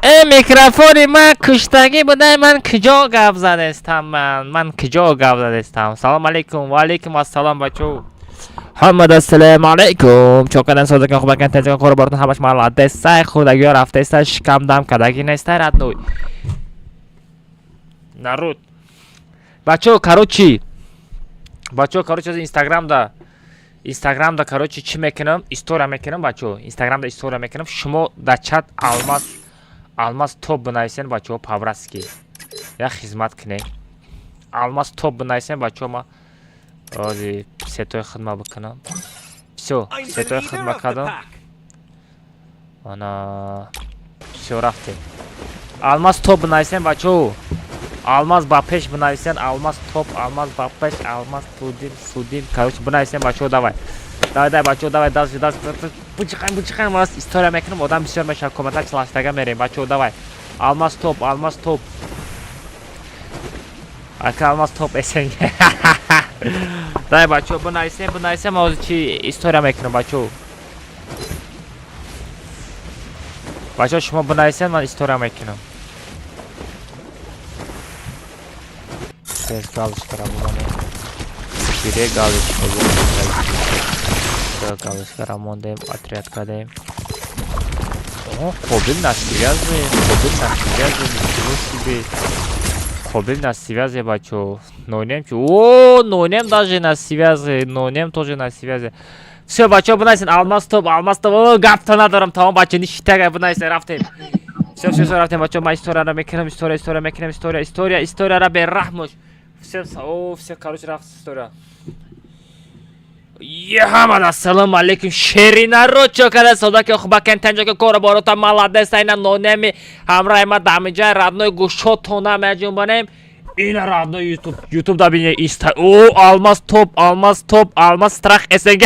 Э, микрофони ман куштагӣ будай. Ман куҷо гап задестам? Ман куҷо гап задестам? Салом алейкум, ва алейкум ассалом, бачо. Ҳамад, ассалому алейкум. Чокадан, созакан, хубакан, тезакан, кора бортон, ҳамаш маладесай, худагиё рафтесай, шикам дам кадаги нестай, родной. Народ. Бачо, короче. Бачо, короче, аз Инстаграмда, короче, чӣ мекунам? История мекунам, бачо. Инстаграмда история мекунам. Шумо дар чат алмаз, алмаз топ бинависен, бачо, по-братски. Як хизмат кунем. Алмаз топ бинависен, бачо, ма ози сетои хидма бикунам. Всё, сетои хидма кардам. Ана, всё, рафтем. Алмаз топ бинависен, бачо. Алмаз ба пеш бинависен, алмаз топ, алмаз ба пеш, алмаз тудим, судим. Короче, бинависен, бачо, давай. Давай, давай, бачо, давай, дальше, дальше. Бучиқаем, бучиқаем, мас история мекунам, одам бисёр мешавад, комментар чилаштага мерем, бачо, давай. Алмаз топ, алмаз топ. Ака, алмаз топ СНГ. Давай, бачо, бинависем, бинависем, ҳозир чи история мекунам, бачо. Бачо, шумо бинависем, ман история мекунам. Без галочкара бимонем. Гире галочка бимонем. Галочкара мондем, отряд кардем. О, Қобил на связи, Қобил на связи, ничего себе. Қобил на связи, бачо. Нонем чи? О, Нонем даже на связи, Нонем тоже на связи. Всё, бачо, бинависен, алмаз топ, алмаз топ. О, гапта надорам, тамом, бачо, ништага, бинависен, рафтем. Всё, всё, всё, рафтем, бачо, ман историяро мекунам, история, история мекунам, история, история, историяро бераҳмош. Всем, о, всё, короче, рафт история. Ҳамад, ассалому алейкум, шери народ, чо када, содаки, хубакен, танҷаки, кора борота, молодец, айна нонеми ҳамраи ма дамиҷай, родной, гӯшотона меҷунбонем. Ина, родной, ютуб, ютуб да бине, инста, о, алмаз топ, алмаз топ, алмаз страх СНГ.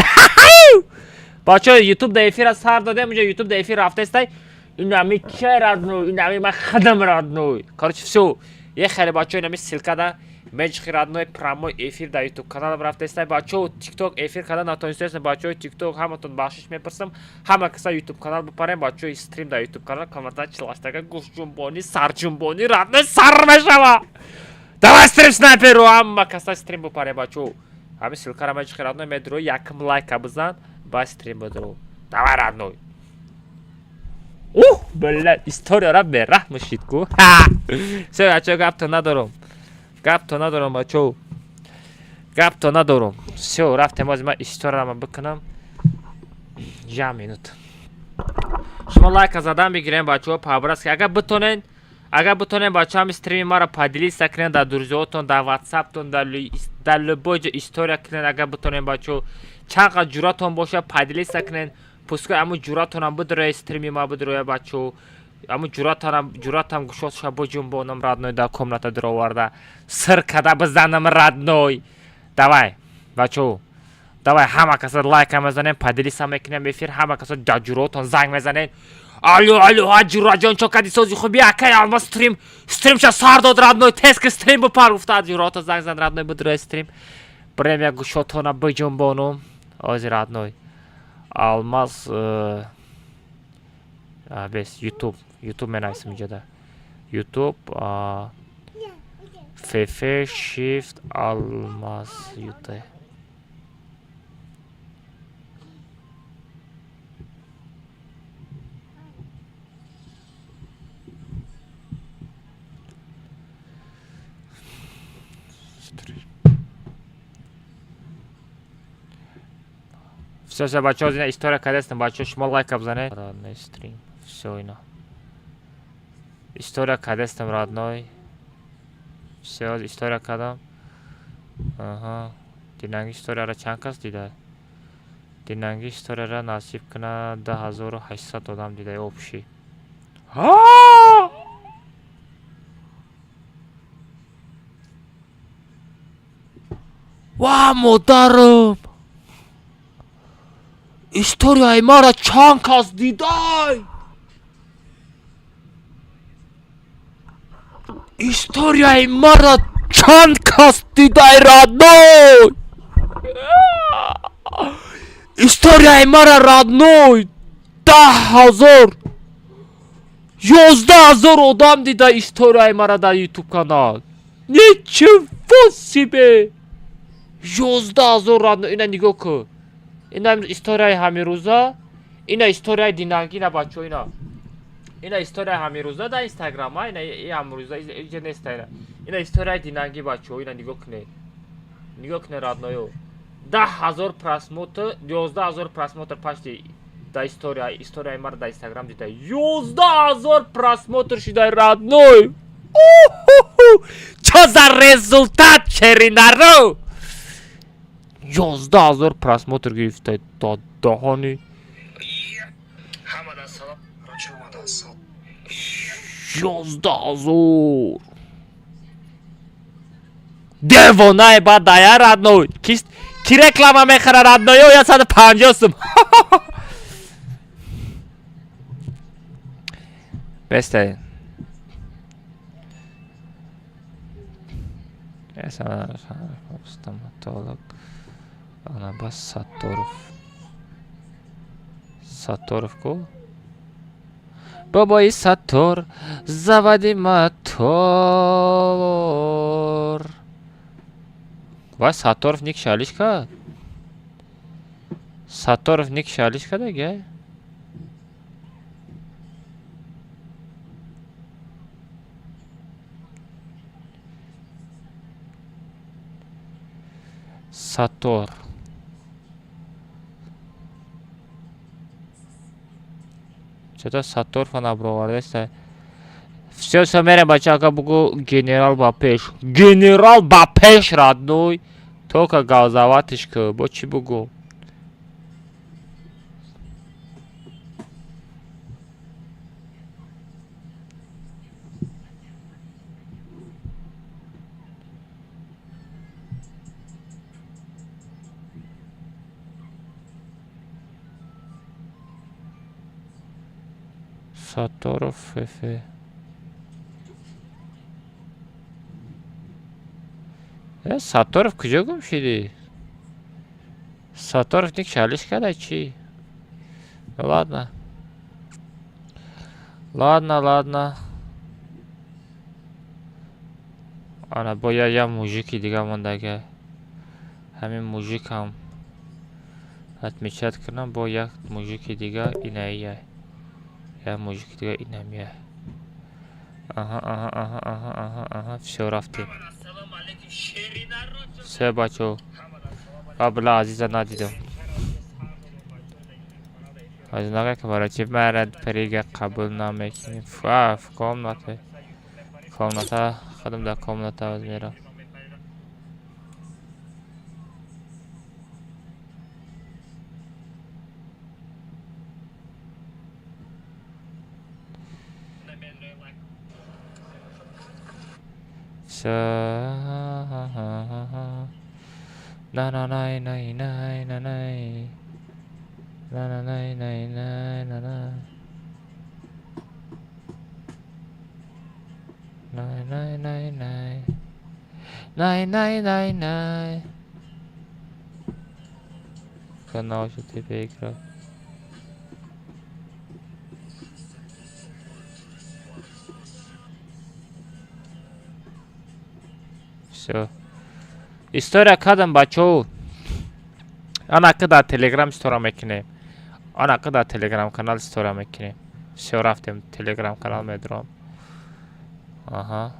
Бачо, ютуб да эфира сар додем, уҷа ютуб да эфир рафтестай. Инами че, родной, инами ма хадам, родной. Короче, всё. Е хеле, бачо, инами ссылка да меҷхи, родной, прямой эфир дар ютуб каналам рафтестай, бачо. Тикток эфир карда натонистесам, бачои тикток, ҳаматон бахшиш мепурсам. Ҳама каса ютуб канал бипарем, бачои, стрим дар ютуб канал, комментар чилаштага, гӯшҷунбонӣ, сарҷунбонӣ, родной, сар мешава. Давай, стрим снайперу, ҳама каса стрим бипарем, бачо. Ҳами ссылкара меҷхи, родной, медуро, якм лайка бизан, ба стрим бидуро. Давай, родной. Ух, бля, историяра бераҳм шид ку. Всё, бачо, гапто надорам. Гапто надорам, бачо. Гапто надорам. Всё, рафтем, ҳозир ман историяро бикунам. Жам минут. Шумо лайка задан бигирем, бачаҳо, по-братски. Агар битонен, бачаҳо, ҳами стрими маро поделиться кунед дар друзьётон, дар ватсаптон, дар любой ҷо история кунед, агар битонен, бачаҳо. Чанд қад ҷуръатон бошад, поделиться кунед. Пускай ҳамун ҷуръатонам бидроя, стрими ма бидроя, бачаҳо. Ҳамун ҷуръатонам, ҷуръатам гушод ша, буҷунбонам, родной, дар комната дуроварда. Сир када бизанам, родной. Давай, бачаҳо. Давай, ҳама каса лайка мезанем, поделиться мекунем эфир, ҳама каса дар ҷуръатон занг мезанем. Алло, алло, ҳа, ҷуръаҷон, чо кади, сози хуби, акай алмаз стрим, стримша сар дод, родной, тез ки стрим бипар, гуфта, ҷуръато занг зан, родной, бидроя стрим. Брем як гушотона биҷунбонум. Ҳозир, родной. Алмаз бес ютуб, ютуб менависем иҷода. Ютуб фф shift алмаз ют. Всё, всё, бачаҳо, ина история кардастем, бачаҳо, шумо лайка бизанед. Родной, стрим. Всё, ина. История кардастем, родной. Всё, история кардам. Аҳа. Динанги историяро чанд кас дида? Динанги историяро насиб кунад 2800 одам дида общий. Ҳа! Ва, модарам! Историяи маро чанд кас дидай? Историяи маро чанд кас дидай, родной? Историяи маро, родной, 10 000. 11 000 одам дида историяи мара дар Ютуб канал. Ничего себе! 11 000, родной, ина нигоҳ кун. Ина историяи ҳамирӯза, ина историяи динагӣ, ина, бачаҳо, ина. Ина историяи ҳамирӯза дар Инстаграм, а ина и ҳамрӯза иҷа неста ина. Ина историяи динагӣ, бачаҳо, ина нигоҳ кунед. Нигоҳ кунед, родной ё. 10 000 просмотр, 11 000 просмотр почти да история, историяи мара дар Инстаграм дида. 11 000 просмотр шида, родной. Чё за результат, шеринаро? 11 000 просмотр гирифта даҳони. Ҳамада салом. Ҳамада салом. 11 000. Девонаи бадая, родной. Ки реклама мехара, родной? Ё 150 сум. Бесте. Стоматолог. Ана бас Сатторов. Сатторов ку? Бобои Саттор, заводи мотор. Ва Сатторов ник шалиш кард? Сатторов ник шалиш кардаги? Саттор. Чё-то Сатторова набровардаста. Всё, всё, мерем, бачака, бугу генерал ба пеш. Генерал ба пеш, родной. Только газовать ш ку, бо чӣ бугу? Сатторов Ф. Э, Сатторов куҷо гум шидӣ? Сатторов ник шалиш карда чӣ? Ладно. Ладно, ладно. Ана бо я мужик и дига мондага. Ҳамин мужик ҳам отмечать кунам, бо як мужик и дига инаия. Як мужик и дига инамия. Аҳа, аҳа, аҳа, аҳа, аҳа, аҳа, всё, рафтем. Всё, бачаҳо. Қабла Азиза надидам. Азиз нага ки барои чӣ мара прига қабул намекунӣ? Фа, в комнате. Комната, худам дар комната аз мерам. Всё. На на най най най на най. На на най най най на на. Най най най най. Най най най най. Канал тебе игра. Всё. История кардам, бачаҳо. Ана ки дар Телеграм история мекунем. Ана ки дар Телеграм канал история мекунем. Всё, рафтем, Телеграм канал медурам. Аҳа.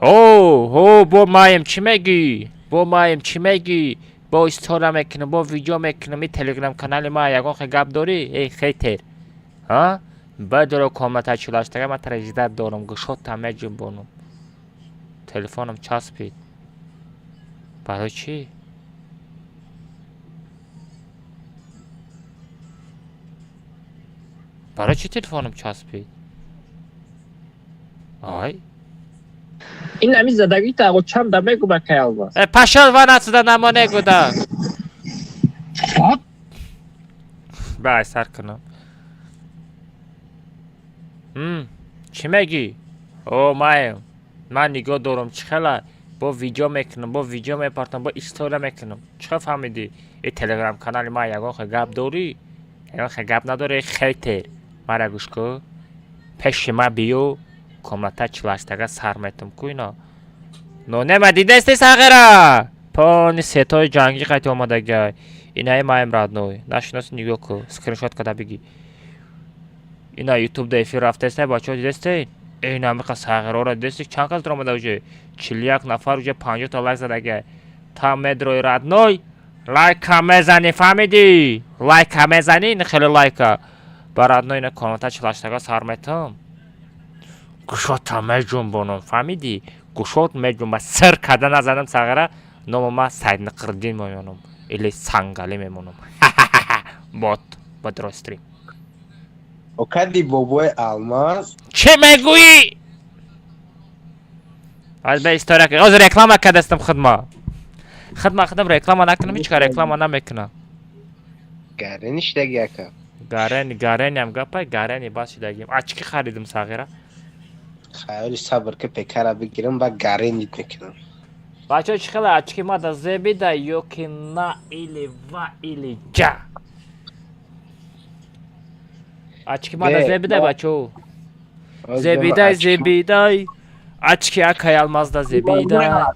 Ҳо, ҳо, бо маем чӣ мегӯӣ? Бо маем чӣ мегӯӣ? Бо история мекунам, бо видео мекунам, и Телеграм канали ма ягон хел гап дорӣ? Эй, хейтер. Ҳа? Бадоро комната чулаштага ман тара ждать дорам, гӯшотам меҷунбонам. Телефонам часпид. Барои чӣ? Барои чӣ телефонам часпид? Ай? Ин ҳамин задагита аго чанда мегӯ ба каялбас. Э, пошёл вон отсюда, намоне гуда. Бай, сар кунам. Чӣ мегӣ? О, маем. Ман нигоҳ дорам, чӣ хела? Бо видео мекунам, бо видео мепартам, бо история мекунам. Чӣ хел фаҳмидӣ? И Телеграм канали ман ягон хел гап дорӣ? Ягон гап надоре, хейтер. Мара гӯш ку. Пеши ма биё, комната чилаштага сар метум ку ино. Нонема дидасти сағира? Пони сетои ҷангӣ қайти омадагай. Инаи маем родной. Нашиноси нигоҳ ку, скриншот када биги. Ина ютуб да эфир рафтаестай, бачаҳо дидастед? Ин амиқа сағирора дидасти? Чанд кас омада уже? 41 нафар уже 50 та лайк задагай. Та медрои родной, лайка мезанӣ, фаҳмидӣ? Лайка мезанӣ, ин хеле лайка. Ба родной ина комната чилаштага сар метам. Гӯшота меҷунбонам, фаҳмидӣ? Гӯшот меҷунба, сир карда назанам сағира, номо ма Сайдниқирдин мемонам или Сангалӣ мемонам. Бот, бодро стрим. Окади бобои Алмаз. Чӣ мегӯӣ? Аз ба история ҳозир реклама кардастам худма. Худма худам реклама накунам, ҳеч кар реклама намекунам. Гарени шидаги ака. Гарени, гарениам гапай, гарени бас шидагим. Очки харидим сағира. Хаёли сабр ки пекара бигирам ба гаренит мекунам. Бачаҳо чӣ хела очки ма да зебида ё ки на или ва или ҷа? Очки ма да зебида бачаҳо. Зебидай, зебидай. Очки акай Алмазда зебида.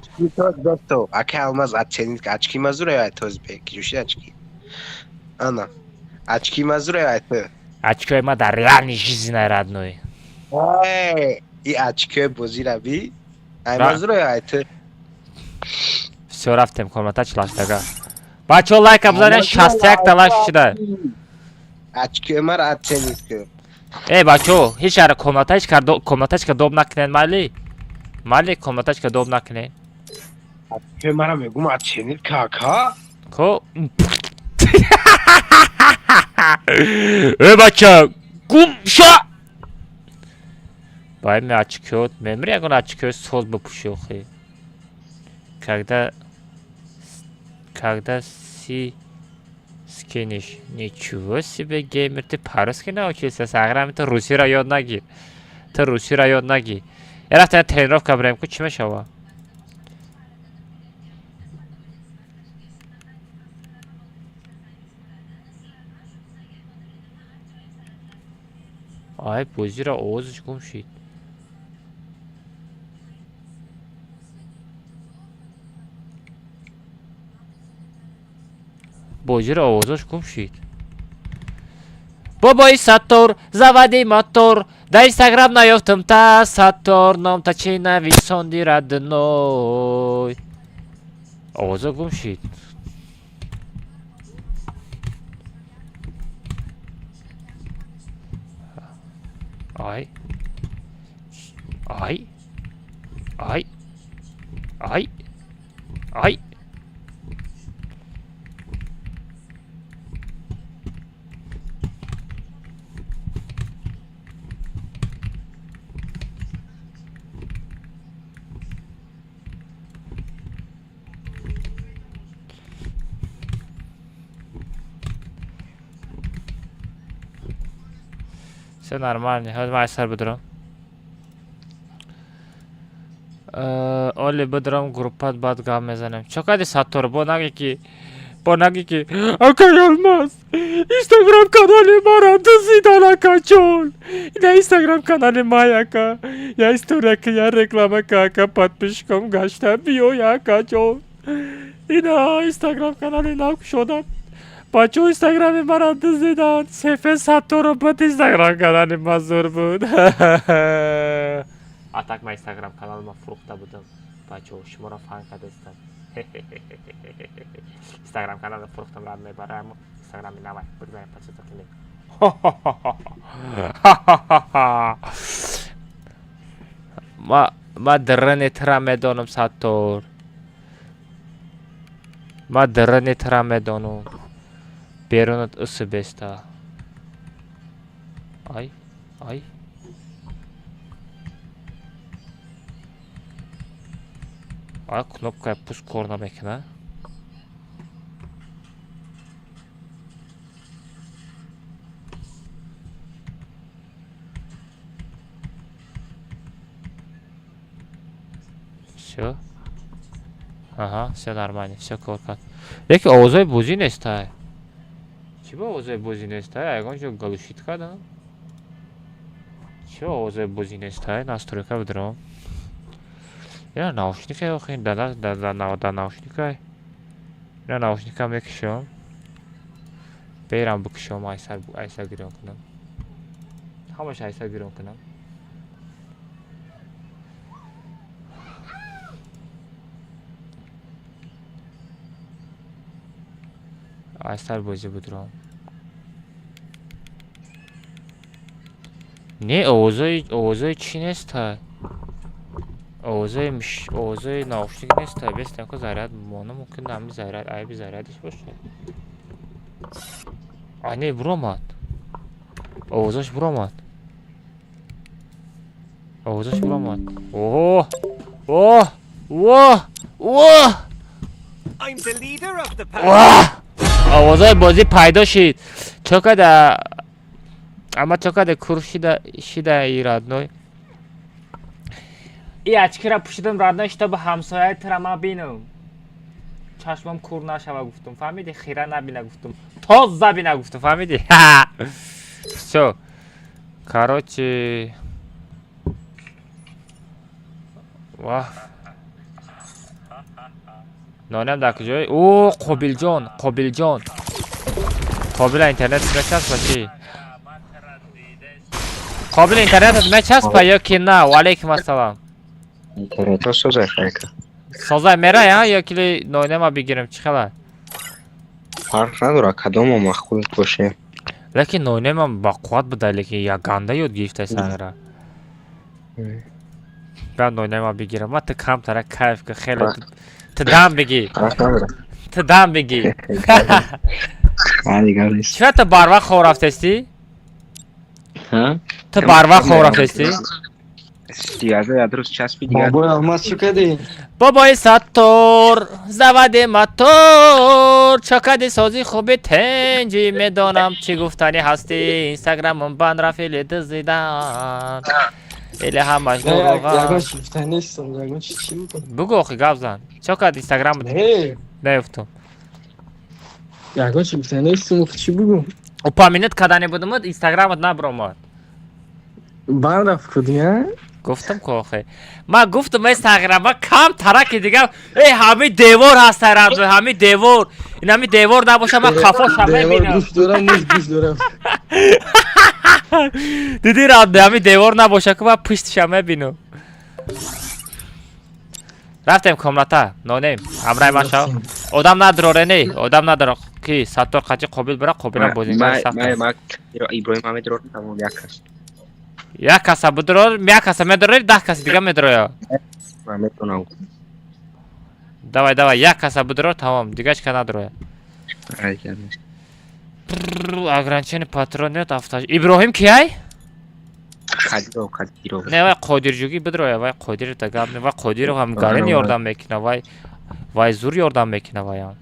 Акай Алмаз оценит очки мазура ё тозбек ҷуши очки. Ана. Очки мазура ё то. Очкои ма дар реальной жизни родной. Эй, и очкои бозира би. Ай мазура ё то. Всё рафтем комната чилаштага. Бачаҳо лайка бизанед, 61 та лайк шуда. Очкои мара оценит ку. Эй бачаҳо, ҳеч ара комнатачка комнатачка доб накунед майли? Майли комнатачка доб накунед. Очкои мара мегум оценит кака. Ко? Эй бача, гум ша! Бай ме очкиот, мемри ягон очкиот соз бипӯши охи. Когда си скинешь? Ничего себе, геймер, ты по-русски научился, сағира, ту русиро ёд нагир. Ту русиро ёд нагир. Я рафта тренировка бирем ку чӣ мешава? Ай, бозиро овозаш гум шид. Бозиро овозаш гум шид. Бобои Саттор, заводи мотор, дар Инстаграм наёфтам та Саттор, номта чӣ нависонди родной. Овоза гум шид. Ай. Ай. Ай. Ай. Ай. Всё нормально. Ҳозир ман айсар бидурам. Оли бидурам группат баъд гап мезанем. Чо кади Саттор? Бо наги ки бо наги ки акай Алмаз Инстаграм канали мара дуздидан акаҷон. Ина Инстаграм канали май ака. Я история ки я реклама ка ака подписчиком гашта биёй акаҷон. Ина Инстаграм канали нав кушодам. Бачаҳо инстаграми мара дуздиданд. Сефе Сатторо буд инстаграм канали ма зур буд. А так ма инстаграм канали ма фурӯхта будам. Бачаҳо шуморо фан кардастам. Инстаграм каналро фурӯхтам родной барои инстаграми навай. Бигзарем подписаться кунед. Ма дарани тра медонам Саттор. Ма дарани тра медонам. Берунат ысы беста. Ай, ай. Ай, кнопкаи пуск кор намекунад. Всё. Аҳа, всё нормально, всё кор кард. Лекин овозҳои бозӣ нестай. Чӣ ба овозои бозӣ нестай? Ягон ҷо глушить кардам? Чӣ ба овозои бозӣ нестай? Настройка бидорам. Ина наушника охи да наушникай. Ина наушника мекушам. Берам бикушам, айсар айсар гирён кунам. Ҳамаш айсар гирён кунам. Айсар бозӣ будурам. Не, овозои чӣ нестай? Овозои наушник нестай. Бестам ко заряд мона мумкин ҳами заряд айби зарядиш бошад. А не, буромад. Овозош буромад. Овозош буромад. Оҳ! Оҳ! Оҳ! Оҳ! I'm the leader of the pack. Оҳ! Овозои бозӣ пайдо шид. Чо када? Ама чо када кур шида и родной? И очкира пӯшидам родной, чтобы ҳамсояи тира ман бинам. Чашмам кур нашава гуфтум, фаҳмидӣ? Хира набина гуфтум. Тоза бина гуфтум, фаҳмидӣ? Всё. Короче, ваҳ. Нонам дар куҷой? О, Қобилҷон, Қобилҷон. Қобила интернет мечаспа чӣ? Қобил интернетат мечаспа ё ки на? Ва алейкум ассалам. Интернетро созай хайка. Созай мерай, а ё ки нонама бигирем, чӣ хела? Фарқ надорад, кадомо махқулат боше. Лекин нонемам ба қувват буда, лекин яганда ёд гирифтай сагра. Бя нонема бигирам, ма ту камтара кайф ка хеле ту дам бигӣ. Фарқ надорад. Ту дам бигӣ. Ҳа, дигар нест. Чира ту барвақт хоб рафтестӣ? Ҳа? Ту барвақт хоб рафтестӣ? Дигар ядрӯз часпи дигар. Бобои Алмаз чӣ кардӣ? Бобои Саттор, завади мотор, чокади сози хуби тенҷи, медонам чӣ гуфтанӣ ҳастӣ. Инстаграмам банд рафт или дуздидан. Или ҳамаш дурӯға. Ягон чӣ гуфтанӣ нестам, ягон чӣ чӣ бигӯ? Бугӯ охи гап зан. Чокад инстаграм Не, наёфтум. ягон чӣ гуфтанӣ нестам, охи чӣ бигӯ? Упоминать кардани будумуд, инстаграмат набаромад. Банд рафт кудӣ, а? Гуфтам ку охи. Ман гуфтам инстаграма кам тараки дигар. Эй, ҳами девор ҳаст радо, ҳами девор. Ин ҳами девор набоша ман қафоша Девор мебинам. гӯш дорам, муз гӯш дорам. Дидӣ радо, ҳами девор набоша ку ман пуштиша мебинам. Рафтем комната, нонем. Ҳамраи ман шав. Одам надроре не, одам надро. Ки Саттор қачи Қобил бира, Қобилам бозингар сахт. Ма ма Иброҳим ҳамедрор тамом як кас. Як каса бидрор, як каса медрори, 10 каси дига медроя. Ман метавонам. Давай, давай, як каса бидрор, тамом, дигаш ка надроя. Ҳа, дигар нест. Ограничение патрон нет авто. Иброҳим кияй? Қадиров, Қадиров. Не, вай Қодирҷугӣ бидроя, вай Қодир та гап не, вай Қодиров ҳам гарин ёрдам мекуна, вай зур ёрдам мекуна ваям.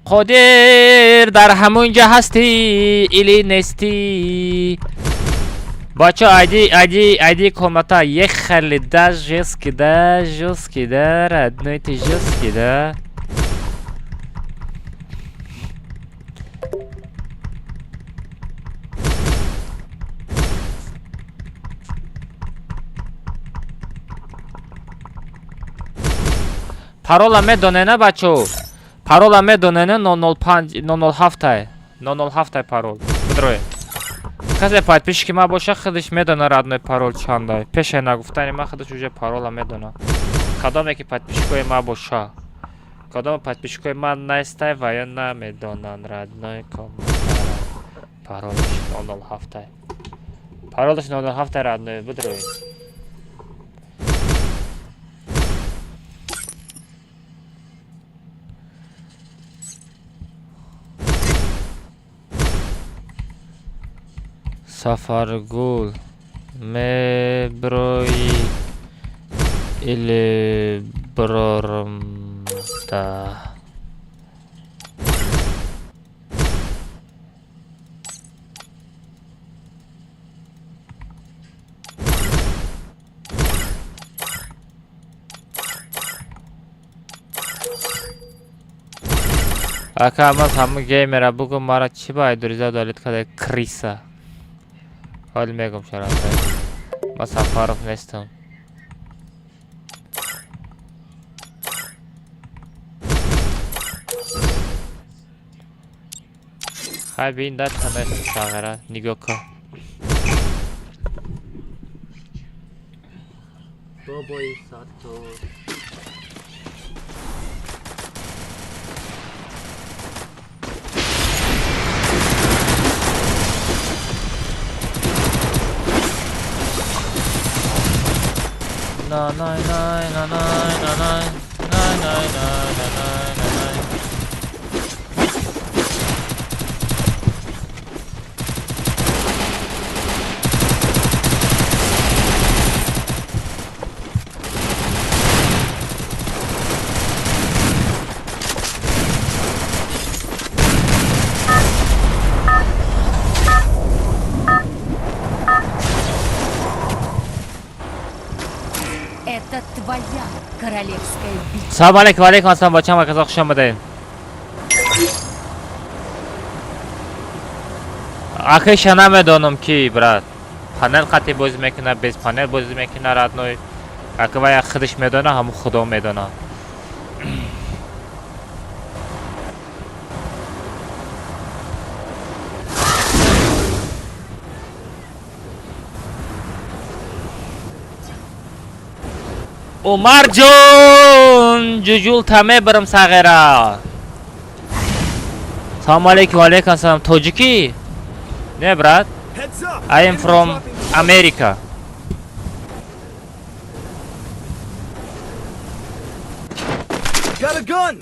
Қодир дар ҳамон ҷа ҳастӣ или нестӣ? Бачо, айди айди айди комната ехали да жёсткий да жёсткий да родной ты жёсткий да. Парола медонена бачо? Парола медонена 005 007 007 парол. Бидрое. Касе подписчики ма боша худаш медона родной парол чандай. Пеше нагуфтани ма худаш уже парола медона. Кадоме ки подписчикои ма боша. Кадоме подписчикои ма нестай ва ё намедонанд родной комментара. Паролаш 007. Паролаш 007 родной бидрое. Сафаргул меброи или брормта. Ака, ман ҳама геймера бугум, мара чӣ ба айдуриза удалить карда, крыса? Ҳоли мегум чаро. Ман Сафаров нестам. Хай, бин да танест, сағира, нигоҳ кун. Бобои Саттор. На най най на най на най най най най на най на най. Это твоя королевская битва. Салом алейкум, алейкум ассалом, бачам, аказа, хуш омадед. Акиша намедонам ки, брат. Панел қати бозӣ мекуна, без панел бозӣ мекуна, родной. Ака вая худаш медона, ҳамун худо медона. Умарҷон, ҷуҷулта мебарам, сағира. Салом алейкум, алейкум ассалом. Тоҷикӣ? Не, брат. Heads up! I am Enemy from dropping. America. Got a gun!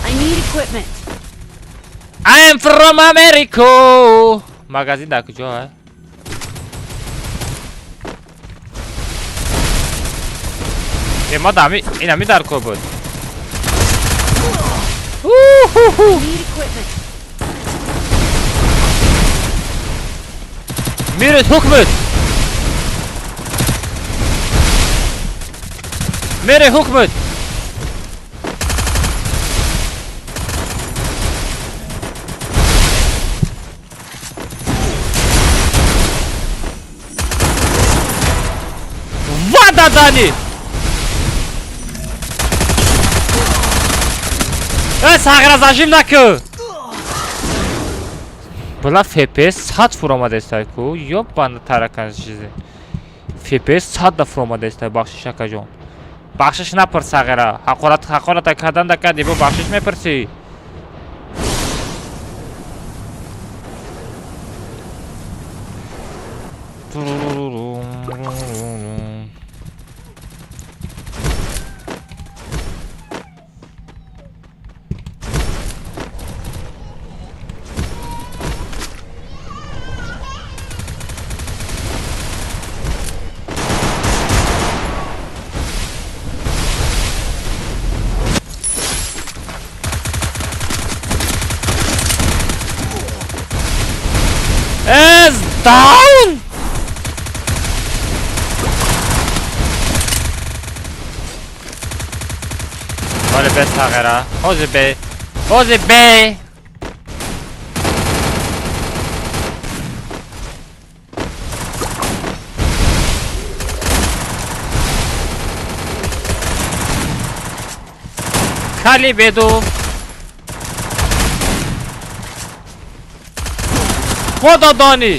I need equipment. I am from America. Магазин дар куҷо а? Е, ма дами, инами дар кор буд. Уху-ху. I need equipment. Мирит ҳукмит. Мири ҳукмит. Ва дадани! Э, сағира, зажим накӯ. Била, FPS 100 фуромадестай ку, ёбана таракан чизе. FPS 100 да фуромадестай, бахшиш, акаҷон. Бахшиш напурс, сағира. Ҳақорат ҳақората кардан да кардӣ, бо бахшиш мепурсӣ. Is down! Ҳоли бе, сағира. Ҳози бе. Ҳози бе. Кали беду. Худо донӣ.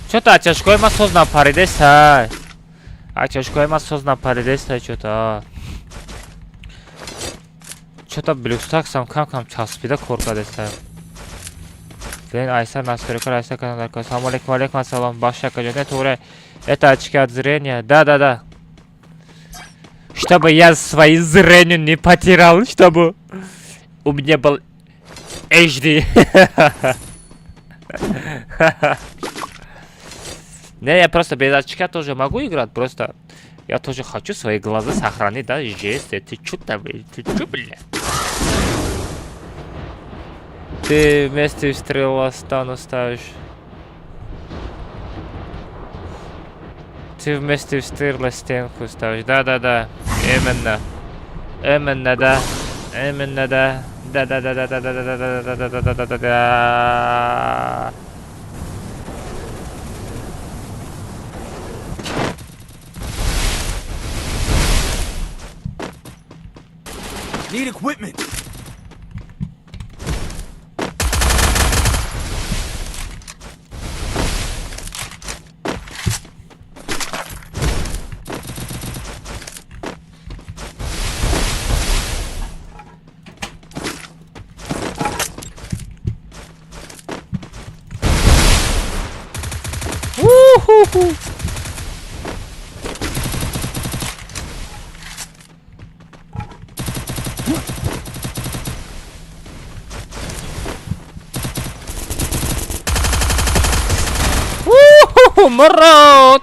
Чё-то ачашкои ман соз напаридестай. Ачашкои ман соз напаридестай чё-то. Чё-то блюстаксам кам-кам часпида кор кардестай. Блин, айсар настройка айсар кардам дар кор. Салом алейкум, алейкум ассалом. Бахши, акаҷон. Не, туғри. Это очки от зрения. Да, да, да. Чтобы я свои зрение не потерял, чтобы у меня был HD. Не, я просто без очка тоже могу играть, просто я тоже хочу свои глаза сохранить, да, жесть, ты чё там, ты чё, бля? Ты вместе стрела стану ставишь. Ты вместе стрела стенку ставишь. Да-да-да. Именно. Именно, да. Именно, да. Да-да-да-да-да-да-да-да-да-да-да-да-да. Need equipment. Уху-ху. Уху, Мурод!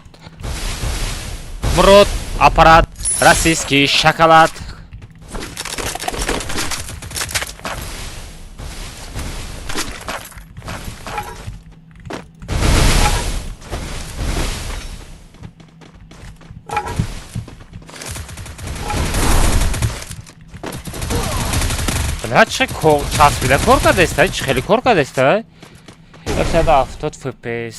Мурод, аппарат, российский шоколад. Бля, чӣ часпида кор кардеста? Чӣ хеле кор кардеста? 170 FPS.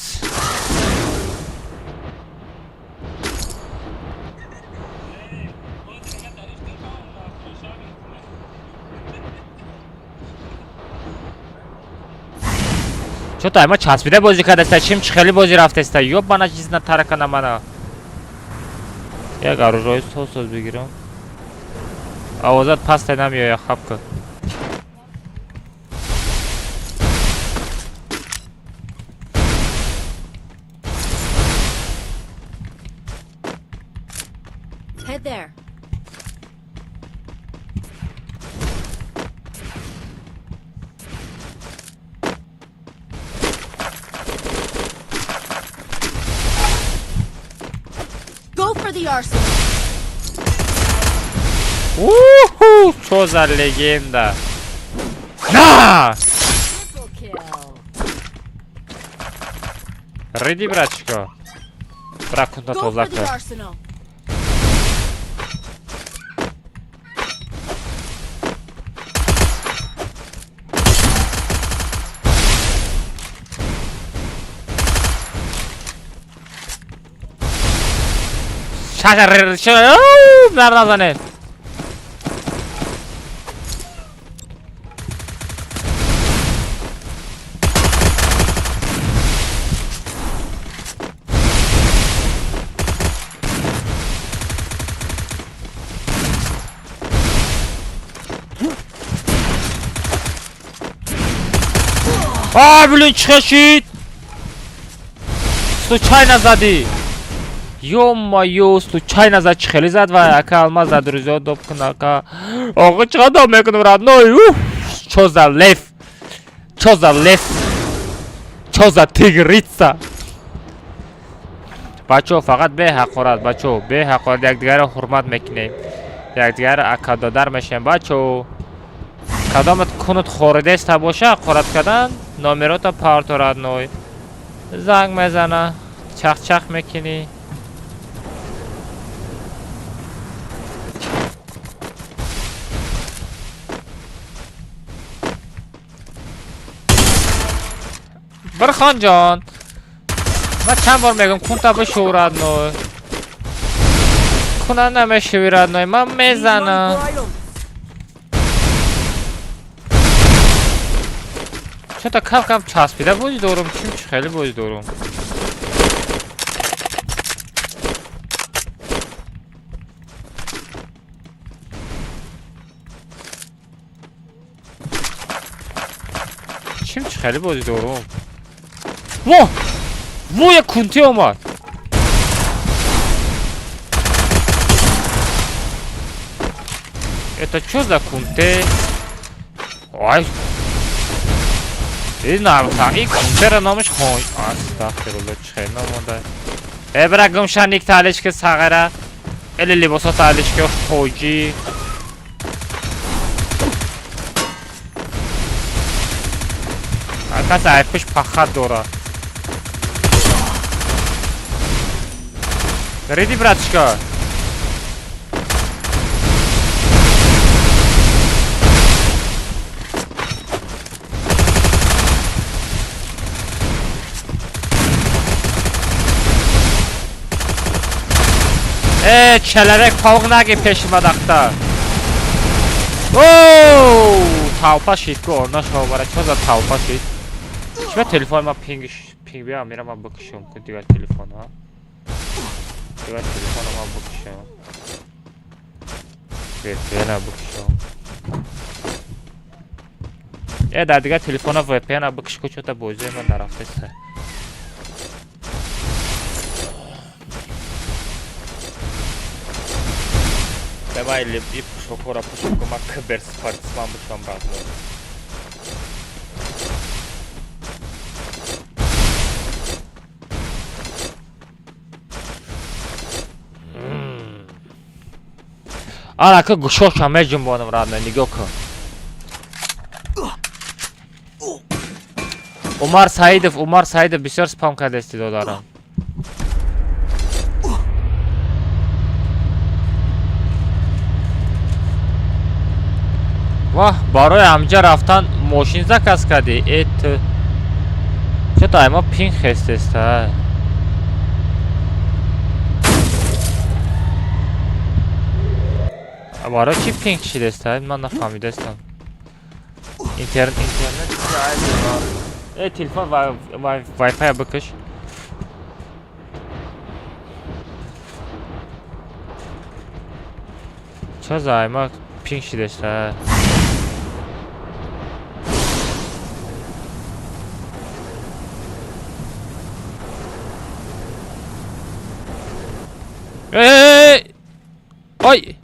Чо та ма часпида бозӣ кардеста? Чим чӣ хеле бозӣ рафтеста? Ёбана чиз натаракана мана. Як оружои соз бигирам. Овозат паста намеояд, хапка. Head there. Go for the arsenal. Уху! Чё за легенда? На! Triple kill. Ready, братчико. Бракунта Go for тоза the кар. arsenal. Шашар, дар назанед. А, блин, чӣ шид? Случайно задӣ. Ё-моё, случайно зад, чӣ хеле зад ва ака Алмаз за друзья доб кун ака. Охи чӣ қадар доб мекунам, родной? Уф, чё за лев? Чё за лев? Чё за тигрица? Бачо, фақат бе ҳақорат, бачо, бе ҳақорат якдигарро ҳурмат мекунем. Якдигарро акадодар мешавем, бачо. Кадомат кунут хоридеста боша, ҳақорат кардан, номерота парто, родной. Занг мезана, чах-чах мекунӣ. Бирхон ҷон, ман чанд бор мегӯм кунта бишӯ, родной. Куна намешӯи, родной, ман Need money мезанам. for items. Чё-то кам-кам часпида бозӣ дорум, чим чӣ хеле бозӣ дорум. Чим чӣ хеле бозӣ дорум. Во! Во, як кунти омад. Это чё за кунте? Ай. Ин нарха, ин кунтера номаш хон. Астағфирулло, чӣ хеле номонда. Э, бира гумша ник талиш ки сағира. Эле либосо талиш ки хоҷӣ. Касе айпиш пахат дора. Реди, братишка. Э, челерек пауқ наги пеши мадахта. Оу, толпа шид ку орна шовара. Чо за толпа шид? Чиба телефон ма пинг пинг бия мира ма бикшум ку дигар телефона. Дигар телефона ма бикшум. VPN бикшум. Э, дар дигар телефона VPN бикш ку чота бозии ма нарафтеста. Давай и пушокора пушоку ма киберспортсмен бушам родной. Ана ки гӯшоша меҷунбонам родной, нигоҳ кун. Умар Саидов, Умар Саидов бисёр спам кардасти додарам. Ваҳ, барои ҳамҷа рафтан мошин заказ кардӣ? Э ту. Чо айма пинг хестеста? Барои чӣ пинг шидеста? Ман нафаҳмидастам. Интернет э телефон вай-фай бикаш. Чо за айма пинг шидеста? Эй! Ой!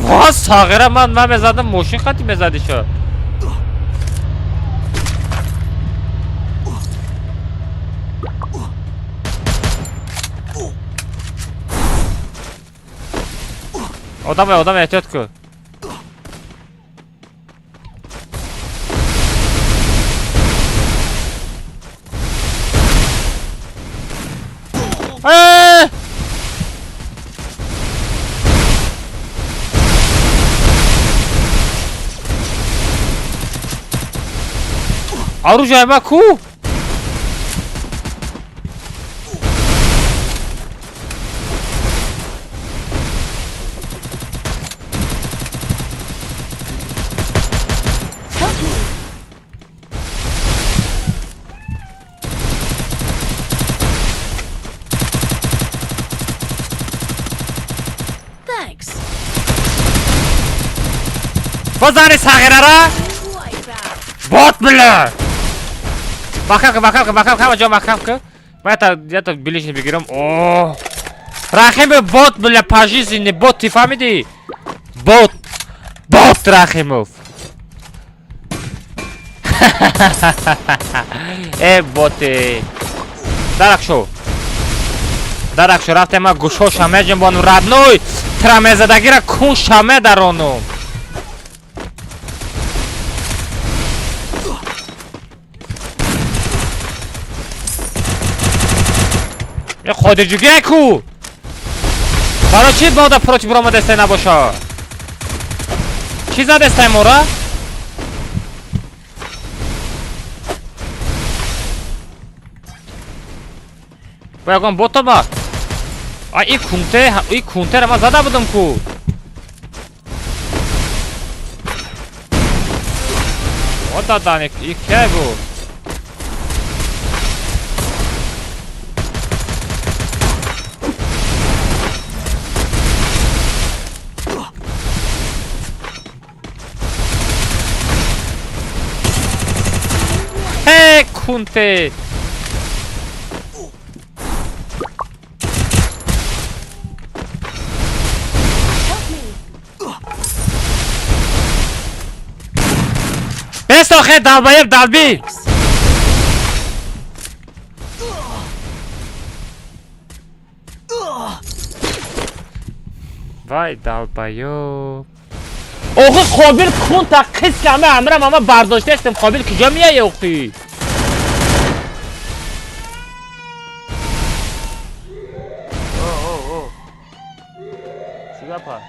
Ва сағира ман мезадам мошин қати мезади шо. Одам одам эҳтиёт кун. Э! Оружие ма ку? Help me. Thanks. Бозани сағирара? Wipe out. Бот бля! Маҳкам кун, маҳкам кун, маҳкам ҳама ҷо маҳкам кун. Ман ята ближний бигирам. О! Рахимов бот бля, пожизненный бот, ты фаҳмидӣ? Бот. Бот Рахимов. Э боте. Дарак шо. Дарак шо рафтем ма гӯшоша меҷунбонам родной. Тра мезадагира кунша медаронум. Е қодирҷугия ку? Барои чӣ мода против ромадестай набоша? Чӣ задестай мора? Бо ягон бот омад? А и кунте, и кунтера ман зада будам ку. Ода дани, и кия буд? Э кунте. Исто хе, долбоёб, долби. Thanks. Вай, долбоёб. Охи, Қобил кун та қис кама амрам ама бардоштаистем. Қобил, куҷо меяи, охи? Чӣ гапа?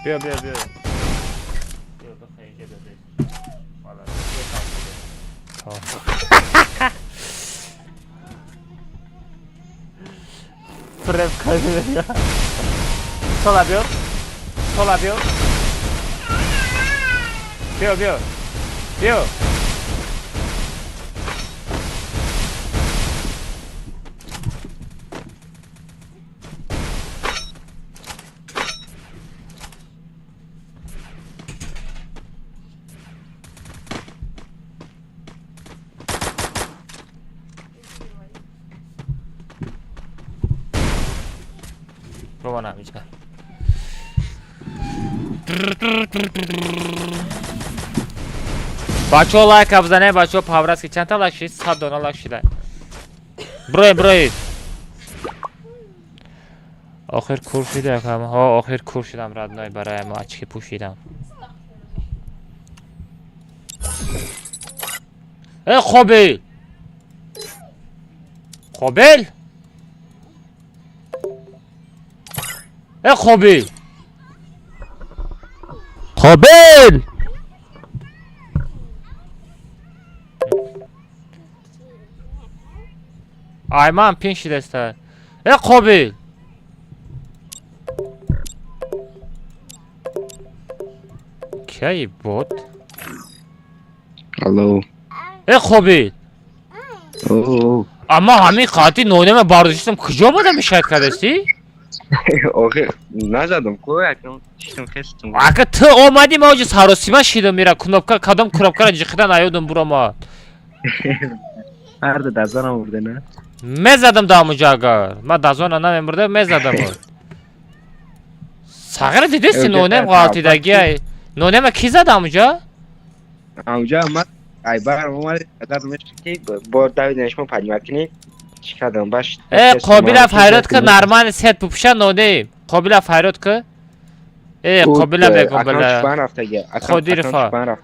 Биё, биё, биё. Биё, бихе, инҷа биё, биё. Ҳола, биё, там биё. Фреб кардем. Стола биё. Стола биё. Биё, биё. Биё. Бобонам инҷа. Бачаҳо, лайка бизанем, бачаҳо, по-братски. Чандта лайк шид? 100 дона лайк шида. Бироед, бироед. Охир кур шида якам. Ҳо, охир кур шидам, родной, барои мо очки пӯшидам. Э, Қобил! Қобил? Э, Қобил! Қобил! Ай, ман пин шидаста. Э, Қобил! Кияи бот? Алло. Э, Қобил! О. Амма ҳамин қати нонема бардоштам, куҷо буда мешавад кардастӣ? Охи, назадам ку, акам чиштам, хестам. Ака, ту омадӣ, ма оҷа саросима шидам, мира кнопка, кадом кнопкаро ҷиқида наёдум, буромад. Ҳарда дазонам бурда, на? Мезадам да ҳамуҷа, агар ма дазона намемурда, мезадам. Сағира, дидисти, нонем ғалтидагия. Нонема ки зада ҳамуҷа? Амуҷа ма айбар омад, задам ки бор давидани шумо поднимать кунӣ. Чӣ кардам, баш. Э, Қобила, файрод ки нормально сет пупша, нонем. Қобила, файрод ки. Э, Қобила мегум, била. Қодирова.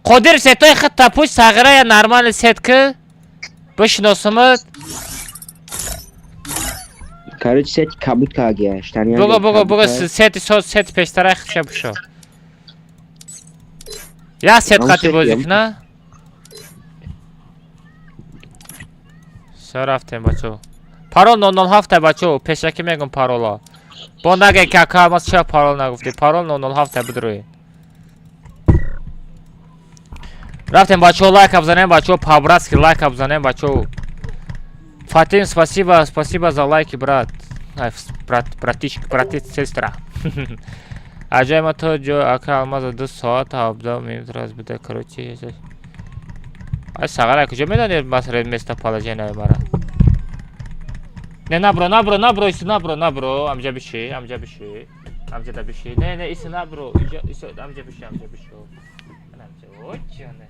Қодир, сетои хит тапуш, сағира я нормально сет ки. Бишносумат. Короче, сети кабут кагия, штани. Буго, буго, буго, сети со сет пештара хитша пушо. Я сет қати бозӣ куна? Всё, рафтем, бачо. Парол 007, бачо, пешакӣ мегум парола. Бо наге ки ака Алмаз ча парол нагуфтӣ. Парол 007, бидрои. Рафтем, бачо, лайка бизанем, бачо, по-братски лайка бизанем, бачо. Фатим, спасибо, спасибо за лайки, брат. Ай, брат, братишка, братец, сестра. Аҷай ма то ҷо ака Алмаза 2 соат 17 минут раз буда, короче. Ай, сағара, куҷо медонӣ масалаи местоположение мара? Не, набро, набро, набро, иси набро, набро, амҷа биши, амҷа биши. Амҷа да биши. Не, не, иси набро, иҷа, иси, амҷа биши, амҷа биши. Амҷа, ой, ҷоне.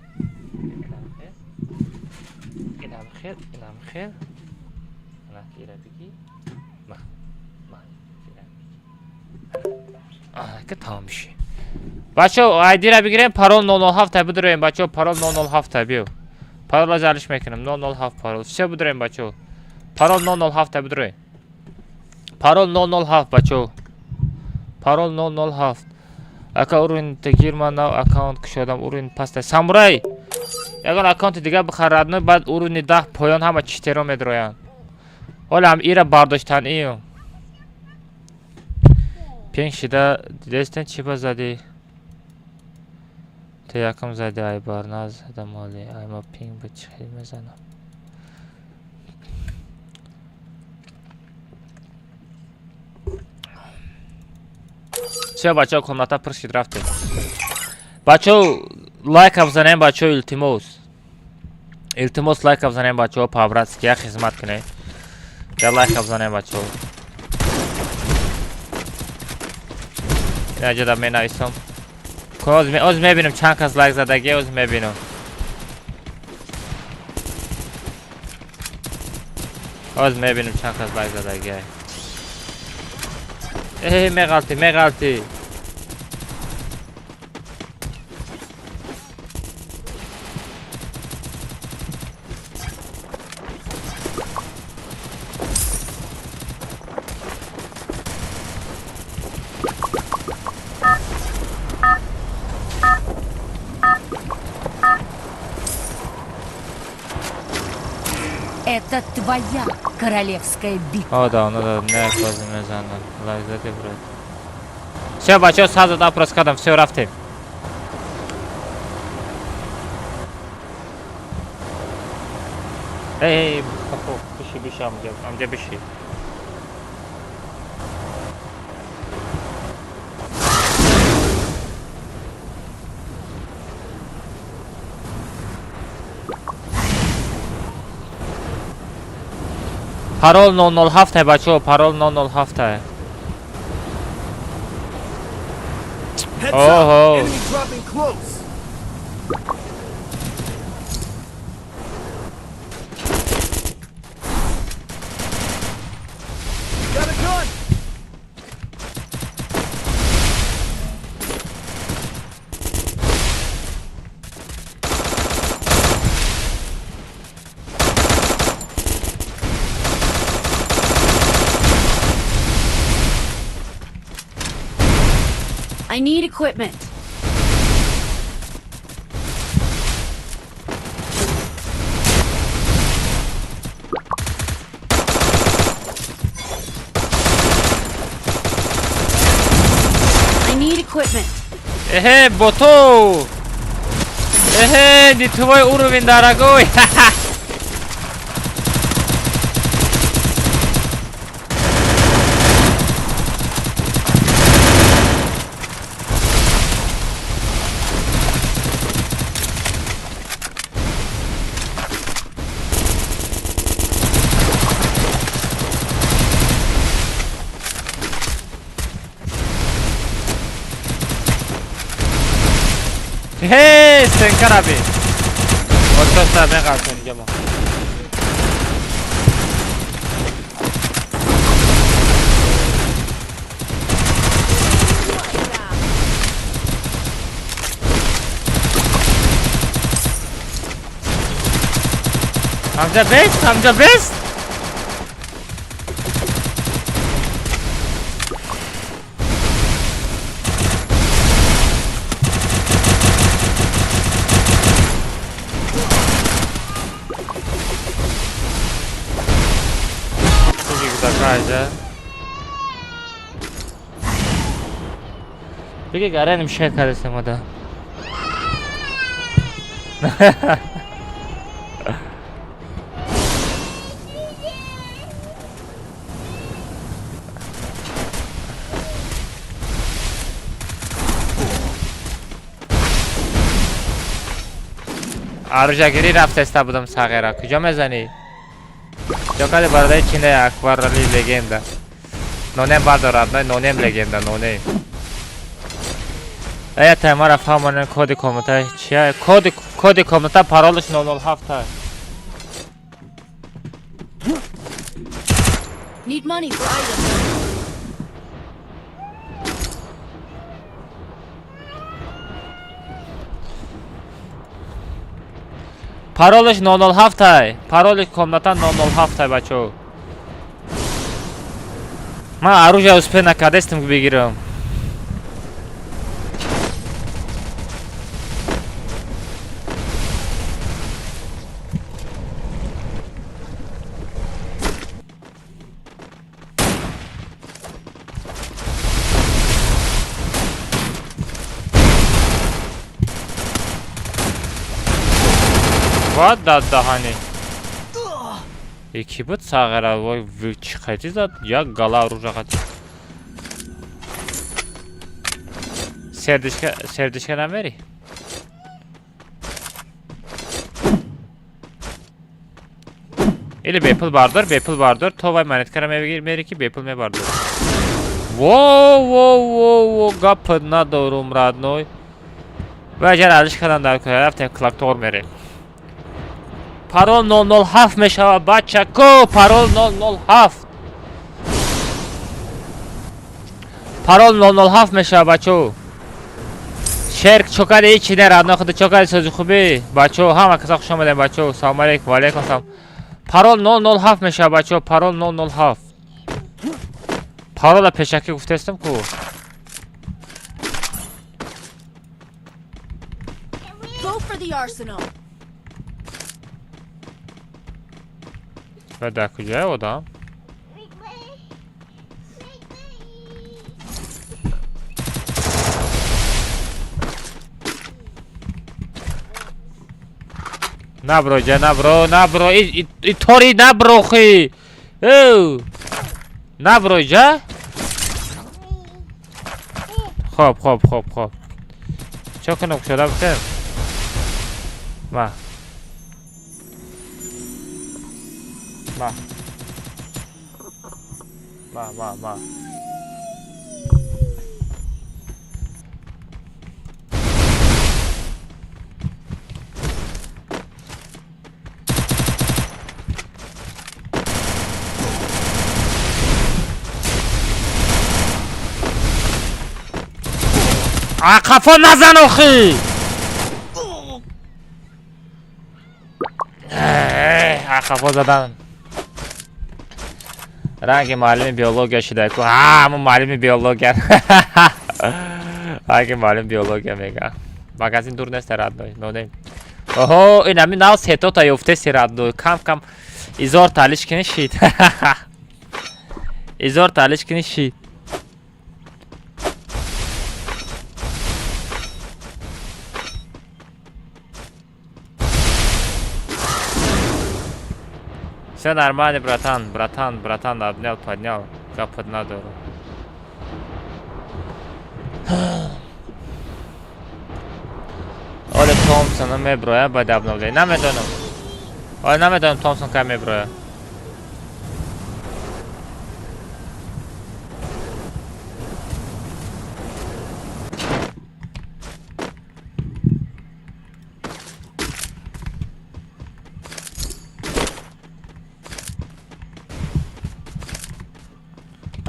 Инам хел. Инам хел, инам хел. Ана, ира биги. Ма. Ма. Ира биги. Аҳ, ки тамом миши. Бачо, айдира бигирем, парол 007, бидроем, бачо, парол 007, биё. Парола залиш мекунам, 007 парол. Всё, бидроем, бачо. Парол 007, бидроем. Парол 007, бачо. Парол 007. Ака, уровень тагир, ман нав аккаунт кушодам, уровень паста. Самурай! Ягон аккаунти дига бихар, родной, баъд уровни 10 поён ҳама читеро медроянд. Ҳоло ҳам ира бардоштан ию. Пинг шида дидестен, чӣ ба задӣ? Ту якум зади, ай бар назадам ҳоле. Ай, ма пинг ба чӣ хел мезанам? Всё, бачаҳо, комната пур шид, рафтем. Бачаҳо, лайка бизанем, бачаҳо, илтимос. Илтимос, лайка бизанем, бачаҳо, по-братски як хизмат кунед. Я лайка бизанем, бачаҳо. Инаҷода менависам. Кун, оз мебинам чанд кас лайк задаги, оз мебинам. Оз мебинам чанд кас лайк задаги. Эй, меғалти, меғалти. Это твоя королевская битва. О, да, ну да, не козы мезанам. Лайк зади, брат. Всё, бачо, сразу опрос кардам, всё, рафтем. Эй, эй, биши, биши, амҷа, амҷа биши. Парол 007 бачо, парол 007. Heads Oh. up. Enemy dropping close. Got a gun. I need equipment. I need equipment. Эхе, боту! Эхе, не твой уровень, дорогой! Hey, Senker abi. Otostlar ne kalsın cama. Amca best, amca best. Биги гараним шер кардастем ода. Аружагирӣ рафтеста будам сағира. Куҷо мезанӣ? Ҷокади бародари чине Акбарали легенда. Нонем бардорад, нонем легенда, нонем. Ая таймара фаҳмонем коди комната чия? Коди комната паролаш 007. Need money for items. Паролаш 007. Пароли комната 007 бачо. Ман оружие успел накардестам бигирам. What the даҳани? Яки буд сағира, вой, чӣ қайти зад? Як гала оружие қати. Сердечка, сердечка намери? Или бепул бардор, бепул бардор, то вай монеткара мери ки бепул мебардор. Во, во, во, во, гап надорум, родной. Ва ҷа разиш кардам дар кӯя рафтем клактор мерем. Парол 007 мешавад бачако, парол 007. Парол 007 мешавад бачо. Шерк чокади ҳичи не радно худ чокади сози хубӣ. Бачо ҳама каса хуш омадем бачо. Салом алейкум, ва алейкум салом. Парол 007 мешавад бачо, парол 007. Парола пешакӣ гуфтестам ку. Go for the arsenal. Ва дар куҷое одам? Набро ҷа набро, набро, и тори набро хи. Ӯ. Набро ҷа? Хоб, хоб, хоб, хоб. Чо кунам кушода бутем? Ма. Ма. Ма, ма, ма. Қафо назан охи! Қафо задан. Ранги муаллими биология шуда ку. Ҳа, ҳамон муаллими биология. Ранги муаллими биология мега. Магазин дур нест радной, нонем. Оҳо, ин ҳамин нав сетота ёфтеси радной. Кам кам изор талиш кини шид. Изор талиш кини шид. Все нормально, братан, братан, братан, обнял, поднял, капот надо. Оле Томпсон меброя баъд обновление. Намедонам. Оле намедонам Томпсон кай меброя.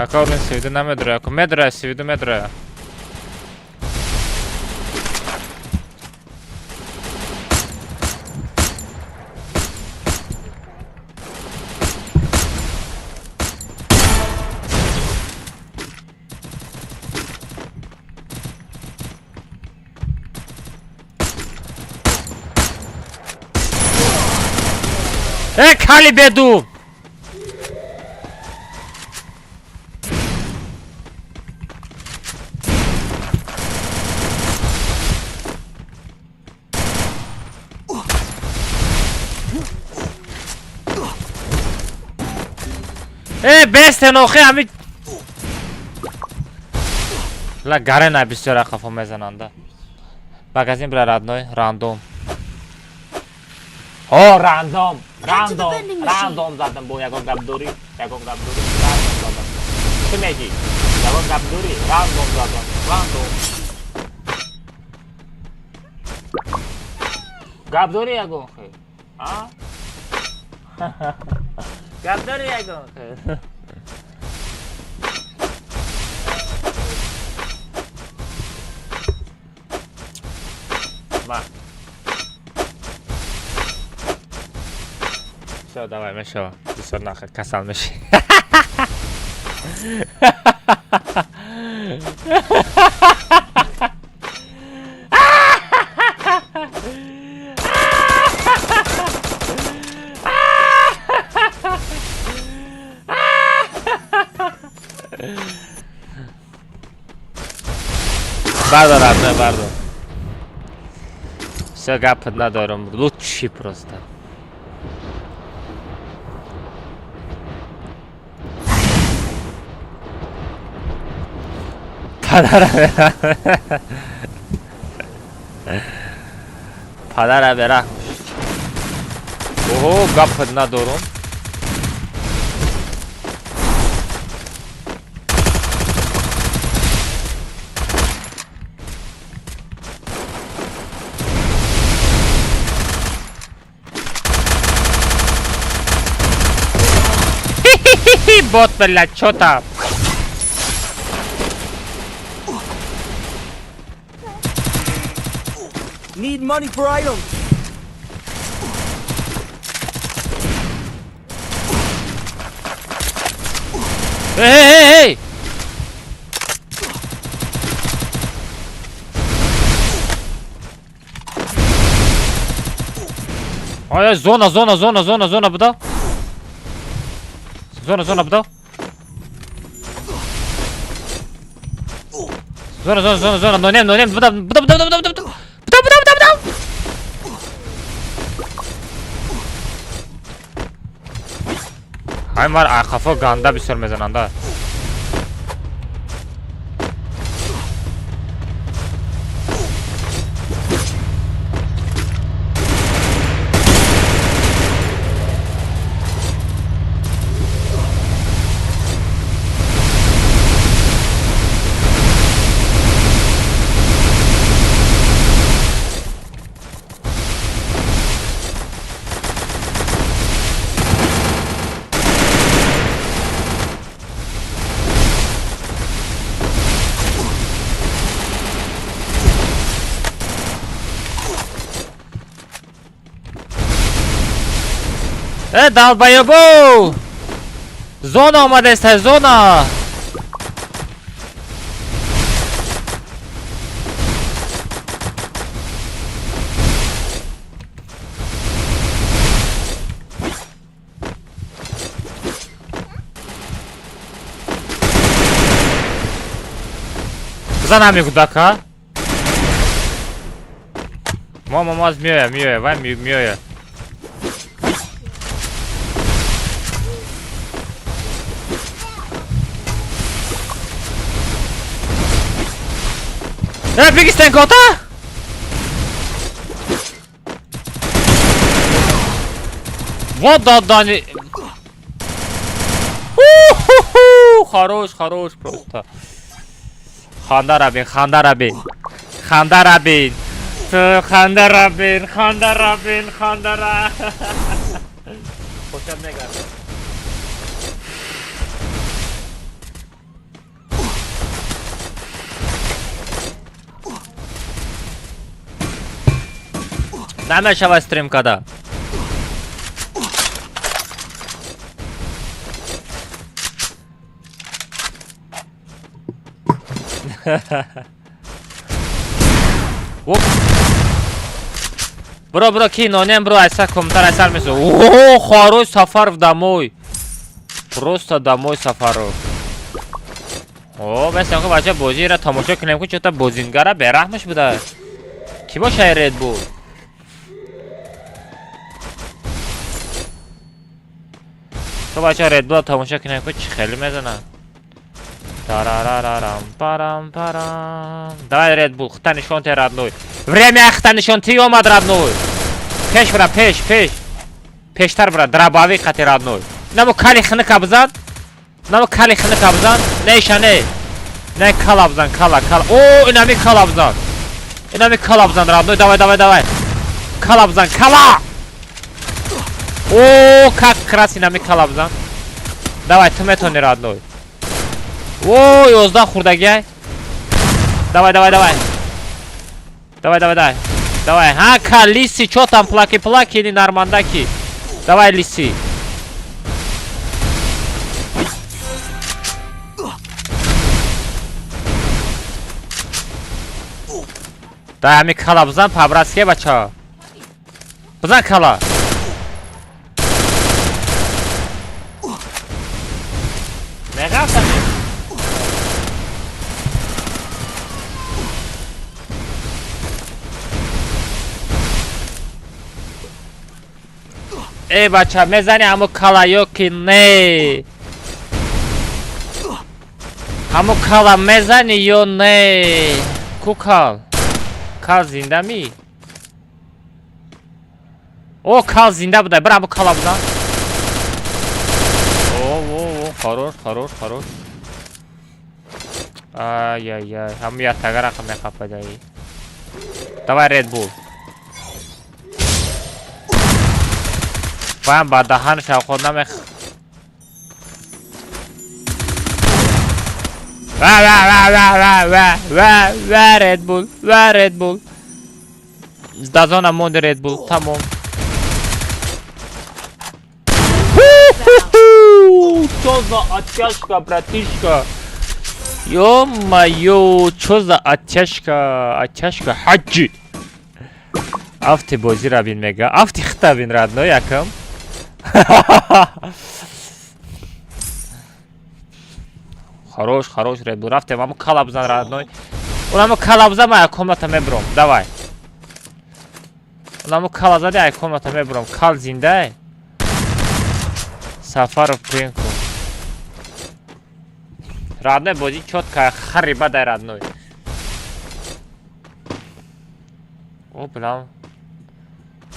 Ака урин сивиду намедроя, ку медроя, сивиду медроя. Э, кали беду! Э, бестен охи ҳами ла гарена бисёра қафо мезананда. Магазин бира родной, рандом. О, рандом, рандом, рандом задам бо ягон гап дорӣ, ягон гап дорӣ, рандом задам. Чӣ мегӣ? Ягон гап дорӣ, рандом задам, рандом. Гап дорӣ ягон хе? А? Гап дорӣ ягон хе? Ма. Всё, давай, мешава. Бисёр нахер, касал меши. Бардор, родной, бардор. Всё, гап надорам. Лучший просто. Падара бераҳм. Оҳо, гап надорам. Эй, бот, блядь, чё там? Need money for items. Эй, эй, эй! Ой, зона, зона, зона, зона, зона, буда. Зона, зона, буда. Зона, зона, зона, зона, нонем, нонем, буда, буда, буда, буда, буда, буда, буда, буда, буда. Ҳамин мар қафо ганда бисёр мезананда. Э, долбоёбо! Зона омадеста, зона! За нами кудака. Мама, маз миоя, миоя, вай миоя. Беги, Стенкота! Вот да, да, не... У-ху-ху! Хорош, хорош просто. Хандарабин, хандарабин. Хандарабин. Хандарабин, хандарабин, хандара. Хошам мегарда. Намешава стрим када. Оп. Бро, бро, ки нонем, бро, айса комментар айсар месо. О, хорош Сафаров домой. Просто домой Сафаров. О, бес янко бача бозиро тамошо кунем ку чота бозингара бераҳмаш буда. Ки боша Ред Bull? То бача Ред Bull тамошо кунем ку чӣ хеле мезанад. Тарарарарам парам парам. Давай Ред Bull, хта нишон те родной. Время хта нишон ти омад родной. Пеш бра, пеш, пеш. Пештар бра, драбави қати родной. Намо кали хныка бизан. Намо кали хныка бизан. Не иша не. Не кала бизан, кала, кала. О, инами кала бизан. Инами кала бизан родной. Давай, давай, давай. Кала бизан, кала. О, как крас инами кала бизан. Давай, ту метони родной. О, 11 хурдагиай. Давай, давай, давай. Давай, давай, давай. Давай. Ха, ка, лиси, чё там, плаки-плаки или нормандаки? Давай, лиси. Дай, ами кала бизан, по-братски, бача. Бизан кала. Мегафта. Эй, бача, мезани ҳамо кала ё ки не? Ҳамо кала мезани ё не? Ку кал? Кал зинда ми? О, кал зинда буда. Бир ҳамо кала буда. О, о, о, хорош, хорош, хорош. Ай-яй-яй, ҳамо я тагарақа мехападаи. Давай Red Bull. Бам ба даҳан шавқот намех. Ва ва ва ва ва ва ва ва Red Bull, ва Red Bull. Дазона монди Red Bull, тамом. Чё за оттяжка, братишка? Ё-моё, чё за оттяжка? Оттяжка ҳаҷи. Афти бозира бин мега. Афти хита бин родной якам. Хорош, хорош, Red Bull. Рафтем, аму кала бизан родной. Унамо кала бизан, ман комната мебурам. Давай. Унамо кала зади, ай комната мебурам. Кал зиндай. Сафаров Пренко. Родной бозӣ чётко, хари бадай родной. О, блам.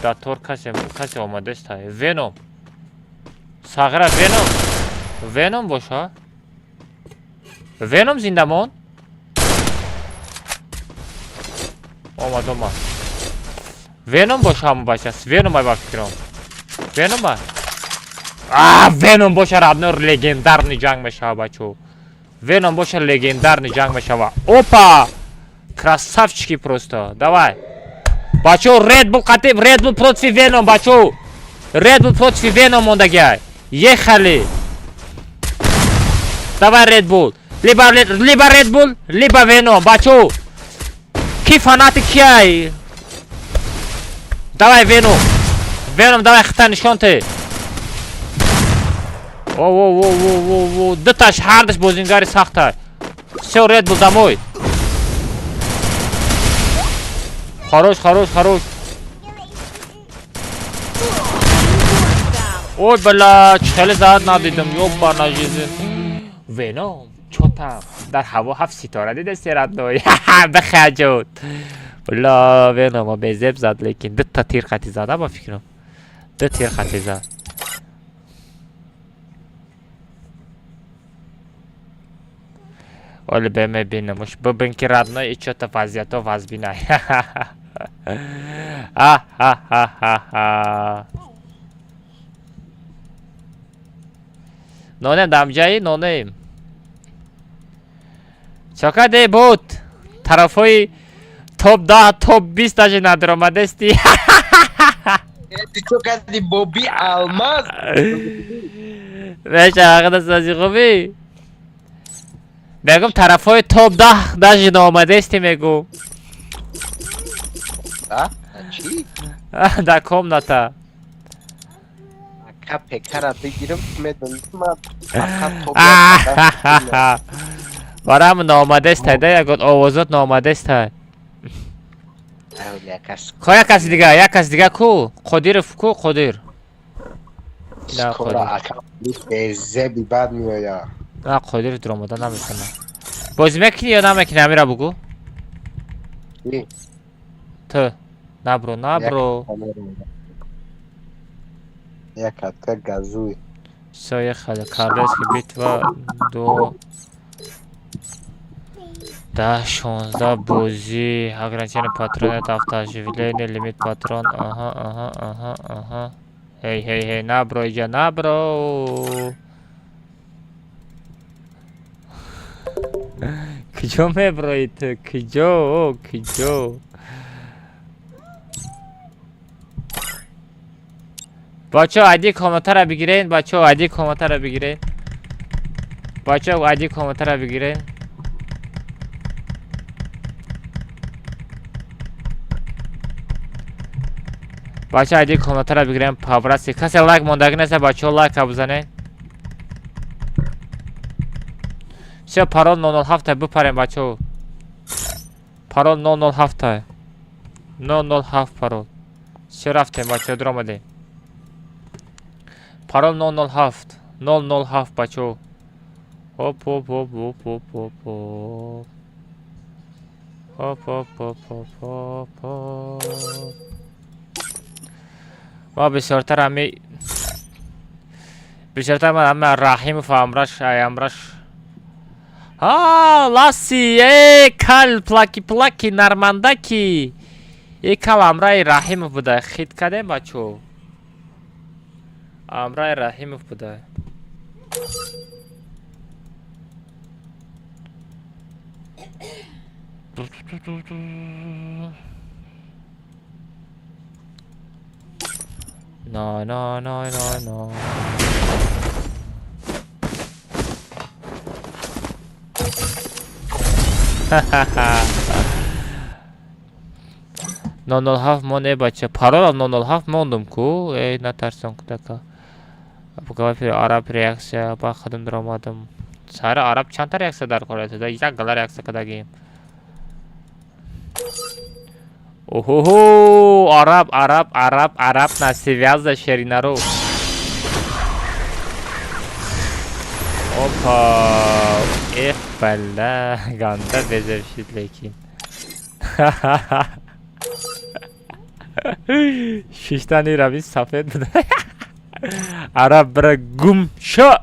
Датор касе, касе омадест. Веном. Сағира Веном. Веном боша? Веном зиндамон? Омад, омад. Веном боша ҳамон бача. Веном ай ба фикрам. Веном ай. А, Веном боша родной легендарный ҷанг мешава бачо. Веном боша легендарный ҷанг мешава. Опа! Красавчики просто. Давай. Бачо, Red Bull қатиб, Red Bull против Веном, бачо. Red Bull против Веном мондагай. Ехали. Давай Red Bull. Либо либо Red Bull, либо Веном, бачо. Ки фанати кияй? Давай Веном. Веном, давай хита нишон те. О, о, о, о, о, о, дуташ ҳардаш бозингари сахта. Всё, Red Bull домой. Хорош, хорош, хорош. Ой, бля, хеле зад надидам, ёбана жизнь. Веном, чо там? Дар ҳаво ҳафт ситора дидаси родной. Бихаҷуд. Бля, Веном безеб зад, лекин дута тир қати зада ба фикрам. Ду тир қати зад. Оли бе мебинам. Уш бибин ки родной и чё-то вазъиято вазбинай. Ха-ха-ха-ха. Нонем дамҷаи нонем. Чокаде буд. Тарафҳои топ 10, топ 20 даже надиромадести. Ту чо кардӣ Боби Алмаз? Меша ҳақида сази хубӣ. Мегум тарафҳои топ 10 даже наомадести мегум. А? Чӣ? Дар комната. Ака пекара бигирам, медонӣ ман фақат топ Барам наомадестай да ягон овозот наомадестай. Ко як каси дига, як каси дига ку? Қодиров ку? Қодир. На, Скоро Қодир. ака безеби бад меояд. На, Қодиров дуромада наметавонад. Бозӣ мекунӣ ё намекунӣ? Амира бугӯ. Чӣ? Ту. Набро, набро. Як катка газуй. Всё, ехали. Королевский битва до 10, 16 бозӣ. Ограничение патрона, автооживление, лимит патрон. Аҳа, аҳа, аҳа, аҳа. Ҳей, ҳей, ҳей, набро иҷа, набро. Куҷо меброӣ ту? Куҷо? Куҷо? Бачаҳо, айди комнатаро бигирен, бачаҳо, айди комнатаро бигирен. Бачаҳо, айди комнатаро бигирен. Бачаҳо, айди комнатаро бигирен, павраси. Касе лайк мондагӣ нест, бачаҳо лайка бизанен. Всё, парол 007 бипарем, бачаҳо. Парол 007. 007 парол. Всё, рафтем, бачаҳо, дуромадем. Парол 007. 007, бачаҳо. Хоп, хоп, хоп, хоп, хоп, хоп, хоп. Хоп, хоп, хоп, хоп, хоп, хоп. Ма бисёртар ҳами бисёртар ман ҳама Раҳимов амраш, ай амраш. А, Ласи, э, кал плаки плаки нармандаки. Э, кал амраи Раҳимов буда. Хит кардем, бачаҳо. Амраи Раҳимов буда. На на на на на. Ха-ха-ха. 007 мон э бача. Парола 007 мондум ку. Эй, натарсон кудака. Араб реаксия ба худам даромадам. Сара араб чандта реаксия дар кор аст? Як гала реаксия кардагим. Оҳо, араб, араб, араб, араб на связа шеринаро. Опа, эх, бала, ганда безевшид лекин. Шиштани рави сафед буда. Араб бира гум шо.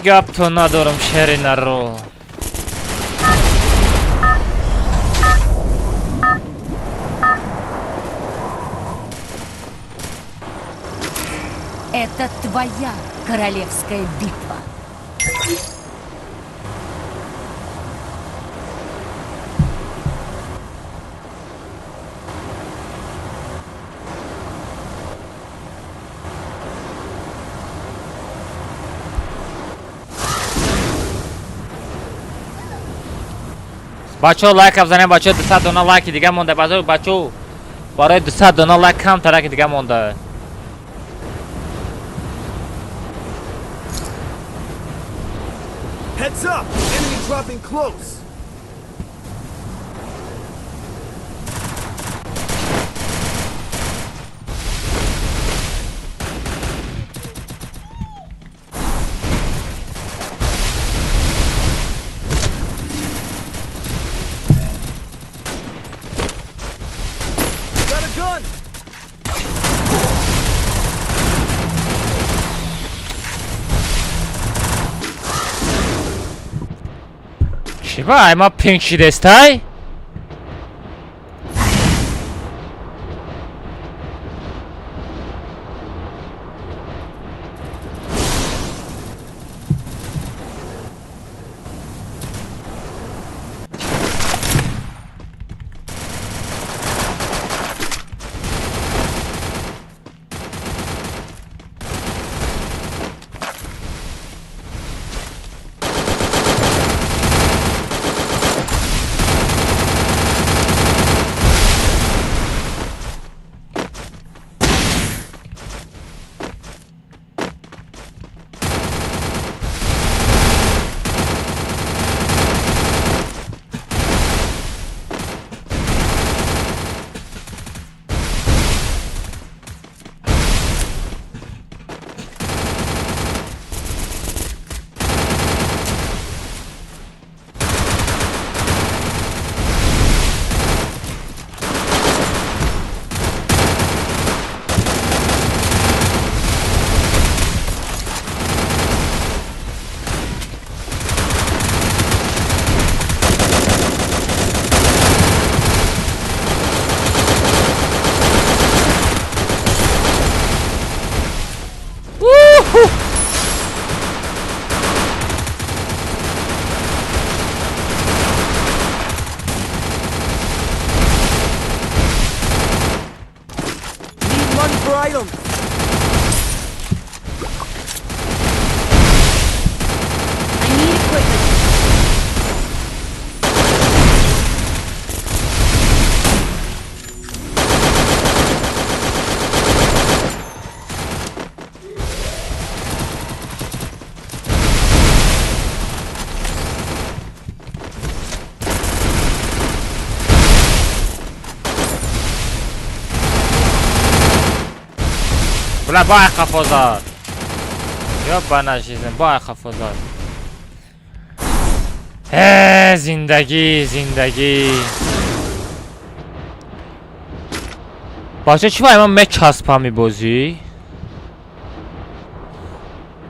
Гап то надорам шери наро. Это твоя королевская битва. Бачо лайк бзанем, бачо 200 дона лайки дига монда, бачо барои 200 дона лайк камтараки дига монда. Heads up! Enemy dropping close. Got a gun. Чиба, ай ма пинг шидестай? Need money for items. I need equipment. Бля, бай қафо зад. Ёбана жизнь, бай қафо зад. Э, зиндагӣ, зиндагӣ. Бача, чӣ вай ман мечаспам бозӣ?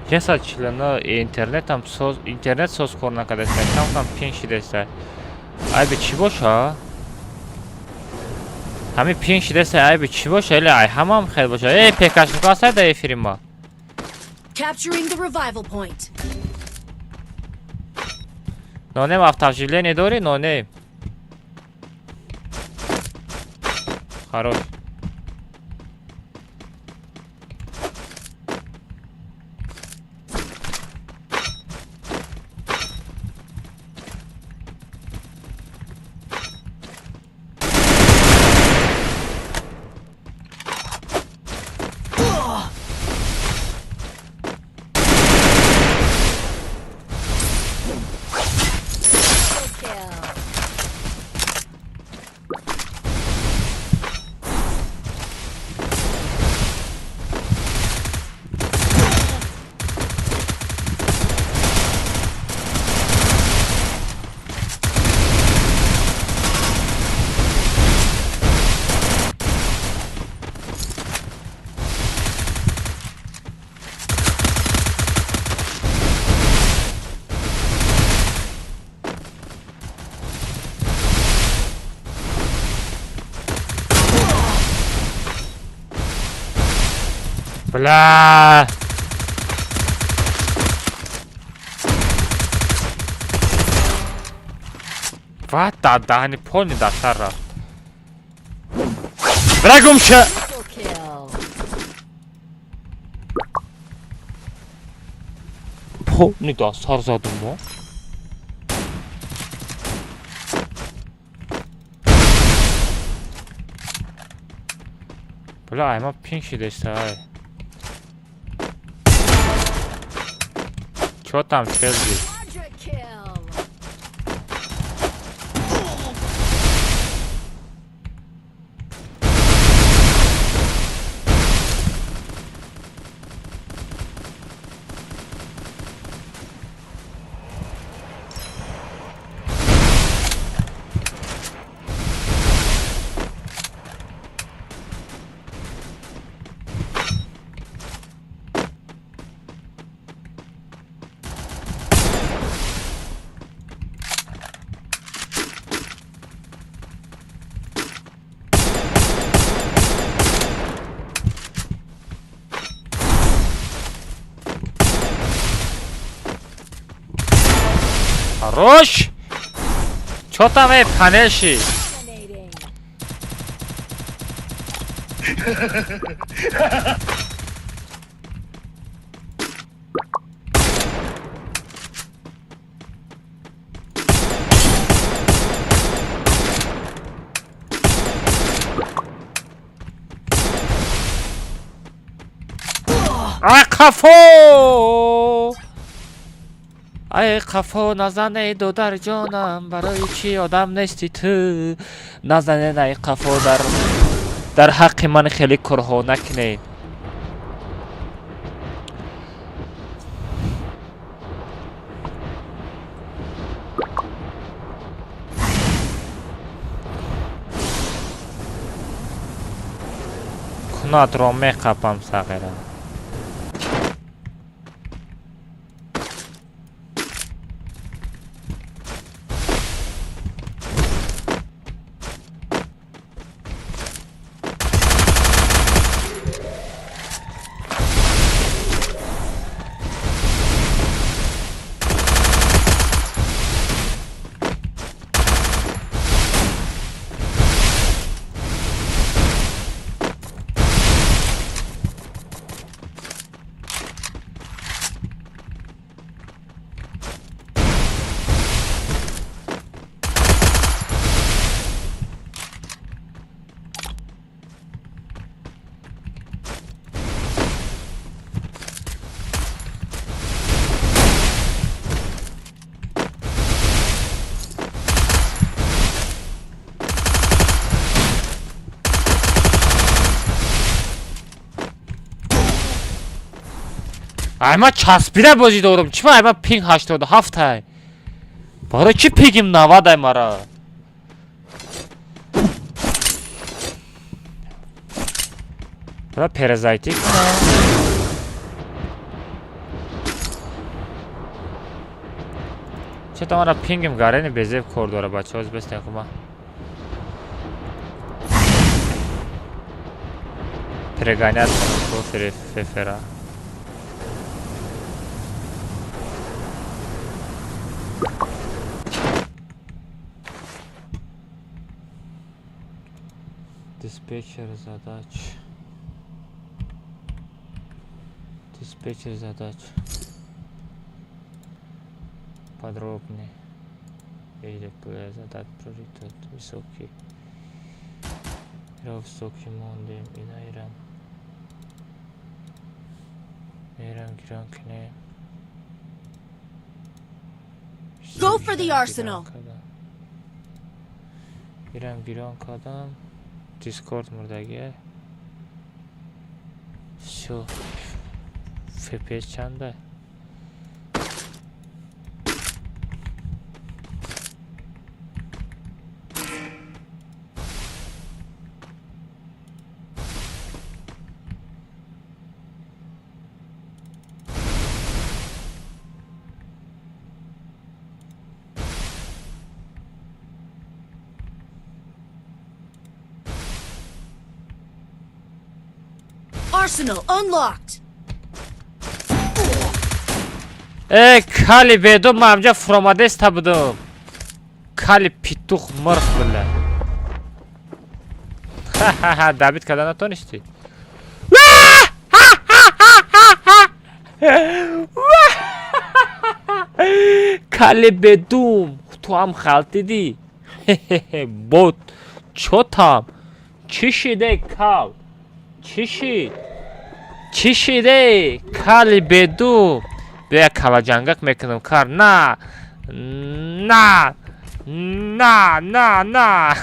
149 интернетам соз, интернет соз кор накардаста, кам кам пинг шидаста. Айби чӣ боша? Ҳамин пинг шидаста, айби чӣ боша? Или ай ҳамам хел боша? Э, пекашнико ҳастай дар эфири ма? Capturing the revival point. Нонем, автооживление дорӣ, нонем? Хорош. Kill. Бля! Ва да даҳани полни дар сар рафт. Бля, гумша! Triple kill. Полни дар сар задум мо. Бля, ай ма пинг шидаста, ай. Чё там, Челзи? Quadra kill. Хорош! Чё там, эй, панелши? Dominating. Ай, қафо! Ай, қафо назане, додарҷонам, барои чӣ одам нести ту? Назанен, ай қафо, дар ҳаққи ман хеле корҳо накунед. Кунатро меқапам, сағира. Ай ма часпида бозӣ дорам. Чӣ ай ма пинг 87 ай? Барои чӣ пингим 90 ай мара? Бра перезайти кунам. Чё мара пингим гарени безеб кор дора бачаҳо, бестен кума. Перегонять кунам фефера. Диспетчер задач. Диспетчер задач. Подробнее. Или задать приоритет высокий. Высокий мондем и на Иран. Иран гиран кне. Go for the arsenal. Иран гиран кадам. Дискорд мурдагия. Всё. FPS чанда? Arsenal unlocked. Э, кали бедум, ман амҷа фуромадеста будум. Кали питух мирх била. Ха-ха-ха, добить карда натонистӣ. Кали бедум, ту ҳам халтидӣ. Бот, чо там? Чӣ шиде кал? Чӣ шид? Чӣ шиде? Кали бедум. Бия калаҷангак мекунам кар. На! На! На! На! На!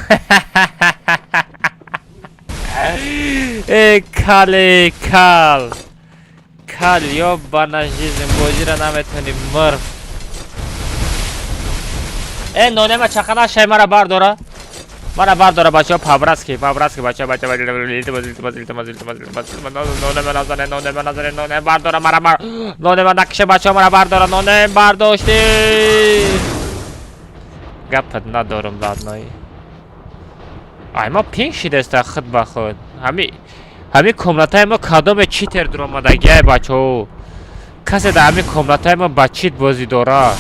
Э, кали кал! Кал, ёбана жизнь, бозиро наметавонӣ мирх. Э, нонема чақа нашай, мара бардора. Мара бардора, бачаҳо, по-братски, по-братски, бачаҳо, бачаҳо, илтимос, илтимос, илтимос, илтимос, илтимос, нонема назане, нонема назане, нонем бардора, мара бар, нонема накише, бачаҳо, мара бардора, нонем бардошти. Гапат надорам, ладной. Ай, ма пинг шидаста худ ба худ. Ҳами комнатаи мо кадоме читер дуромадагиай, бачаҳо. Касе дар ҳами комнатаи мо ба чит бозӣ дора.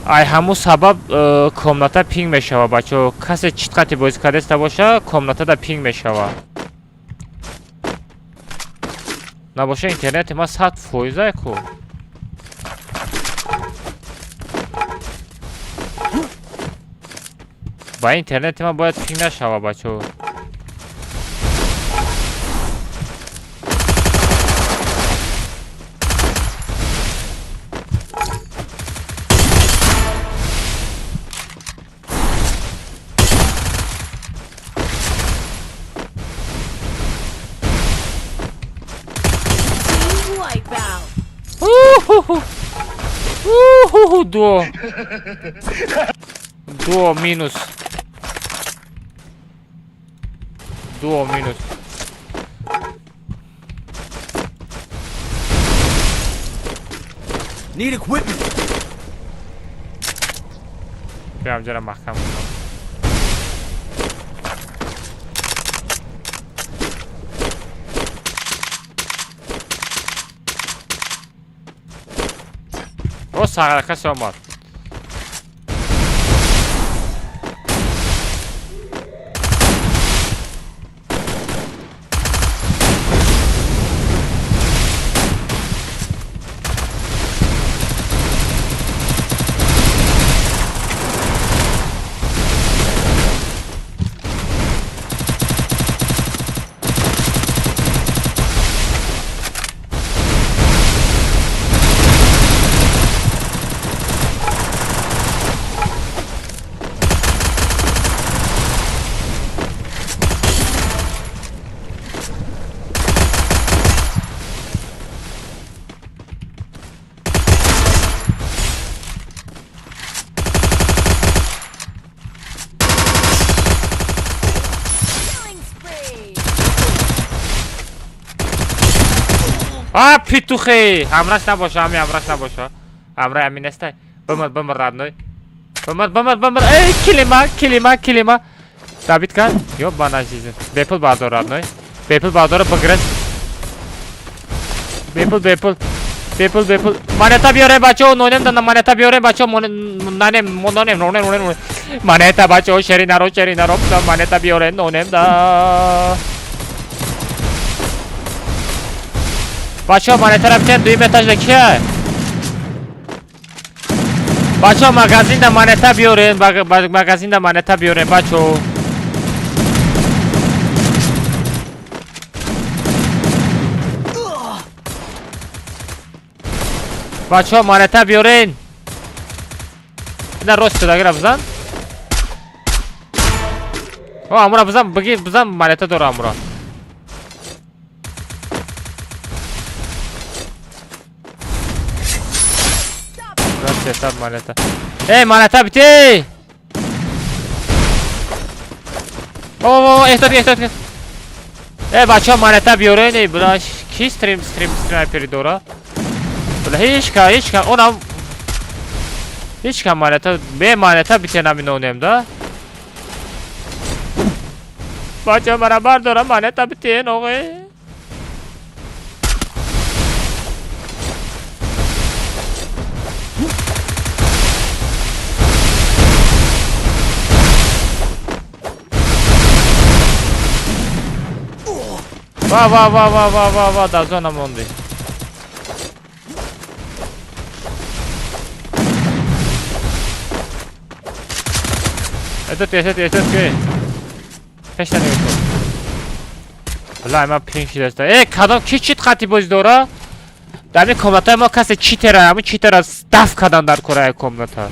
Ай ҳамун сабаб комната пинг мешава, бачаҳо. Касе чит қати бозӣ кардаста боша, комнатада пинг мешава. Набоша интернети ма 100% ай ку. Ба интернети ма бояд пинг нашава, бачаҳо. Дуо. Дуо минус. Дуо минус. Need equipment. Биям ҷара маҳкам кунам. О, сағара касе омад. А, петухи! Ҳамраш набоша, ҳами ҳамраш набоша. Ҳамраи ҳами нестай. Бимир, бимир, родной. Бимир, бимир, бимир. Эй, килима, килима, килима. Добить кард? Ёбана жизнь. Бепул бардор, родной. Бепул бардора бигиред. Бепул, бепул. Бепул, бепул. Монета биёрем, бачаҳо, нонем да монета биёрем, бачаҳо, нанем, нонем, нонем, нонем. Монета, бачаҳо, шери наро, шери наро, монета биёрем, нонем да. Бачаҳо, монетаро битен, дуюм этажда кия? Бачаҳо, магазинда монета биёрем, магазинда монета биёрем, бачаҳо. Бачаҳо, монета биёрен. Ина рост шудагира бизан. О, амура бизан, бигир, бизан монета дора амура. Рост сесад монета. Эй, монета бите! О, о, эҳтиёт, эҳтиёт. Эй, бачаҳо, монета биёрен, эй, била, ки стрим, стрим, снайпери дора? Била, ҳеч ка, ҳеч ка, онам ҳеч ка монета, бе монета бите наминонем, да? Бачаҳо, мара бардора, монета битен, оғе. Ва, ва, ва, ва, ва, ва, ва, дар зона монди. Эҳтиёт, эҳтиёт, эҳтиёт ки. Пешта нигоҳ кун. Валлаҳи ман пинг шидаста. Э, кадом ки чит қати бозӣ дора? Дар ин комнатаи мо касе читера, ҳамин читера даф кардан дар кораи комната.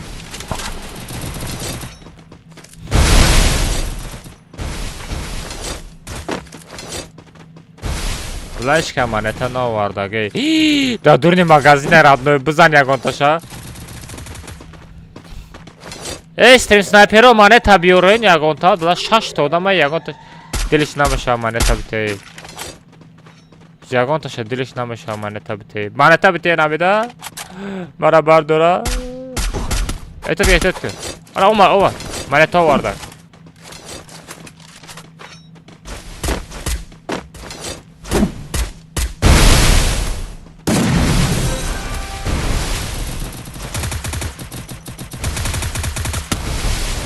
Флешка монета наовардаги. Дар дуруни магазина родной бизан ягонташа. Эй, стрим снайперо монета биёрен ягонта, дала шашта одама ягонта дилиш намешава монета битей. Ягонташа дилиш намешава монета битей. Монета битей набида? Мара бардора. Эҳтиёт, эҳтиёт кун. Ана омад, омад. Монета оварда.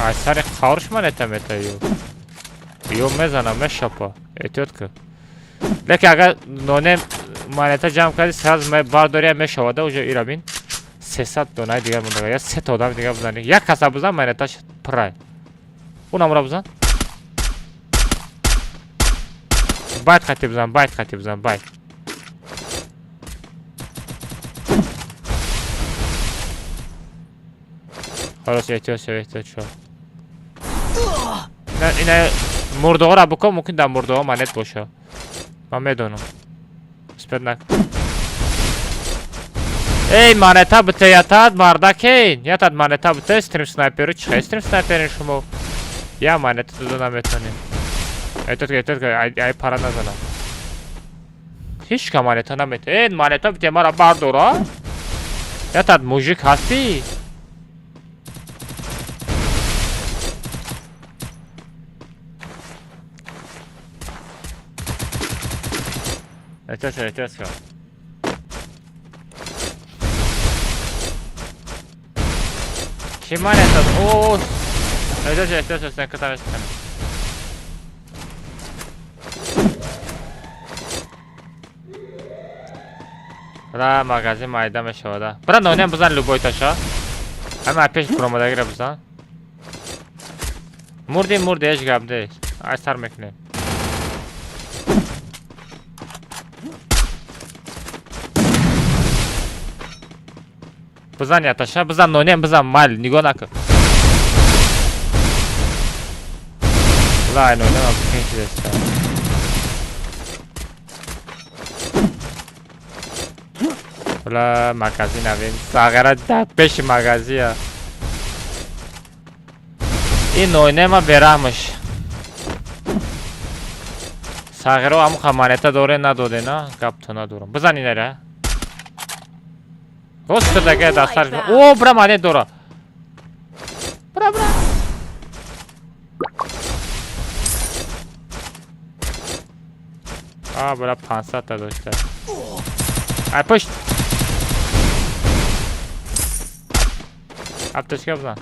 Ай сари қаврш монета мета ё. Ё мезанам, мешапа. Эҳтиёт кун. Лекин агар нонем монета ҷамъ кардӣ, сразу бардория мешавада уже ира бин. 300 донаи дигар мондага. Я сета одами дигар бизани. Як каса бизан монеташ пурай. Унамра бизан. Байт хати бизан, байт хати бизан, байт. Халос, эҳтиёт шав, эҳтиёт шав. Ина мурдоҳоро бикун, мумкин дар мурдоҳо монет боша. Ман медонам. Успеть нак. Эй, монета бите, ятад мардакин. Ятад монета бите, стрим снайперу чӣ стрим снайперин шумо? Я монета дода наметонем. Эҳтиёт, эҳтиёт, ай пара назанам. Ҳеч ка монета намета. Эй, монета бите, мара бардора. Ятад мужик ҳастӣ? Эҳтиёт шав, эҳтиёт шав. Ки монета? О, эҳтиёт шав, эҳтиёт шав, сен ката мешканам. Ра магазин майда мешавада. Бира нонем бизан любой таша. Ҳама пеш буромадагира бизан. Мурди, мурди, ҳеҷ гап нест. Ай сар мекунем. Бизан яташа, бизан нонем, бизан майли, нигоҳ накун. Лай нонем аб шидаста. Ла магазин авин. Сағара дар пеши магазия. Ин нонема бераҳмаш. Сағиро ҳамуха монета доре надоде на? Гапто надорам. Бизан инара. Рост кардага дастар. О, бра монет дора. Бра бра. А, бра 500 та дошта. Ай пушт. Аптечка бизан.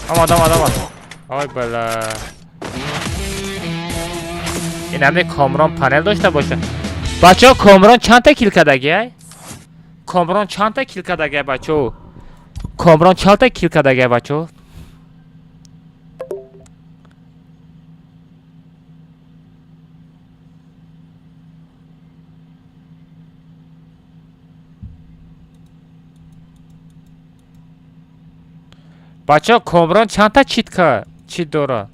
Омад, омад, омад. Ой бала. Ин ҳаме Комрон панел дошта боша. Бачаҳо, Комрон чанд та кил кардагиай? Комрон чанд та кил кардагиай, бачаҳо? Комрон чанд та кил кардагиай, бачаҳо? Бачаҳо, Комрон чанд та чит кард? Чит дора?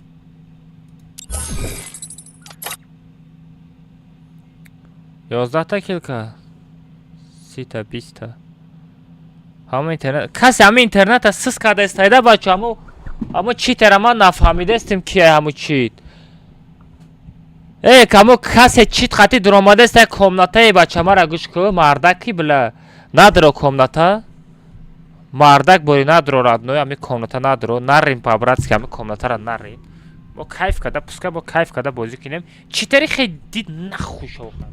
11 та кил кард. 30 та, 20 та. Ҳама интернет, касе ҳама интернета сис карда истайда, бачаҳо, ҳамо ҳамо читера ман нафаҳмидаистем, кия ҳамо чит. Э, камо касе чит қати дуромадаист як комнатае, бача, мара гӯш кун, мардаки била надро комната. Мардак бори надро, родной, ҳами комната надро, нарим по-братски, ҳами комнатара нарим. Мо кайф карда, пускай мо кайф карда бозӣ кунем. Читери хе дид нахуш охар.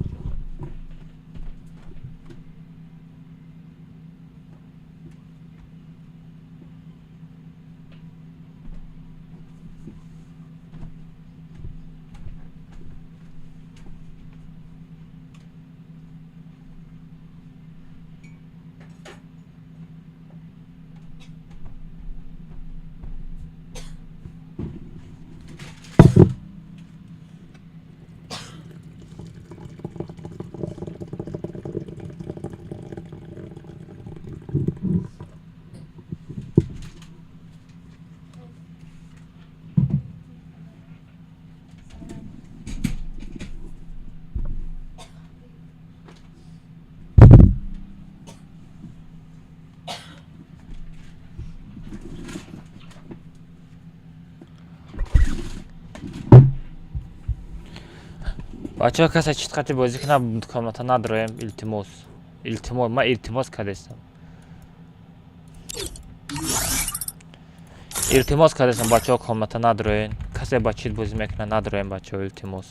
Бачаҳо, касе чит қати бозӣ кунад, комната надроем, илтимос. Илтимос, ман илтимос кардастам. Илтимос кардастам, бачаҳо, комната надроен. Касе ба чит бозӣ мекунад, надроем, бачаҳо, илтимос.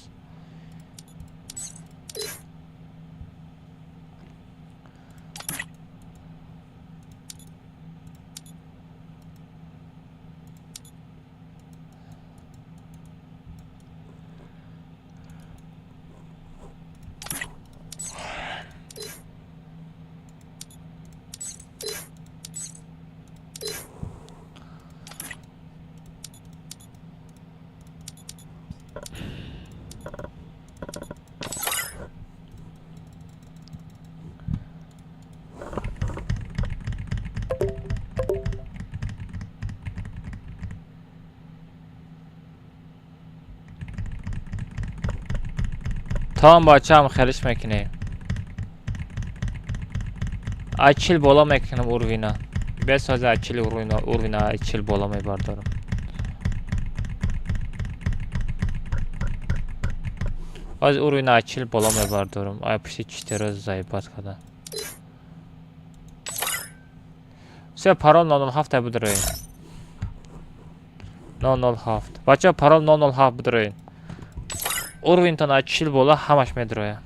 Тамом, бачаам, хелиш мекунем. Ай чил боло мекунам уровина. Бес ҳозир ай чил уровина, уровина ай чил боло мебардорам. Ҳозир уровина ай чил боло мебардорам. Ай пушти читеро заебать кардан. Всё, парол 007 будроен. 007. Бачаҳо, парол 007 будроен. Уровинтон аз чил боло ҳамаш медрояд.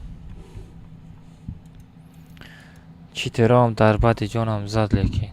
Читероам дар баъди ҷонам зад лекин.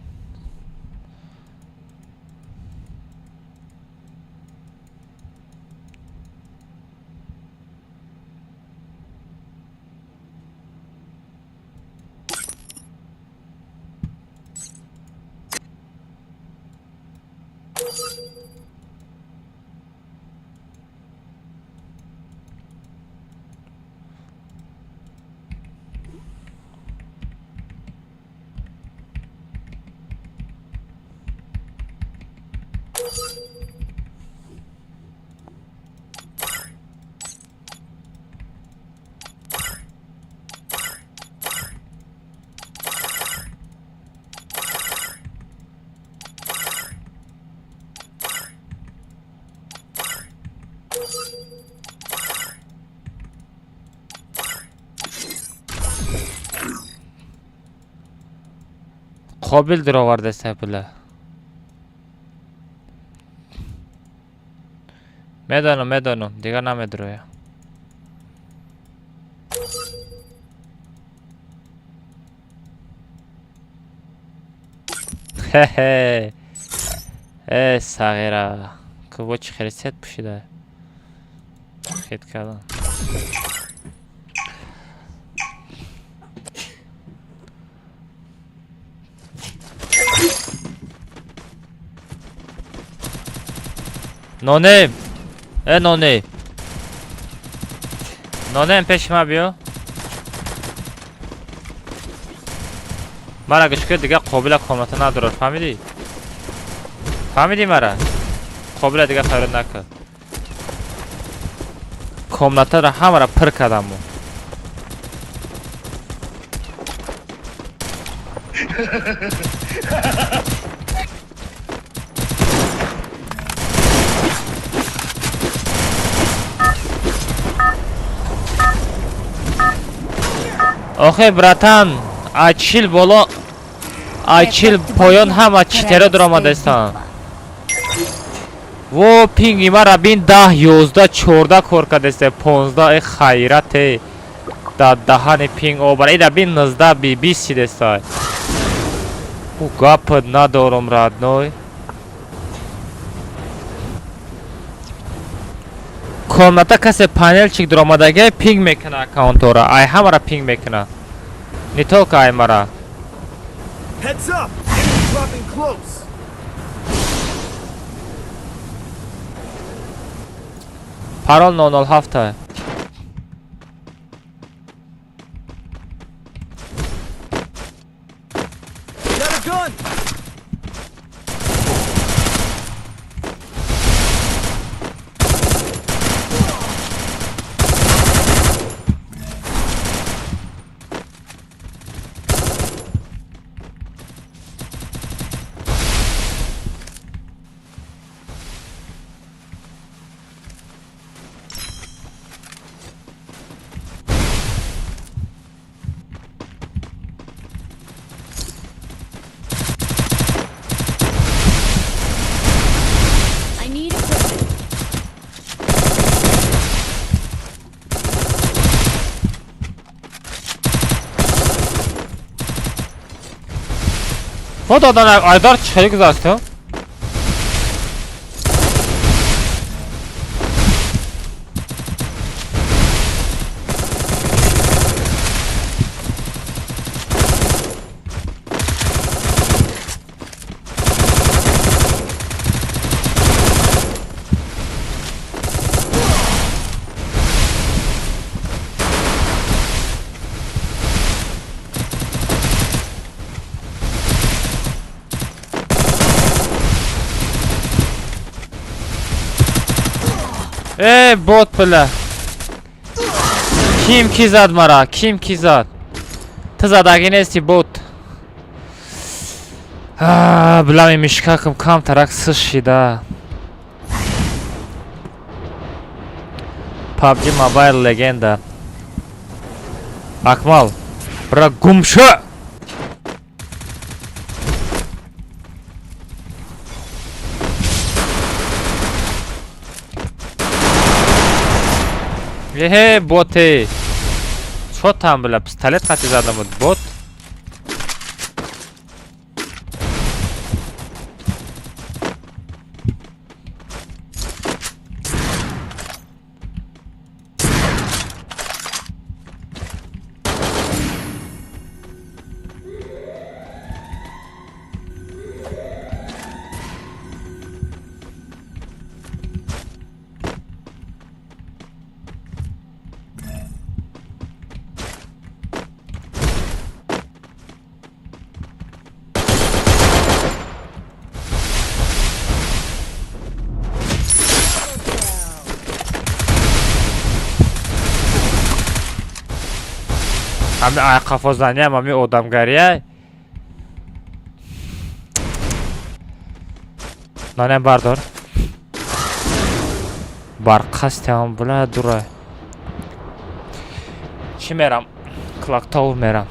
Қобил дуровардаста, била. Медонам, медонам, дигар намедуроя. Хе-хе. Э, сағира. Ку чӣ хеле сет пӯшида. Хит кардам. Нонем. Э, нонем. Нонем, пеши ма биё. Мара гӯш кун, дигар қобила комната надорад, фаҳмидӣ? Фаҳмидӣ мара? Қобила дигар фарёд накун. Комнатаро ҳамаро пир кардам мо. Охе, братан, ай 40 боло, ай 40 поён ҳама читеро дуромадаистанд. Во, пинги мара бин, 10, 11, 14 кор кардааст, 15. Э, хайрате, дар даҳани пинг обара. Ира бин, 19 би 20 шидестай. Ӯ гапат надорам, родной. Комната касе панелчик дуромадагӣ, пинг мекуна аккаунтора, ай ҳамара пинг мекуна, не только ай мара. Heads up! Enemy dropping close. Парол 007. Got a gun. I need equipment. Мо додан айдар чӣ хеле гузашту? Э, бот, била. Ким ки зад мара? Ким ки зад? Ту задагӣ нести, бот. Билами мишкакам камтарак сис шида. PUBG Mobile легенда. Акмал, бира гум шо. Еҳе, боте. Чо там, била, пистолет қати задам буд, бот. Ҳами ай қафозаниам, ҳами одамгария. Нанем бардор. Бар қастиам, била, дура. Чӣ мерам? Clock Tower мерам.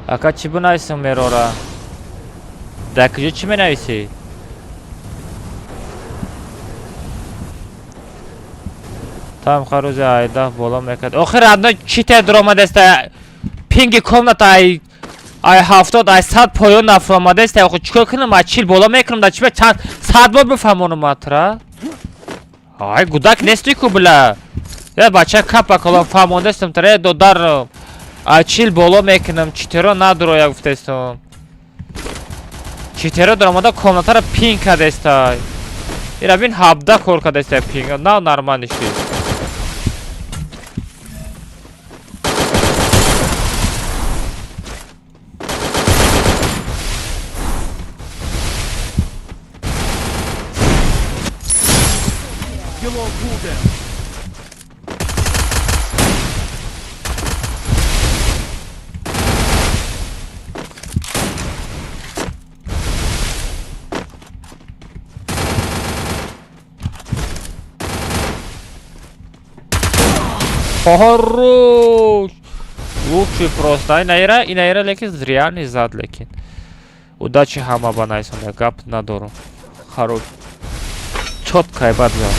Ака чӣ бинависам мерора? Дар куҷо чӣ менависӣ? Там рӯзи айдаҳ боло мекард. Охир одно чӣ те дуромадаста? Пинги комната ай 70 ай 100 поён нафуромадаста. Охир чӣ кор кунам? Ай 40 боло мекунам. Да чӣ ба чанд сад бор бифаҳмонам матра? Ай гудак нести ку била. Я бача капа колон фаҳмондастам тра додарам. Ай 40 боло мекунам. Читеро надуроя гуфтастам. Читеро дуромада комнатаро пинг кардастай. Ира бин 17 кор кардастай пинг. На нормально шид. Skill on cooldown. Хорош! Лучший просто. Инаира, инаира, лекин реальный зад, лекин. Удачи ҳама ба найсонда, гап надорум. Хорош. Чётко бад зад.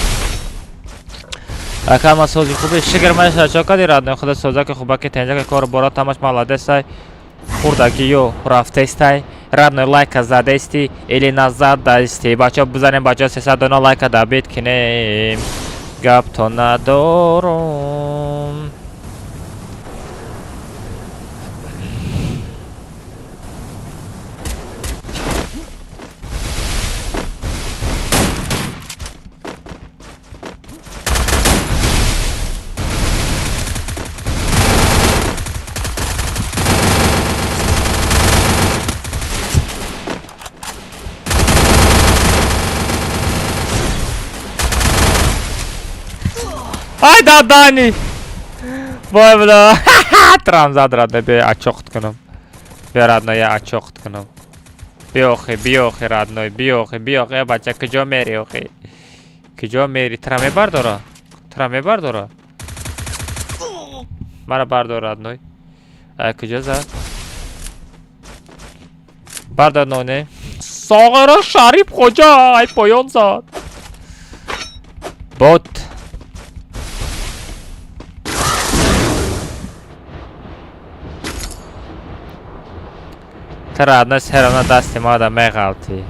Ака ма сози хубе, шигр маша чо кади радно, худа соза ки хуба ки тенҷа ки кор бора тамаш молодесай. Хурдаки ё рафтестай. Радно лайка задести или назад дасти. Бача бизанем, бача 300 дона лайка дабит кинем. Гап то надорум. Ай дадани! Вой бля! Трам зад радно, бе ачоқт кунам. Бе радно, я ачоқт кунам. Биохи, биохи радно, биохи, биохи, бача куҷо мери охи? Куҷо мери? Тра мебардора? Тра мебардора? Мара бардор радно. Ай куҷо зад? Бардор ноне. Соғара Шариф хоҷа, ай поён зад. Бот. Тра одна все равно дасти мада меғалти.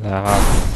Лағалти.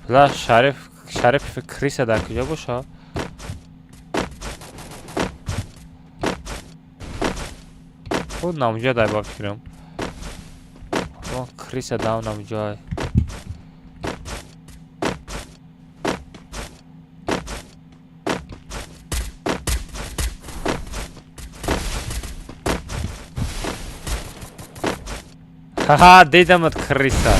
Ла Шариф, Шариф криса дар куҷо боша? О, намуҷа дай ба фикрам. О, криса дам намуҷа. Ха-ха, дидамат криса.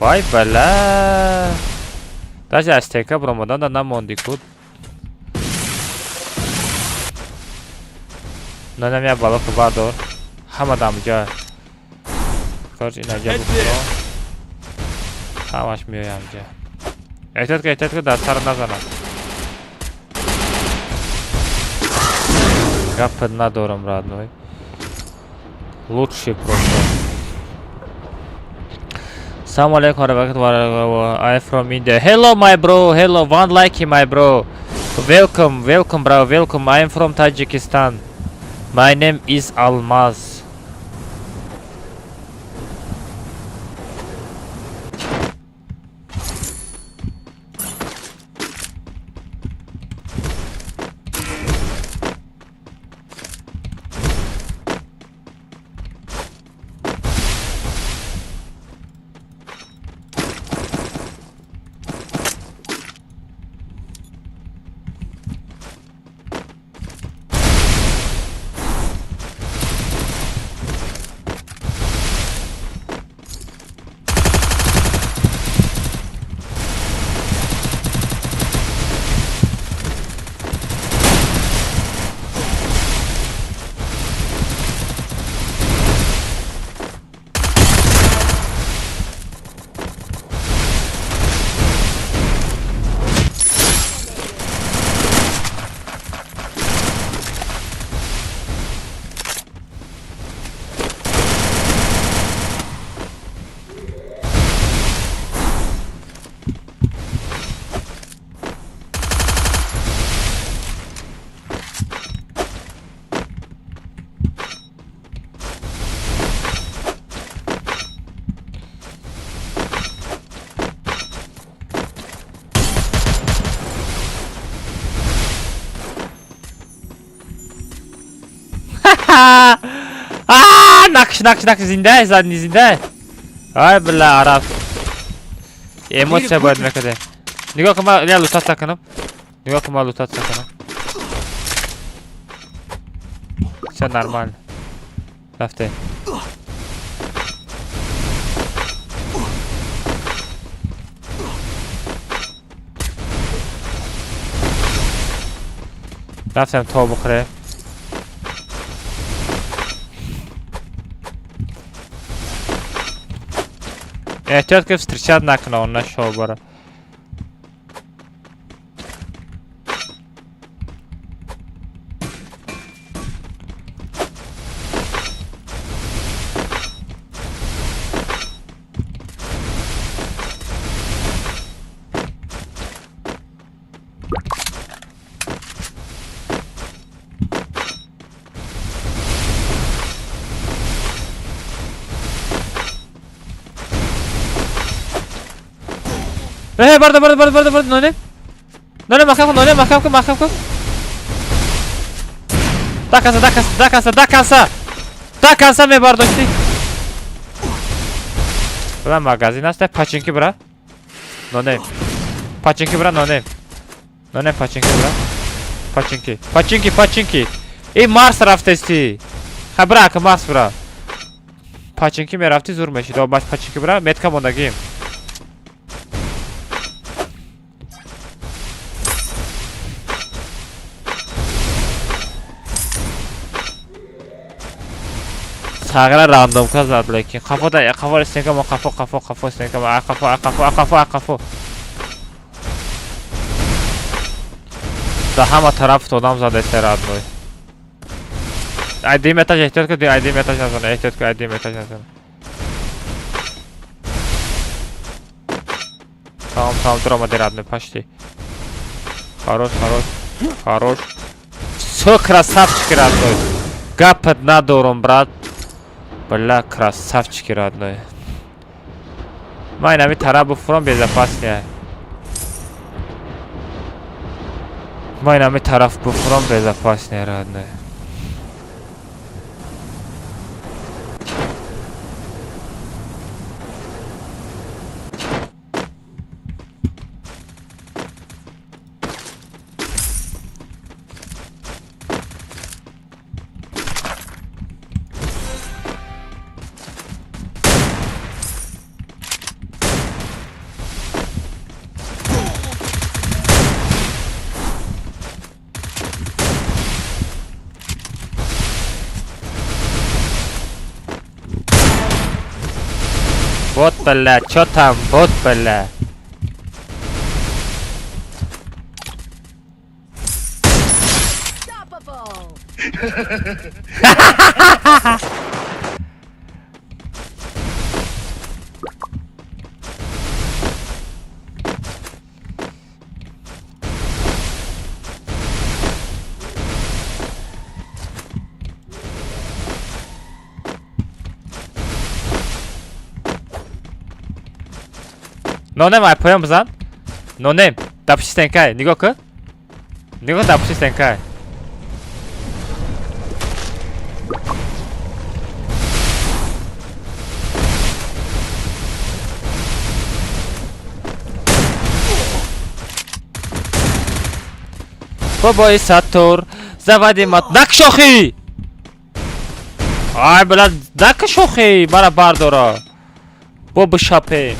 Вай бала. Даже аз стенка баромадан да намонди куд. Нонам я балоку бардор. Ҳама дамҷа. Короче, инаҷа бухоро. Ҳамаш меоям ҷа. Эҳтиёт кун, эҳтиёт кун, дар сар назанад. Гапат надорам, родной. Лучший просто. Салом алейкум ва рахматуллоҳи. I from India. Hello my bro. Hello, one like my bro. Welcome, welcome bro, welcome. I am from Tajikistan. My name is Almaz. Нақш, нақш, нақш, зинда, задни зинда. Ай бля, араб. Эмоция бояд мекарде. Нигоҳ кун, ман я лутаться кунам. Нигоҳ кун, ман лутаться кунам. Всё нормально. Рафте. Рафтем то бухӯре. Эҳтиёт ки встречать накунад он нашобара. Барда, барда, барда, барда, барда, ноне. Ноне, маҳкам кун, ноне, маҳкам кун, маҳкам кун. Дакаса, дакаса, дакаса, дакаса. Дакаса мебардошти. Бра магазин аст, пачинки бра. Ноне. Пачинки бра, ноне. Ноне, пачинки бра. Пачинки, пачинки, пачинки. И Марс рафтести. Ха бра, ка Марс бра. Пачинки мерафти зур мешид. О, пачинки бра, метка мондагим. Тағира рандомка зад, лекин қафо да қафо стенка мо қафо қафо қафо стенка мо қафо қафо қафо қафо. Да ҳама тараф одам зада родной. Ай дим этаж эҳтиёт кун, ай дим этаж назан, эҳтиёт кун, ай дим этаж назан. Тамом, тамом, дуромади родной, пошли. Хорош, хорош, хорош. Всё, красавчики, родной. Гапат надорум, брат. Бля, красавчики, родной. Ман инами тараф буфурам безопаснее. Ман инами тараф буфурам безопаснее, родной. Вот, бля, чё там, вот, бля. Нонем ай поён бизан. Нонем, дар пушти стенкай, нигоҳ кун. Нигоҳ дар пушти стенкай. Бобои Саттор, заводи мат. Накшохи! Ай, бля, накшохи, мара бардора. Бо бишапе.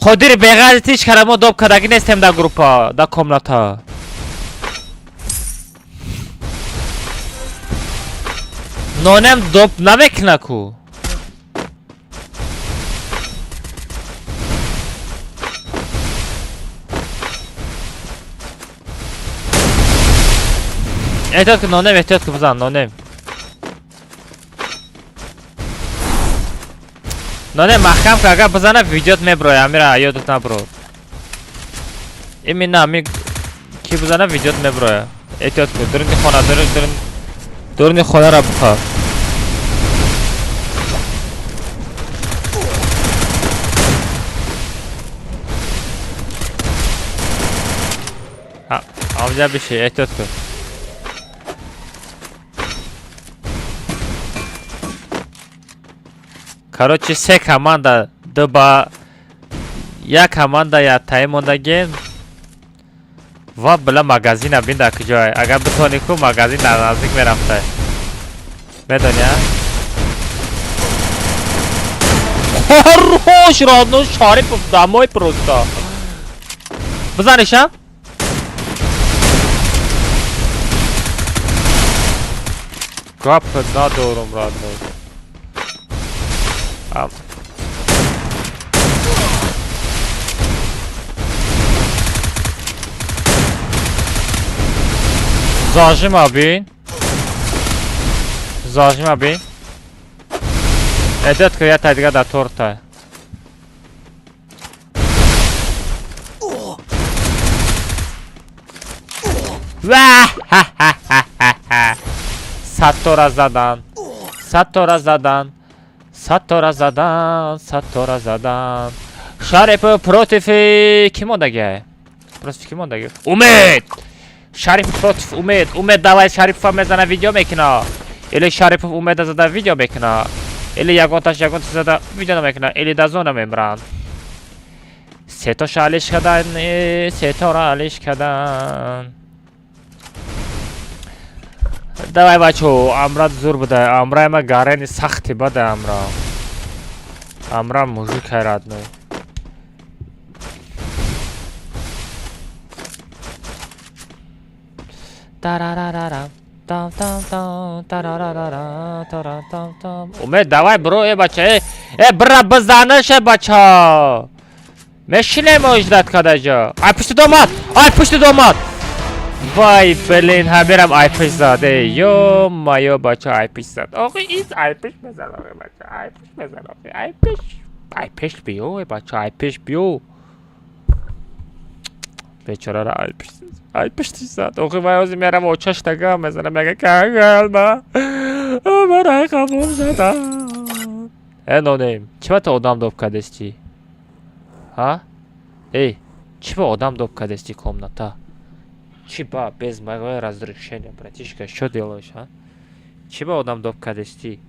Қодир беғайрати ҳеҷ кара мо доб кардагӣ нестем дар группа, дар комната. Нонем доб намекуна ку. Эҳтиёт кун, нонем, эҳтиёт кун, бизан, нонем. Нонем маҳкам кун, агар бизана видеот меброя, амира ёдат наброд. Именно ами ки бизана видеот меброя. Эҳтиёт кун, дуруни хона, дуруни хонара биха. Амҷа биши, эҳтиёт кун. Короче, се команда, ду ба як команда я таи мондагем ва била магазина бин дар куҷое. Агар битонӣ ку магазин дар наздик мерафтай. Медонӣ, а? Хорош, родной Шарипов, домой просто. Бизанишам? Гап надорум, родной. Зажима бин. Зажима бин. Эҳтиёт кун, як дигар дар торта. Ва-ха-ха-ха-ха. Саттора задан. Саттора задан. Саттора задан, Саттора задан. Шарипов против ки мондагӣ? Против ки мондагӣ? Умед! Шарипов против Умед. Умед давай Шарипова мезана видео мекуна. Или Шарипов Умеда зада видео мекуна. Или ягонташ ягонташ зада видео намекуна. Или да зона мемранд. Сетоша алиш кадан, сетора алиш кадан. Давай бачо, амра зур буда. Амра ма гарени сахти бада амра. Амра мужик родной. Тарарарара. Там там там тарарарара тара там там. Умед давай бро, э бача, э, э бра бизанаш э бача. Мешинем ождат кадаҷа. Ай пушти домад, ай пушти домад. Вай, блин, ҳамирам айпиш зад. Эй, ё-моё, бача айпиш зад. Охи, ис айпиш мезад, охи, бача, айпиш мезад, охи, айпиш. Айпиш биё, эй, бача, айпиш биё. Бечорара айпиш зад. Айпиш зад. Охи, вай, ҳозир мерам очаш тага мезанам, мега кангалма. Барай қабул задам. Э, нонем, чӣ ба ту одам доб кардести? Ҳа? Эй, чӣ ба одам доб кардести комната? Чиба без моего разрешения, братишка, что делаешь, а? Чиба одам доб кадести?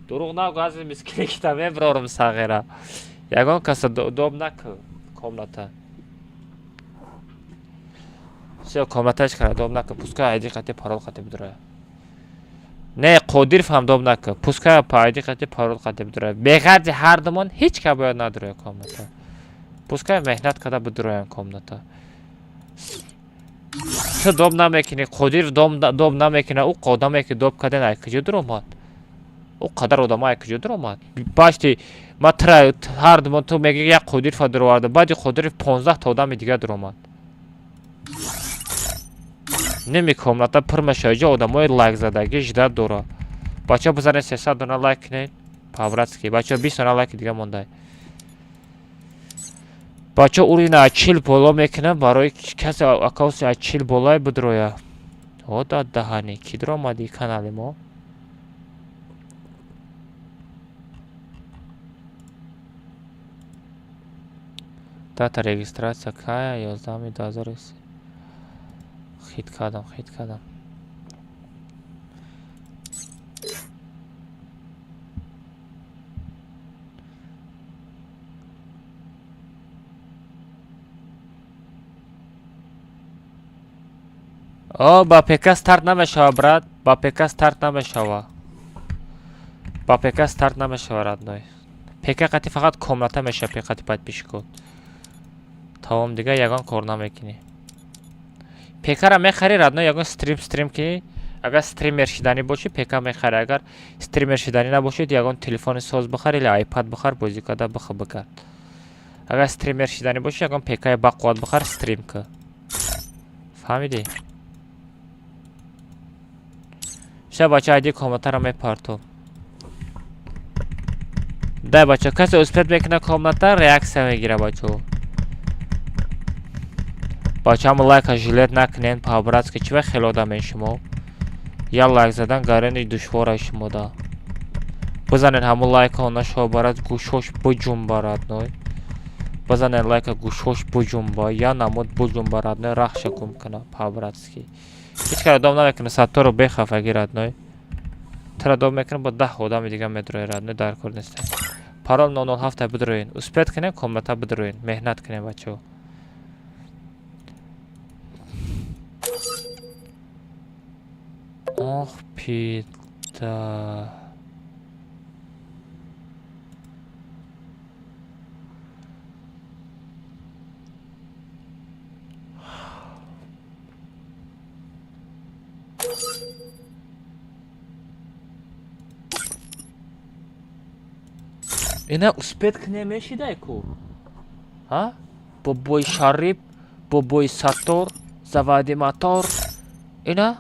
Дурӯғ нагӯ, аз мискине ки та меброрум сағира. Ягон каса доб накӯ комната. Всё, комнаташ кара доб накӯ, пускай айди қати парол қати бидурая. Не, Қодиров ҳам доб накӯ, пускай айди қати парол қати бидурая. Беғарзи ҳар думон ҳеҷ ка бояд надуроя комната. Пускай меҳнат карда бидуроян комната. Ту доб намекунӣ, Қодиров доб намекуна, ӯ одаме ки доб кардан ай куҷо дуромад? О қадар одамо ай куҷо даромад? Башти ма тра ҳар ду ту меги як Қодирова дароварда, баъди Қодиров 15 та одами дигар даромад. Ними комната пур мешава, иҷо одамои лайкзадагӣ ждать дора. Бачаҳо, бизанед 300 дона лайк кунед по-братски. Бачаҳо, 20 дона лайки дига мондай. Бачаҳо, уровень а 40 боло мекунам барои касе аккаунти а 40 болай бидроя. О, да даҳани ки даромади канали мо? Дата регистрация кая? 11 2003. Хит кардам, хит кардам. О, ба ПК старт намешава, брат, ба ПК старт намешава. Ба ПК старт намешава, родной. ПК қати фақат комната мешава, қати подписчикот. Тамом, дига ягон кор намекунӣ. ПК-ра мехарӣ, родной, ягон стрим ки агар стример шиданӣ бошӣ, ПК мехарӣ, агар стример шиданӣ набошед, ягон телефони соз бихар или iPad бихар, бозӣ карда бихо бикард. Агар стример шиданӣ бошӣ, ягон ПК-и бақувват бихар, стрим кун. Фаҳмидӣ? Ша, бача, айди комнатаро мепартом. Дай, бача, касе успеть мекуна комната, реаксия мегира, бачаҳо. Бача, ҳама лайка жалеть накунен по-братски. Чӣ ва хеле одамен шумо? Я лайк задан гарани душвора шумода. Бизанед ҳамун лайка, нашава барад, гӯшош буҷумба, родной. Бизанед лайка, гӯшош буҷумба, я намуд буҷумба, родной, рахша гум куна по-братски. Ҳеҷ кара дом намекуна, Сатторо бехафаги, родной. Тара дом мекуна, бо 10 одами дига медрои, родной, дар кор неста. Парол 007, бидроен. Успеть кунем, комната бидроен. Меҳнат кунем, бачаҳо. Ох, пида. Ина успеть кунем мешидай ку? Ҳа? Бобои Шарип, бобои Саттор, заводи мотор. Ина?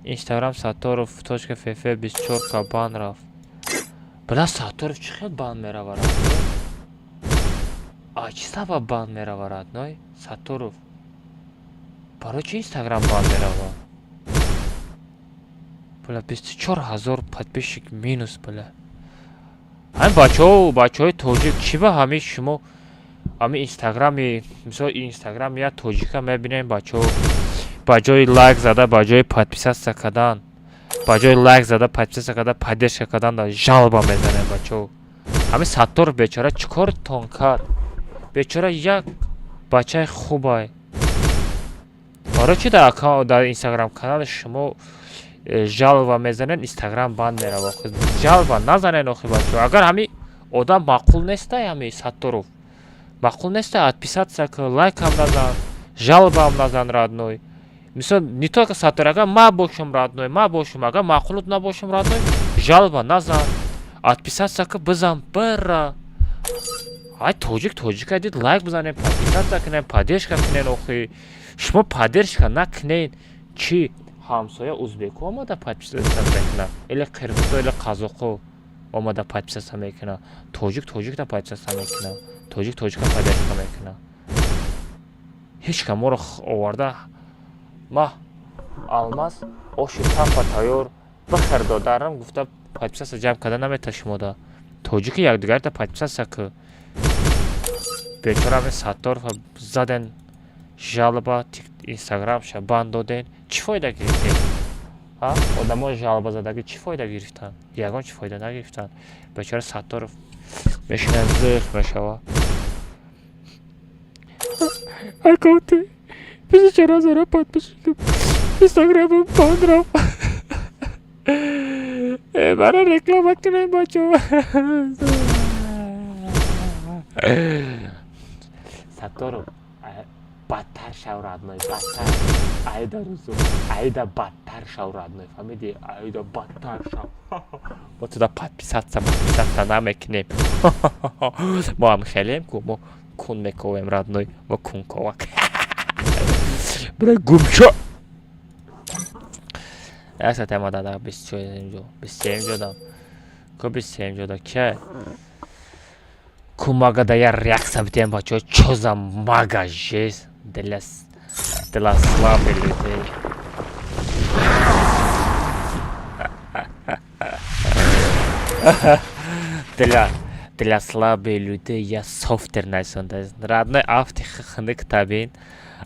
Инстаграм Сатторов точка фф 24 ка бан рафт. Била, Сатторов чӣ хел бан мерава, родной? А чӣ сабаб бан мерава, родной? Сатторов. Барои чӣ Инстаграм бан мерава? Била, 24 ҳазор подписчик минус, била. Ҳамин бачаҳо, бачаҳои тоҷик, чӣ ба ҳамин шумо ҳамин инстаграми, мисол, инстаграм як тоҷика мебинем, бачаҳо, ба ҷои лайк зада, ба ҷои подписаться кардан, ба ҷои лайк зада, подписаться карда, поддержка кардан да жалоба мезанем, бачаҳо. Ҳамин Сатторов бечора чӣ кортон кард? Бечора як бачаи хубай. Барои чӣ дар инстаграм канали шумо жалоба мезанед, инстаграм банд мерава? Охи жалоба назанед, охи, бачаҳо. Агар ҳамин одам маъқул нестай, ҳамин Сатторов маъқул нестай, отписаться кун, лайкам назан, жалобам назан, родной. Мисол, не только Саттор, агар ма бошам, родной, ма бошам, агар маъқулут набошам, родной, жалоба назан, отписаться кун, бизан, бира. Ай, тоҷик тоҷика дид, лайк бизанем, подписаться кунем, поддержка кунем. Охи шумо поддержка накунед, чӣ ҳамсоя узбеко омада подписаться мекунад или қирғизо или қазоқо омада подписаться мекунад? Тоҷик тоҷикта подписаться мекунад, тоҷик тоҷика поддержка мекунад. Ҳеҷ кам моро оварда ма алмаз оши тапа тайёр бихар, додарам гуфта, подписаться ҷамъ карда намета. Шумода тоҷики якдигарта подписаться ку. Бечора ҳамин Сатторов заден жалоба, инстаграмша банд доден, чӣ фоида гирифтем? Одамо жалоба задагӣ чӣ фоида гирифтанд? Ягон чӣ фоида нагирифтанд. Бечора Сатторов мешинад, зиқ мешава. Аккаунти 24 ҳазора подписчикам, инстаграмам банд рафт. Мара реклама кунем, бачаҳо. Сатторов. Бадтар шав, родной, бадтар. Айда рӯзу, айда бадтар шав, родной, фаҳмидӣ? Айда бадтар шав. Мо туда подписаться, подписаться намекунем. Мо ҳам хелем ку, мо кун мековем, родной, мо кунковак. Бирай гумшо. Як саат ама дада 24 ҷо, 23 ҷодам. Ку 23 ҷода ки? Ку мага да я реакция бидем, бачаҳо, чё за мага жесть для слабых людей. Для слабых людей я софтер насонда. Родной, афти хнык табин.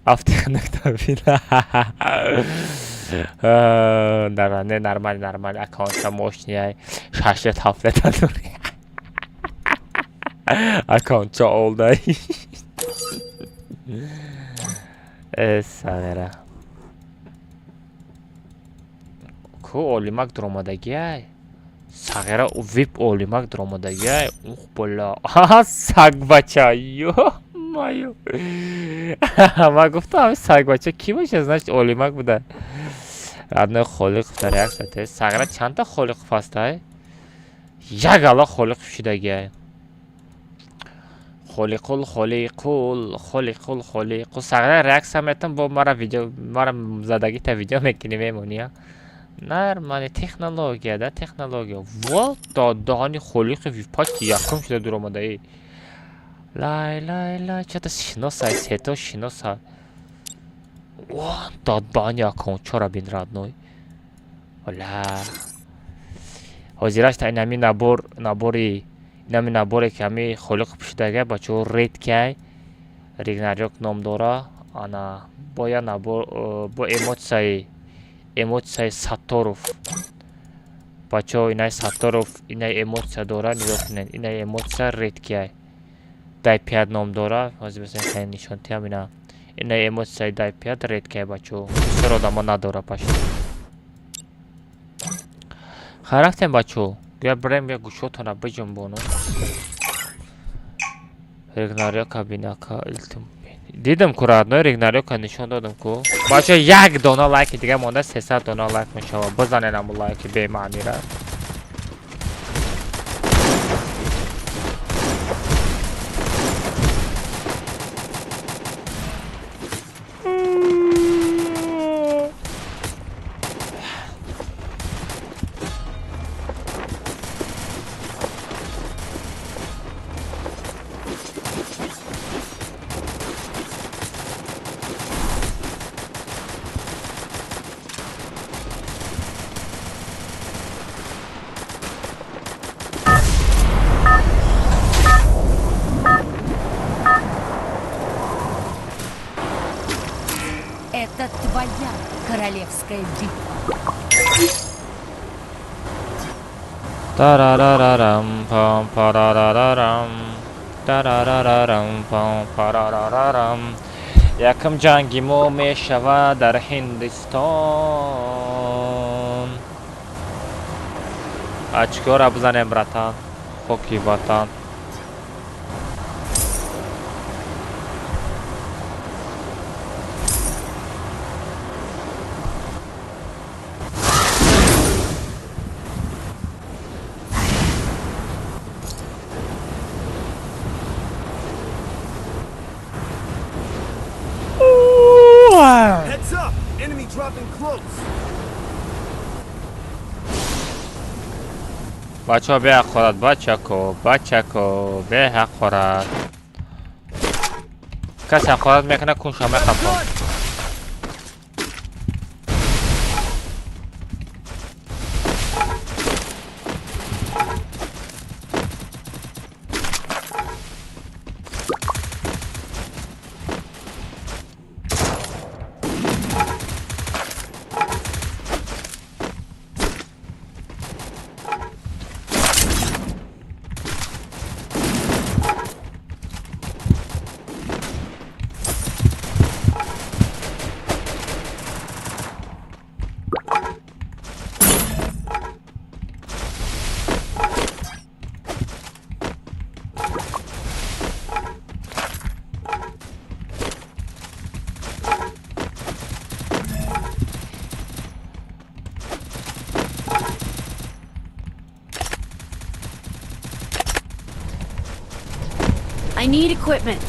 Афти хнык табин. Не, нормально, нормально. Аккаунта мощный. Шашлет ҳафлета дори. Аккаунтча олдай. Э, сағира. Ку олимак дуромадагиай? Сағира вип олимак дуромадагиай? Ух, бола. Сагбача. Ё-моё. Ман гуфтам сагбача ки боша, значит олимак буда. Родной, Холиқов дар як сате. Сағира чандта Холиқов ҳастай? Як ала Холиқов шудагиай. Холиқул, Холиқул, Холиқул, Холиқул. Сағира реаксия метам, бо мара видео, мара задагита видео мекунӣ, мемонӣ. Нормально, технология, да, технология. Вот даҳани Холиқи випаки якум шуда дуромадаи. Лай, лай, лай, чата шиносай, сето шиносай. Ва, даҳани аккаунтчора бин, родной. Ола. Ҳозираш та инами набор, набори инами наборе ки ҳами Холиқ пӯшидага, бачаҳо, редкий Рагнарёк ном дора. Ана бо я набор бо эмоцияи Сатторов. Бачаҳо, инаи Сатторов, инаи эмоция дора, нигоҳ кунед. Инаи эмоция редкий. Дай пять ном дора. Ҳозир бисен хеле нишон диҳам ина. Инаи эмоцияи дай пять редкий, бачаҳо. Бисёр одамо надора пашти. Хай, рафтем, бачаҳо. Гӯя бирем, я гӯшотона биҷунбону. Рагнарёка бинака илтим. Дидам ку, родной, Рагнарёка нишон додам ку. Бачаҳо, як дона лайки дига монда, 300 дона лайк мешавад. Бизанед ҳамун лайки бемаънира. Это твоя королевская битва. Тарарарарам пам парарарарам тарарарарам пам парарарарам. Якум ҷанги мо мешавад дар Ҳиндистон. Очкора бизанем, братан, хоки ватан. Heads up! Enemy dropping close. Бачаҳо, беҳақорат, бачако, бачако, беҳақорат. Касе ҳақорат мекунад, кунша мехапам. I need equipment.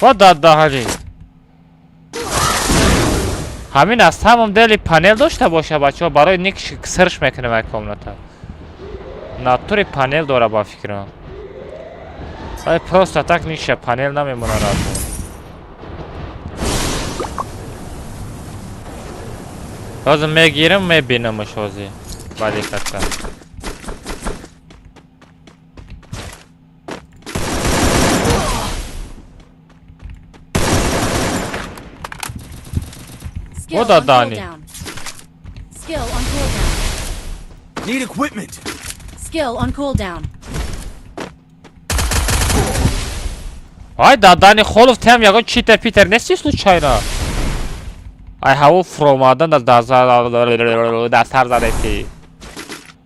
Во дадаҳани. Ҳамин аз самом дели панел дошта боша, бачаҳо, барои ник сирш мекунем ай комната. Натури панел дора, ба фикрам. Ай просто так ниша панел намемона, радно. Ҳозир мегирам, мебинамаш ҳозир. Баъди катта. Skill Вот on Дани. cooldown. Skill on cooldown. Need equipment. Skill on cooldown. Ай дадани холов, тем ягон читер питер нести случайно? Ай ҳаво фуромадан дар сар задеси.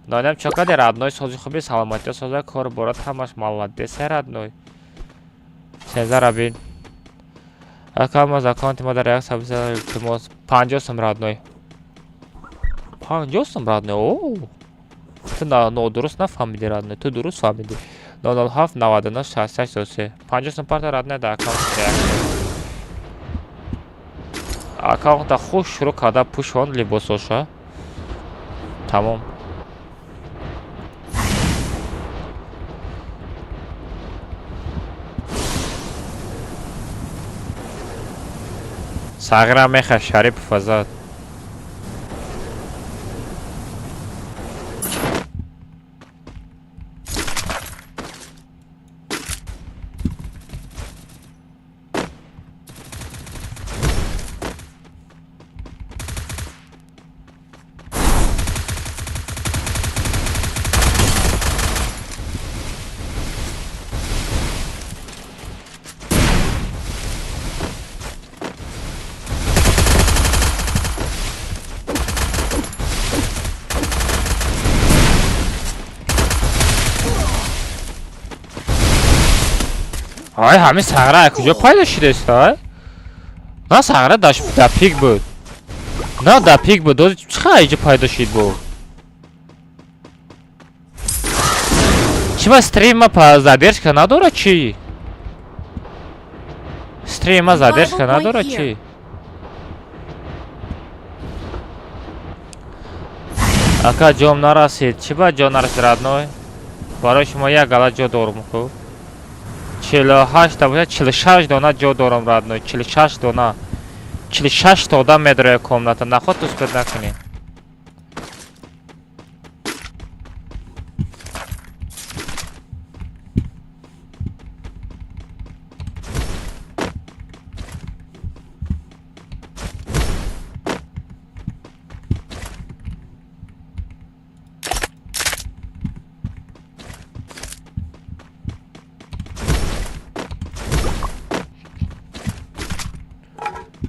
Нонам чокаде, родной, сози хуби, саломатиё соза, кор борат ҳамаш молодец, родной. Сезар абин. Акамаз аккаунти ма дар як сабза, илтимос. 50 сум, родной. 50 сум, родной. О. Ту нодуруст нафаҳмиди, родной. Ту дуруст фаҳмиди. 007 99 66 3. 50 сум парта, родной, дар аккаунти реакция. Аккаунта хуш шурӯъ карда пӯшон либосоша. Тамом. Сағира меха Шарипов азад. Ай ҳамин сағра ай куҷо пайдо шудааст, ай? На сағра даш да пик буд. На да пик буд. Дози чӣ ха иҷо пайдо шид бу? Чӣ ба стрима па задержка надора чӣ? Стрима задержка надора чӣ? Ака, ҷом нарасид. Чӣ ба ҷо нарасид, родной? Барои шумо як гала ҷо дорум хуб. 48-та бошад, 46 дона ҷо дорам, родной, 46 дона. 46 та одам медроя комната. Наход успеть накунӣ.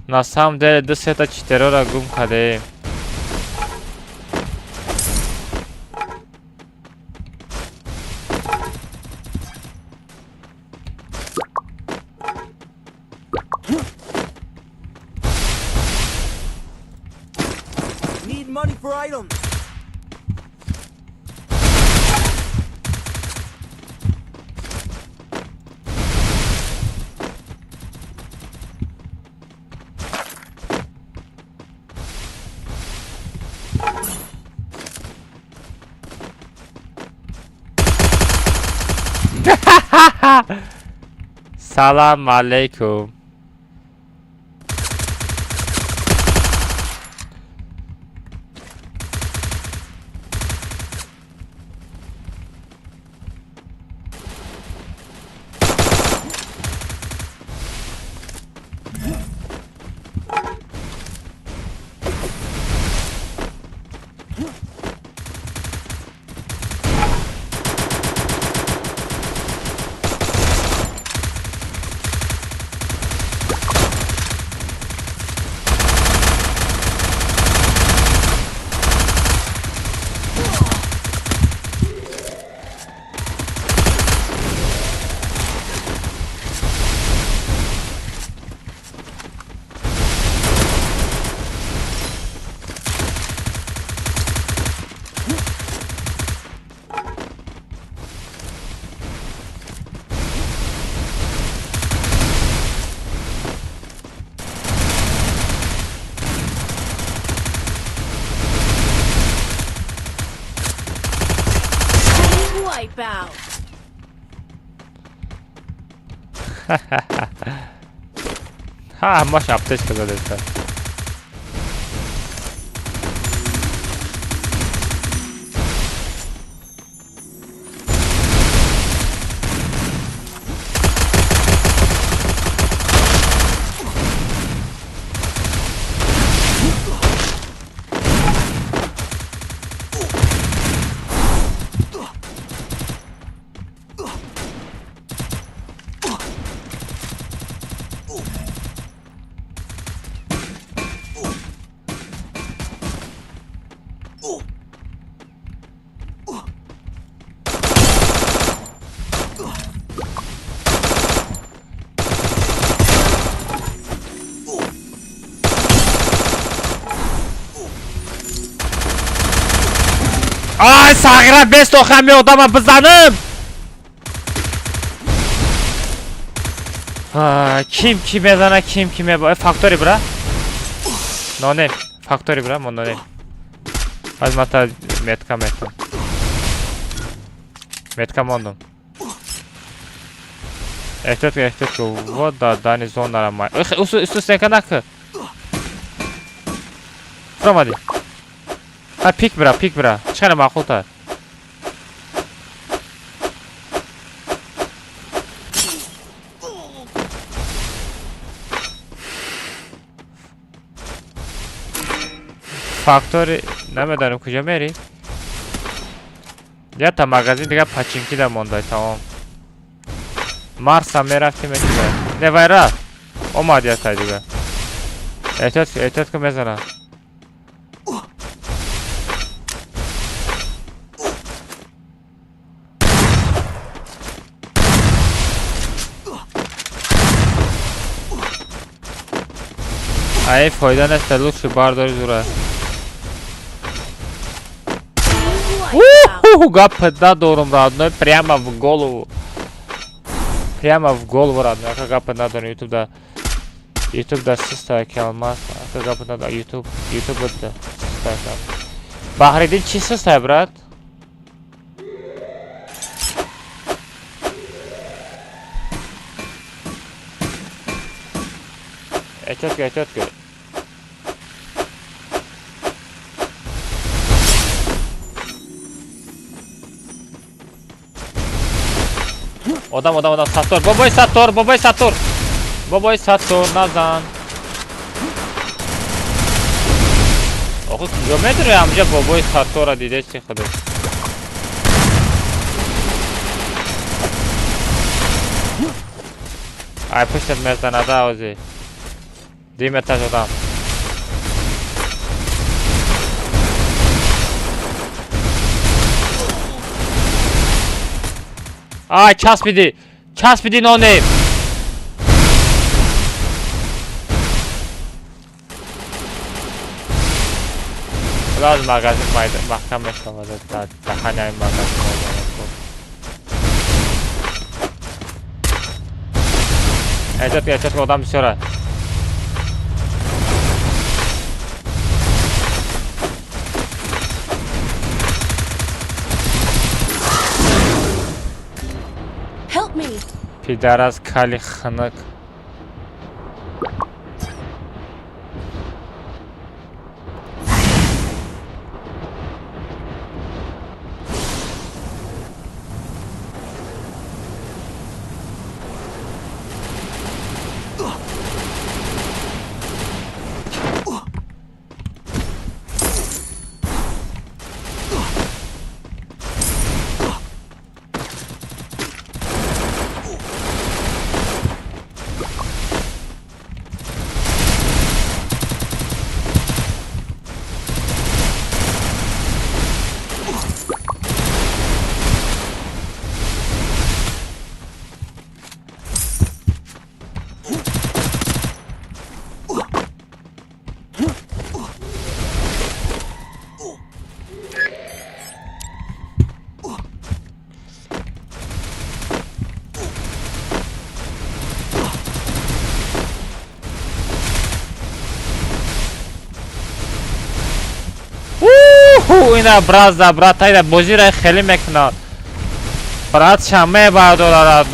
На самом деле ду сета читерора гум кардем. Need money for items. Салам алейкум. Ҳамаш аптечка задеста. Ай, сағира бес тоқами одама бизаним. Ким ки мезана, ким ки меба. Фактори бра. Нонем. Фактори бра, мо нонем. Аз мата метка метам. Метка мондум. Эҳтиёт ки, эҳтиёт ки. Вот да, дани зонара май. Усу, усу стенка нака. Фромади. Ха, пик бра, пик бра. Чӣ хеле маъқултар. Фактори намедонем куҷо мери. Ята магазин дига пачинкида мондай тамом. Марсам мерафтим дига. Не вай рафт. Омад ята дига. Эҳтиёт, эҳтиёт ки мезанам. Ай фойда нест, лучше бардори зура. Уху, гап надорум, родной, прямо в голову. Прямо в голову, родной. Ака гап надорум, YouTube да. YouTube да систа ки алмаз. Ака гап надорум, YouTube, YouTube да систа ки. Баҳриддин чӣ систа, брат? Эҳтиёт ки, эҳтиёт ки. Одам, одам, одам, Саттор, бобои Саттор, бобои Саттор. Бобои Саттор, назан. Охо, куҷо медури ҳамҷа бобои Саттора дидеси худо. Ай пуштат мезанада ози. Диметаж одам. Ай, часпиди. Часпиди нонем. Хулас магазин маҳкам мешавад даҳани ҳамин магазин. Эҳтиёт, эҳтиёт, одам бисёра. Пидарас кали ханак. Ина брат за брат, айда бозира хеле мекунад. Брат шаме бардорад.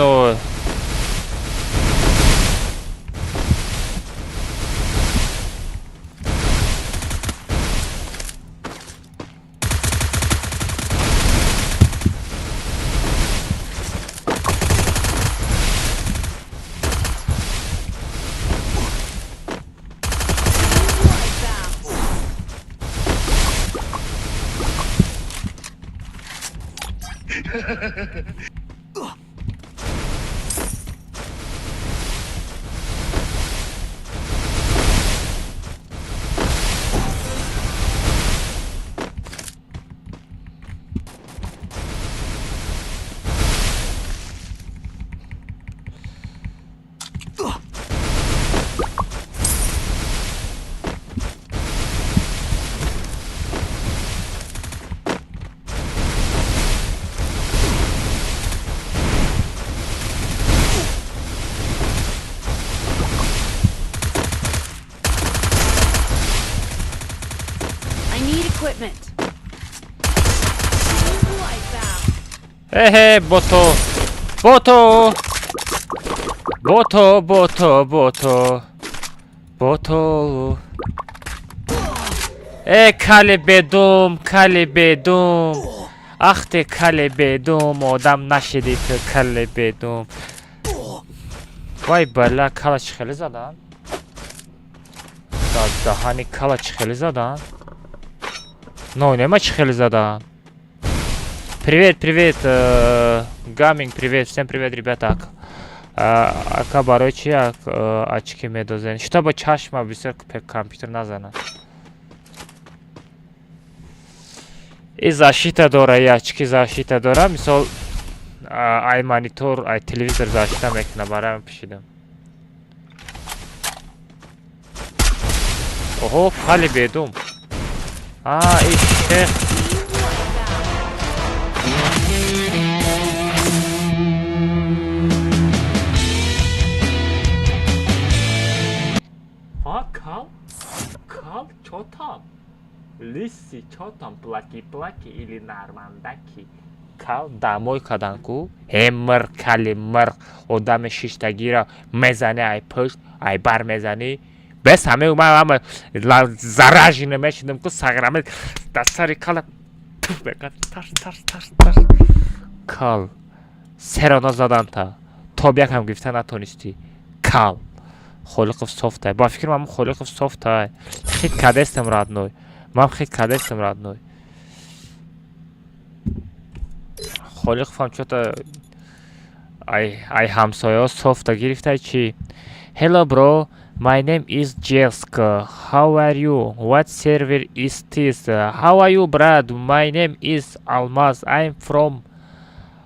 Equipment. Wipeout. Эхе, бото. Бото. Бото, бото, бото. Бото. Э, кали бедум, кали бедум. Ах ты, кали бедум, одам нашиди ту, кали бедум. Вай бала, кала чӣ хеле задан? Дар даҳани кала чӣ хеле задан? Но, нема чӣ хеле задан. Привет, привет, Гаминг, привет, всем привет, ребята. Ака, барои чи очки медозен? Чтобы чашма бисёр компьютер назана. И защита дора, и очки защита дора. Мисол, ай монитор, ай телевизор защита мекуна, барои пишидам. Оҳо, кали бедум. А, и шех. А, кал? Кал, чё там? Лиси, чё там? Плаки-плаки или нармандаки? Кал дамой кадан ку? Э, мир, кали мир. Одами шиштагира мезани ай пушт, ай бар мезани. Бес ҳаме ман ҳама заражина мешидам ку сағраме дар сари кала туф мекард. Тарс, тарс, тарс, тарс. Кал. Серона задан та. Тоб якам гирифта натонистӣ. Кал. Холиқов софтай. Ба фикр ман Холиқов софтай. Хит кадестам родной. Ман хит кадестам родной. Холиқов ҳам чё-то ай ҳамсояҳо софта гирифтай чи? Hello bro, my name is Jessica. How are you? What server is this? How are you, brad? My name is Almaz. I'm from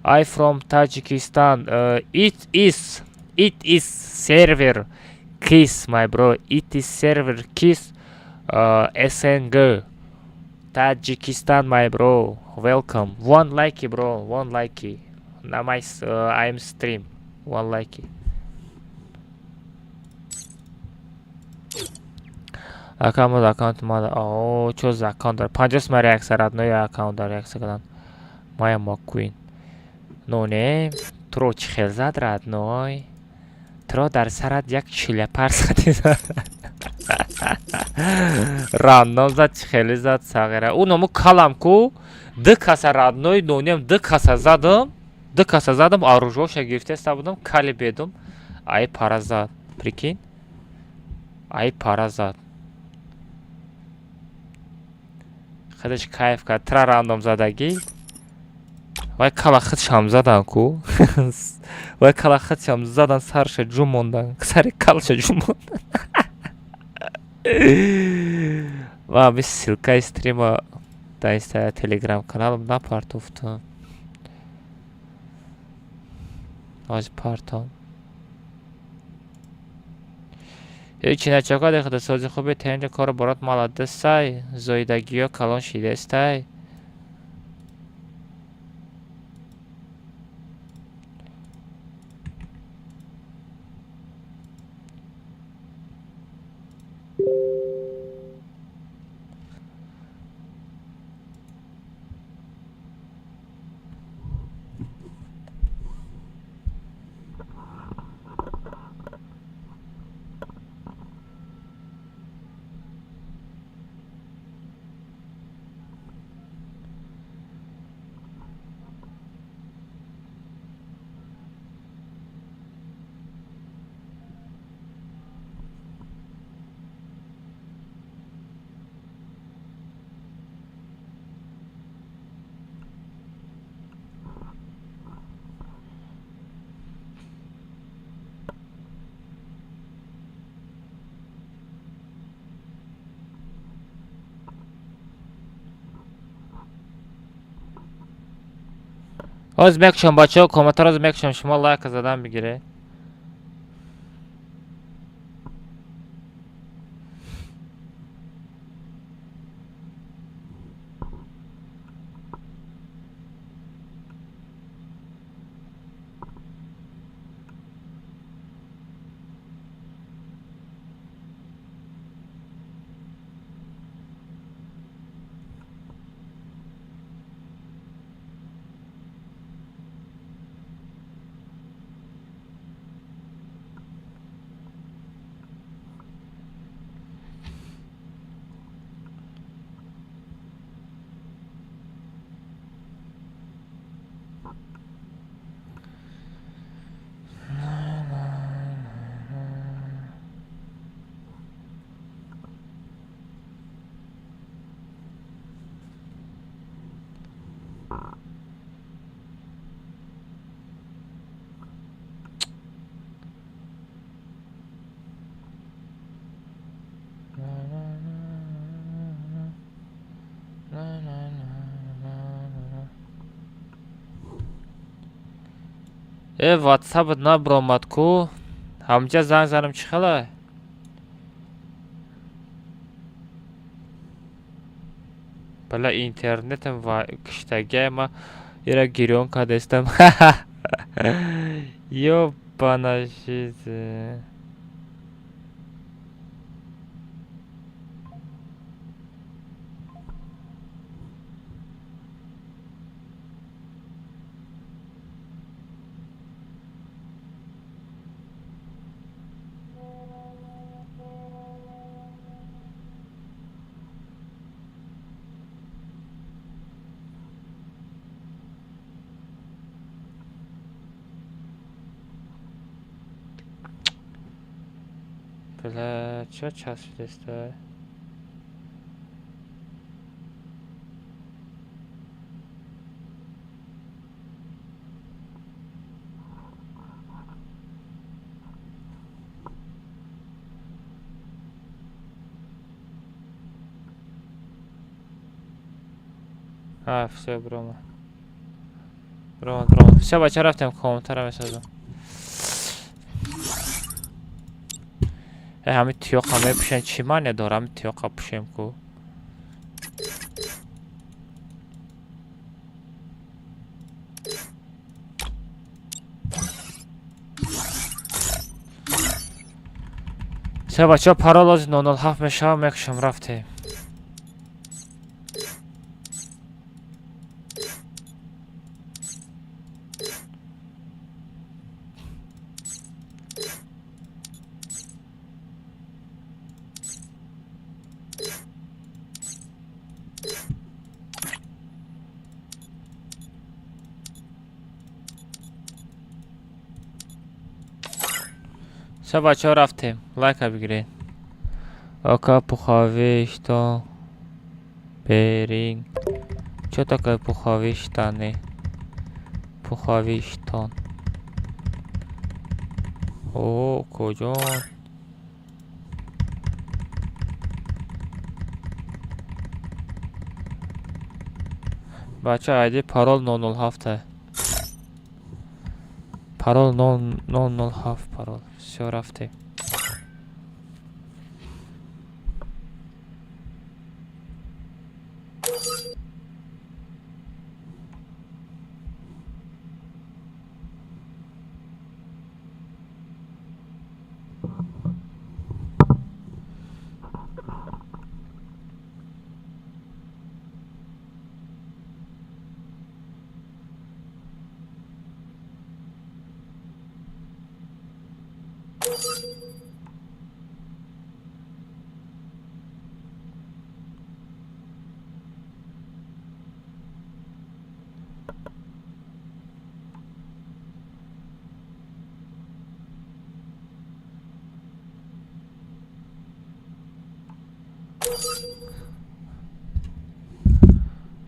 Tajikistan. It is server Kiss, my bro. It is server Kiss, SNG. Tajikistan, my bro. Welcome. One like, bro. One like. На my I'm stream. One like. Аккаунт аккаунт мада. О, чо за аккаунт дор? 50 ма реакция родной аккаунт дор реакция кадан. Моя Маккуин. Ну не, туро чӣ хел зад родной? Туро дар сарат як чиляпар зади. Рандом зад, чӣ хеле зад сағира. Ӯ ному калам ку, ду каса родной нонем, ду каса задам, ду каса задам, оружоша гирифтеста будам, кали бедум. Ай пара зад. Прикинь? Ай пара зад. Худаш кайф кард. Тра рандом задагӣ. Вай кала худшам задан ку. Вай кала худшам задан, сарша ҷум мондан. Сари калша ҷум мондан. Ва ами ссылкаи стрима дар инста телеграм каналам напартофтам. Ҳозир партом. Ҳечи начака дехда сози хубе тенҷа кору борот маладесай, зоидагиё калон шидестай. Ҳозир мекушам, бачаҳо, комментар ҳозир мекушам, шумо лайка задан бигиред. Э, ватсапат набромад ку? Ҳамҷа занг занам, чӣ хела? Бала, интернетам ва киштагиай, ма ира гирён кардастам. Ёбана жизнь. Бля, чё часпидаста? А, всё, брома. Брома, брома. Всё, бача, рафтем, комментара месозам. Э, ҳами тиёқа мепӯшем, чӣ маъне дора ҳами тиёқа пӯшем ку? Всё, бачаҳо, парол ози 007 мешавам, мекушам, рафтем. Всё, бачаҳо, рафтем. Лайка бигиред. Ока, пуховый что? Беринг. Чё такое пуховые штаны? Пуховый штан. О, куҷо? Бача, айди парол 007. Парол 007 парол. Всё, рафтем.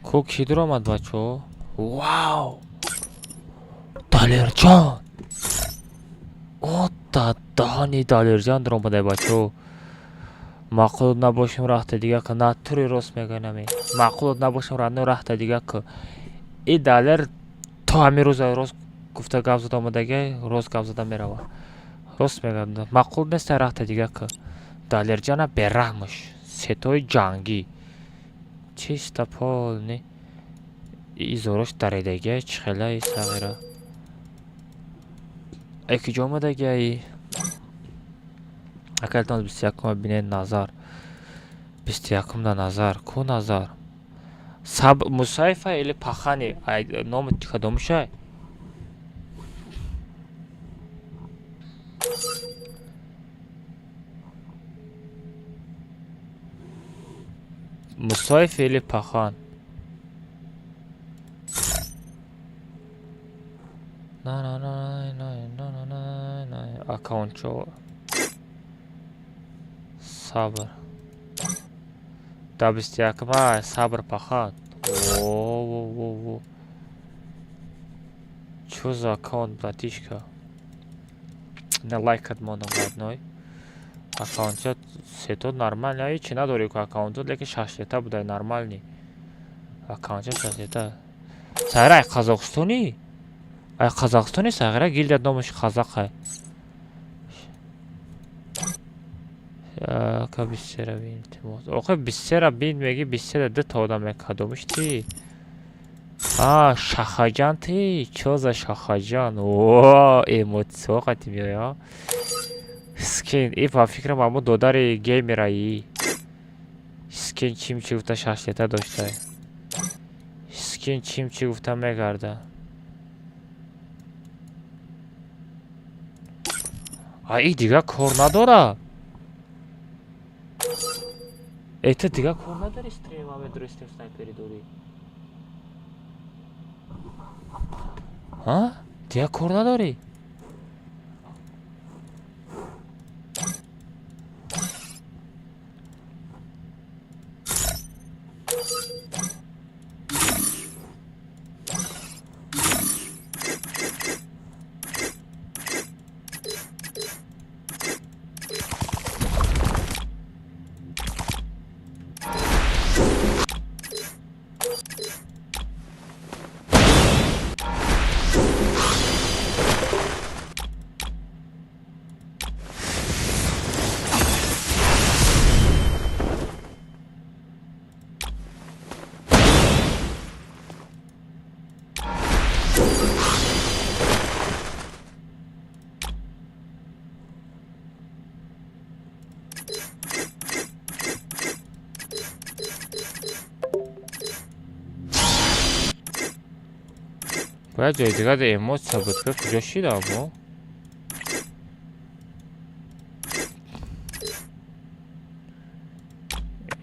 Ку кӣ дуромад, бачаҳо? Вау! Далерҷон! Ота даҳани Далерҷон дуромадай, бачаҳо. Маъқулот набошем, рахта дига ка, натури рост мегӯянами. Маъқулот набошем, рану рахта дига ка. И Далер То ҳамин рӯз рост гуфта гап зада омадагиай, рост гап зада мерава. Рост мегӯяд. Маъқул нест рахта дига ки. Далерҷана бераҳмаш. Сетои ҷангӣ. Чиста полни. Изорош даридагиай, чӣ хелаи сағира. Ай куҷо омадагиай? Ака илтимос 21-ма бинед назар. 21-м да назар. Ку назар? Саб Мусаева или Пахани? Ай номи кадомушай? Мусаев или Пахан? На на на на на на на аккаунтчо. Сабр. Да 21-ма Сабр Пахан. О-о-о-о. Чё за аккаунт, братишка? На лайкат моном родной. Аккаунтча сето нормальный, а ҳечи надори ку аккаунтот, лекин шашлета будай нормальный. Аккаунтча шашлета. Сағира ай Қазоқистони? Ай Қазоқистони Сағира гилдия номаш қазақ ай. Ака бисера бин илтимос. Охе бисера бин меги бисера ду та одам кадомиш ти? А, Шахаҷан ти? Чё за Шахаҷан? О, эмоцио қати меоя. Скин, и ба фикрам ҳамон додари геймераи. Скин чим чи гуфта шашлета доштай. Скин чим чи гуфта мегарда. А и дига кор надора. Э, ту дига кор надори стрим аме дурустим снайпери дорӣ. Ҳа? Дига кор надорӣ? Бояд ҷои дигар эмоция буд, ки куҷо шида мо?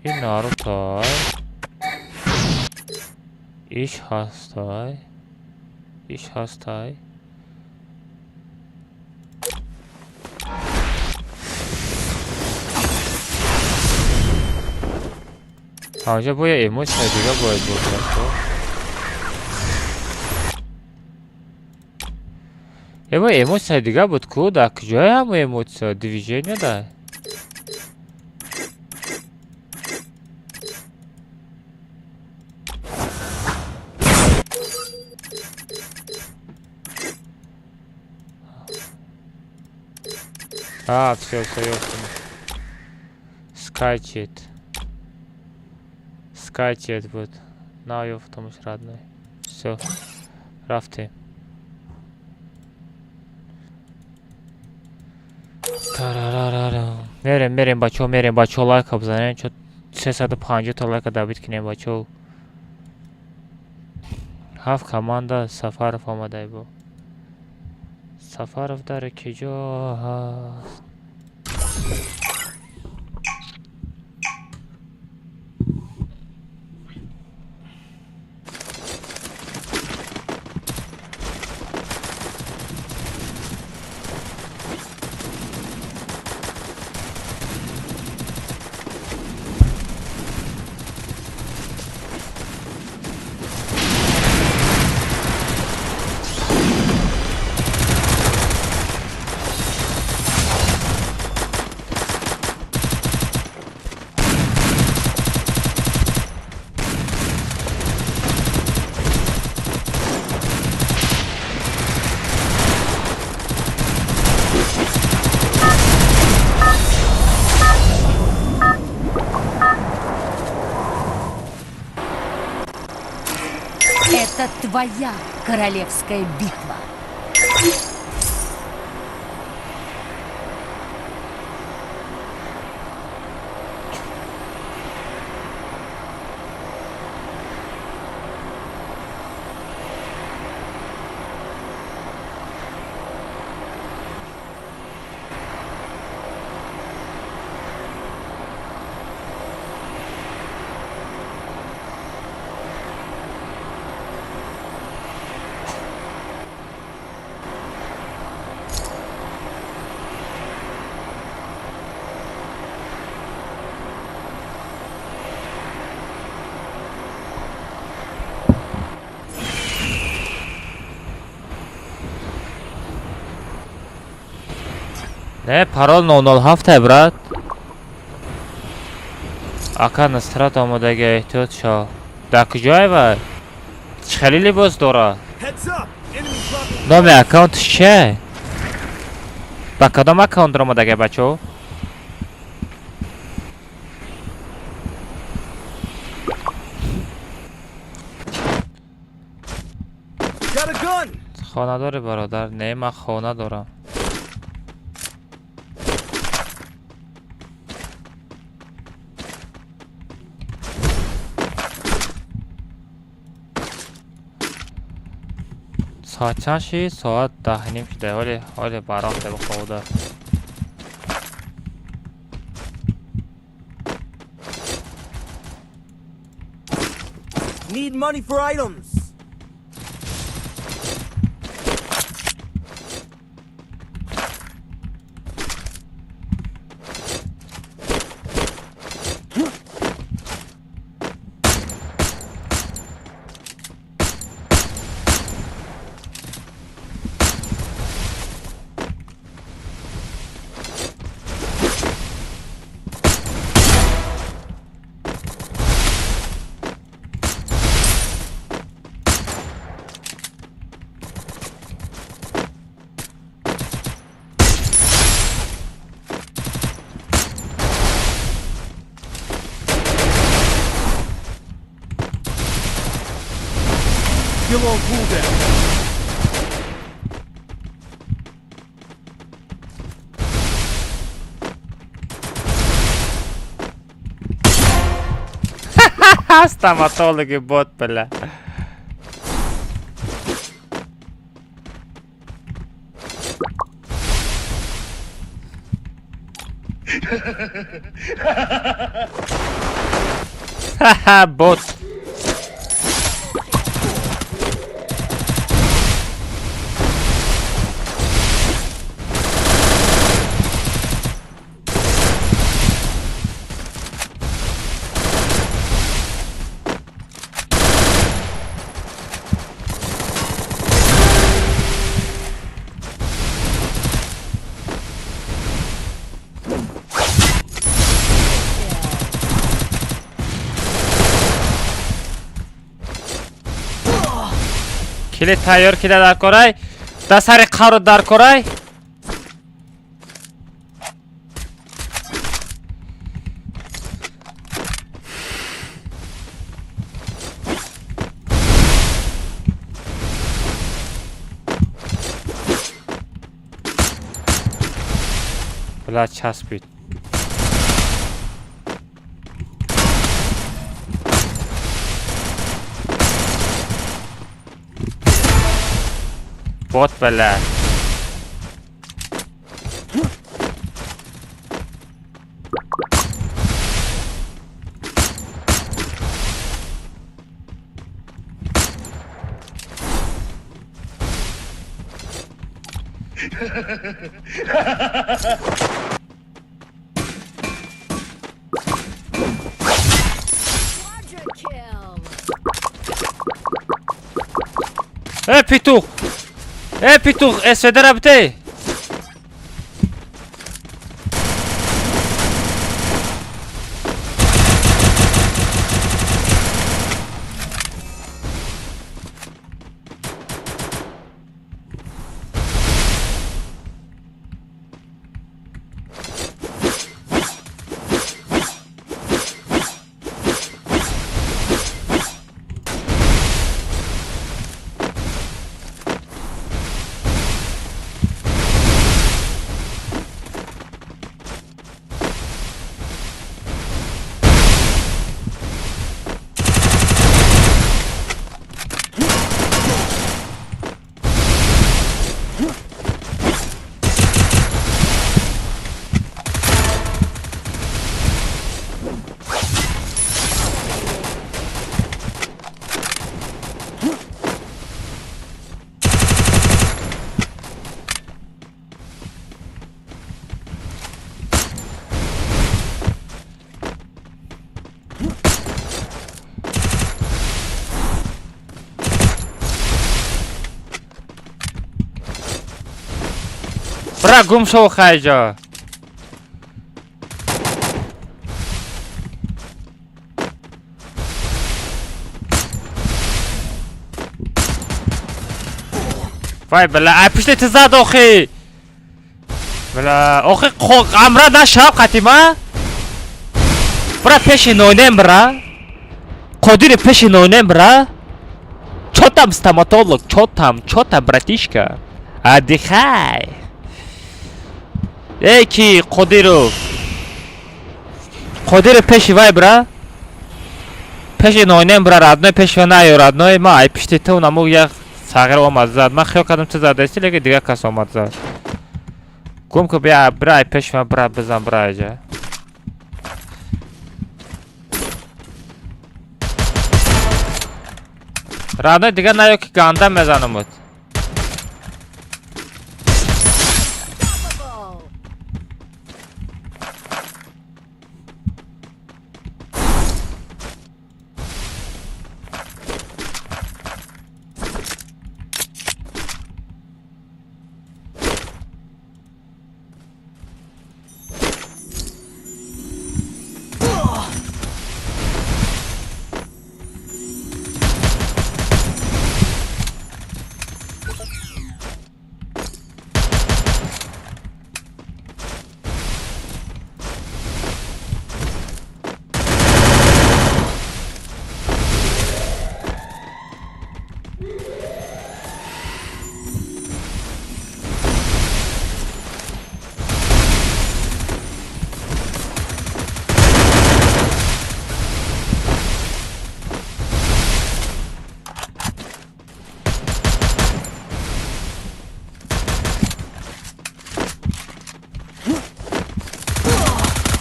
Ин Нарутой. Иш ҳастай. Иш ҳастай. Ҳамҷа бояд эмоция дига бояд бошад. Эво эмоция дига буд ку, дар куҷое ҳамо эмоция? Движение да? А, всё, всё, ёптам. Скачет. Скачет буд. На, ёфтамш родной. Всё. Рафтем. Мерем, мерем, бачаҳо, мерем, бачаҳо, лайка бизанем, чо 350 та лайка добит кунем, бачаҳо. Ҳафт команда Сафаров омадай бо. Сафаров дар киҷо ҳаст? Это твоя королевская битва. Не, парол 007, брат. Ака Насрат омодаги, эҳтиёт шав. Дар куҷое вай? Чӣ хеле либос дора? Heads up! Enemy dropping. Номи аккаунтш чие? Ба кадом аккаунт омодаги, бачо? Got a gun! Хона дорӣ, бародар? Не, ман хона дорам. Соат чанд шид? Соат 10:30 шуда. Ҳоле ҳоле бароқте бихобуда. Need money for items. Skill on cooldown. Стоматологи бот, бля. Ха-ха, бот. Килит тайёр кида дар корай? Да сари қару дар корай? Бля, часпид. Бот, бля. Э, петух! Э, петух, СВД рабте! Бра гум шо хайҷа. Вай бля, ай пушти ту зад охи. Бля, охи амра нашав қатима? Бра пеши нойнем бра. Қодири пеши нойнем бра. Чё там стоматолог? Чё там? Чё там, братишка? Отдыхай. Эй, ки Қодиров. Қодиров пеши вай бра. Пеши нойнем бра, родной пеши вай наё, родной. Ма ай пишти ту намуг як сағир омад зад. Ман хиёл кардам ту задаисти, лекин дигар кас омад зад. Гум ку бия бра ай пеши ман бра бизан бра иҷа. Родной дигар наё ки ганда мезанамуд.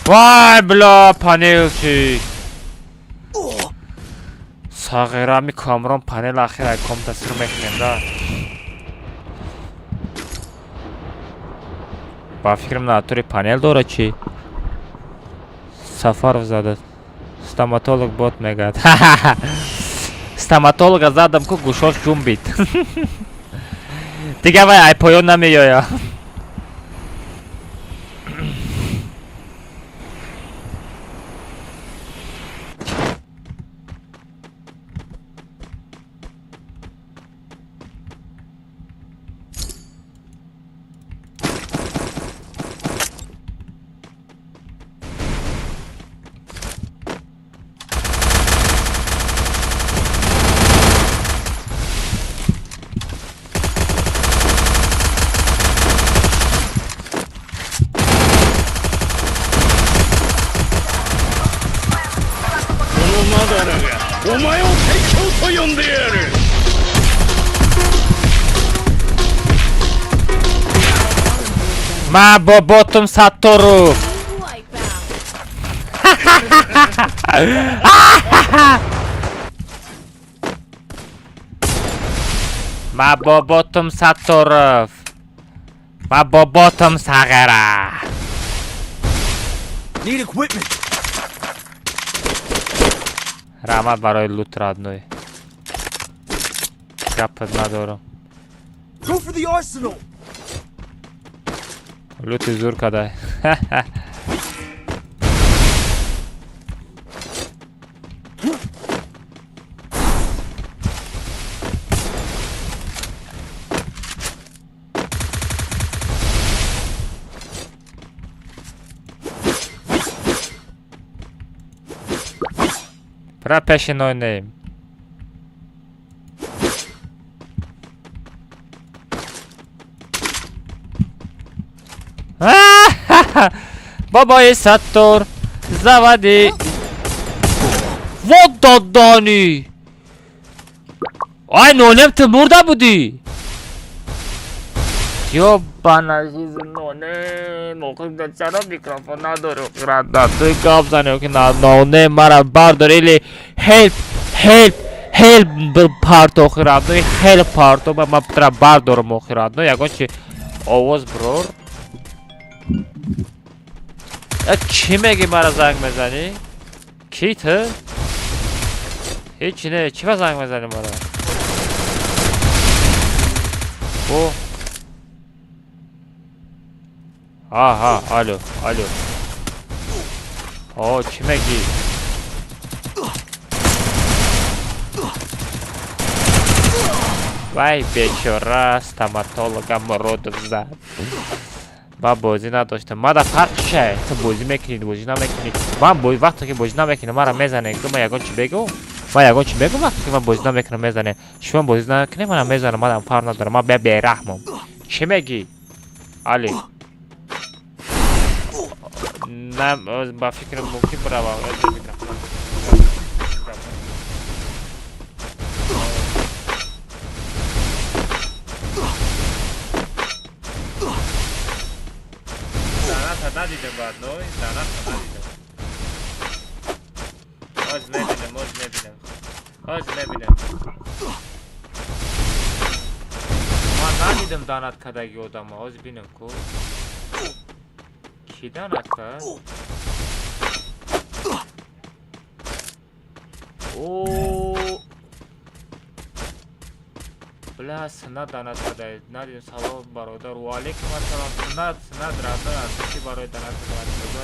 Вай бля, панелчик. Сағирами Камрон панел ахир ай комта сир мекунем да. Ба фикрам натури панел дора чи? Сафаров зада. Стоматолог бот мегад. Стоматолога задам ку гӯшош ҷунбид. Дига вай ай поён намеёя. Ма боботум Саттору. Ма боботум Сатторов. Ма боботум Сағира. Need equipment. Раҳмат барои лут родной. Гапат надорам. Go for the arsenal. Лути зур кадай. Бра пеши нойнем. Бабаи Саттор, заводи. Вот додани. Ай нонем ту мурда будӣ. Ёбана жизнь нонем. Охи чаро микрофон надорӣ? Рада ту гап зани ки нонем мара бардор или help help help парто охи родной help парто ма тра бардорам охи родной ягон чи овоз брор. Чӣ меги мара занг мезанӣ? Ки ту? Ҳеҷ не, чӣ ба занг мезанӣ мара? О. Ҳа, алло, алло. О, чӣ мегӣ? Вай бечора, стоматолога Муродов зад. Ман бозӣ надоштам. Мада фарқ чия? Ту бозӣ мекунӣ, бозӣ намекунӣ. Ман вақте ки бозӣ намекунам, мара мезанед. Ман ягон чӣ бегӯм? Ман ягон чӣ мегӯм вақте ки ман бозӣ намекунам, мезанед. Шумо бозӣ намекунед, мана мезанам, манам фарқ надорам. Ман бераҳмам. Чӣ мегӣ? Али. На, ба фикрам мумкин биравам. Доната надидем баъд, ной, доната надидем. Ҳоз мебинем, ҳоз мебинем. Ҳоз мебинем. Ман надидам донат кардаги одама, ҳоз бинем ку. Кӣ донат кард? О, бля, суннат донат карда. Надидем. Салом, бародар. Ва алейкум ассалом. Суннат, суннат, родной, аз чӣ барои донат карда?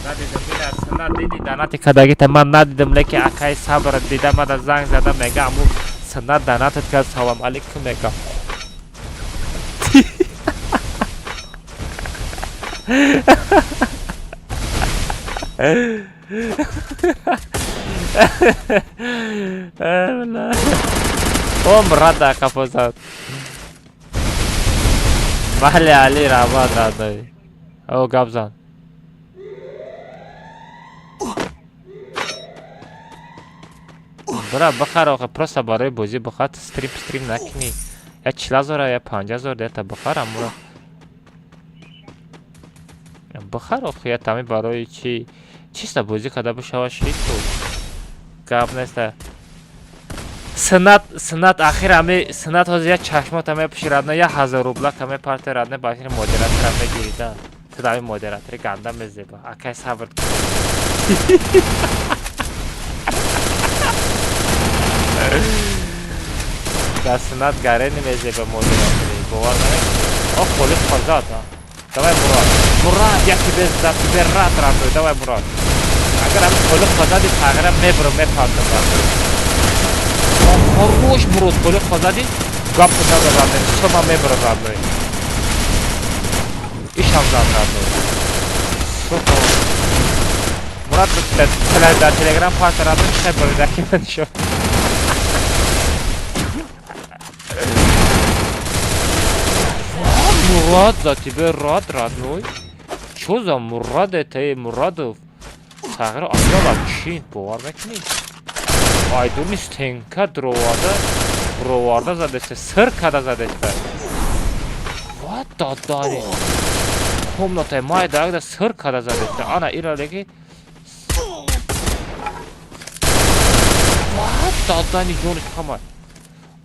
Надидам, бина, суннат диди донати кардагита ман надидам, лекин акаи Сабр дида, мада занг зада мега, аму суннат донатат кард, салом алейкум мега. О, Мурад дар қафо зад. Бале, Али, раҳмат, родной. О, гап зан. Бира бихар охе, просто барои бозӣ бихар, стрим стрим накунӣ. Я 40 000, я 50 000 ята бихар, амуро. Бихар охе, я тами барои чӣ? Чиста бозӣ карда бишава шид ку. Гап неста. Суннат, суннат, ахир ами суннат ҳозир я чашмота мепӯши, родной, я 1000 рубла ка мепарте, родной, ба ахири модератора мегирӣ да. Ту дами модератори ганда мезеба. Акай сабр. Да суннат гарени мезеба модератори. Бовар намекунӣ? О, холиқ хозад, а. Давай, Мурад. Мурад, я тебе за тебе рад, родной. Давай, Мурад. Агар ами холиқ хозади, тағйира мебурам, мепартам, родной. Хорош, Мурод, холиқ хозади, гап надо, родной. Всё, ман мебурам, родной. Ишам зад, родной. Сука. Мурад, дар Телеграм парта, родной, чӣ буридаки ман шо. Мурад, за тебе рад, родной. Чё за Мурад это, эй, Мурадов? Сағир асла чин, бовар мекунӣ? Айдуни стенка дроварда, броварда задеста, сир када задеста. Вот дадани. Комнатаи майда сир када задеста. Ана ира леки. Вот дадани ҷониш камай.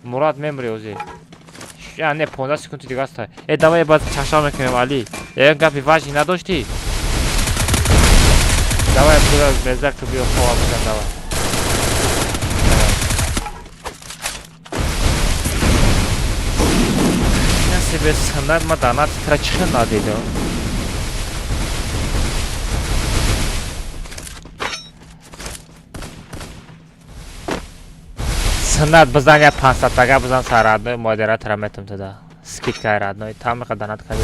Мурад мемри ози. Я не 15 секунди дига аст. Э, давай баъд чашма мекунем, Али. Ягон гапи важный надоштӣ? Давай, бира мезак биё хова бизан, давай. Себе суннат ма донат тра чӣ надидам? Суннат бизан, я 500 тага бизан сар, родной, модератора метам туда. Скидка родной, там донат кардӣ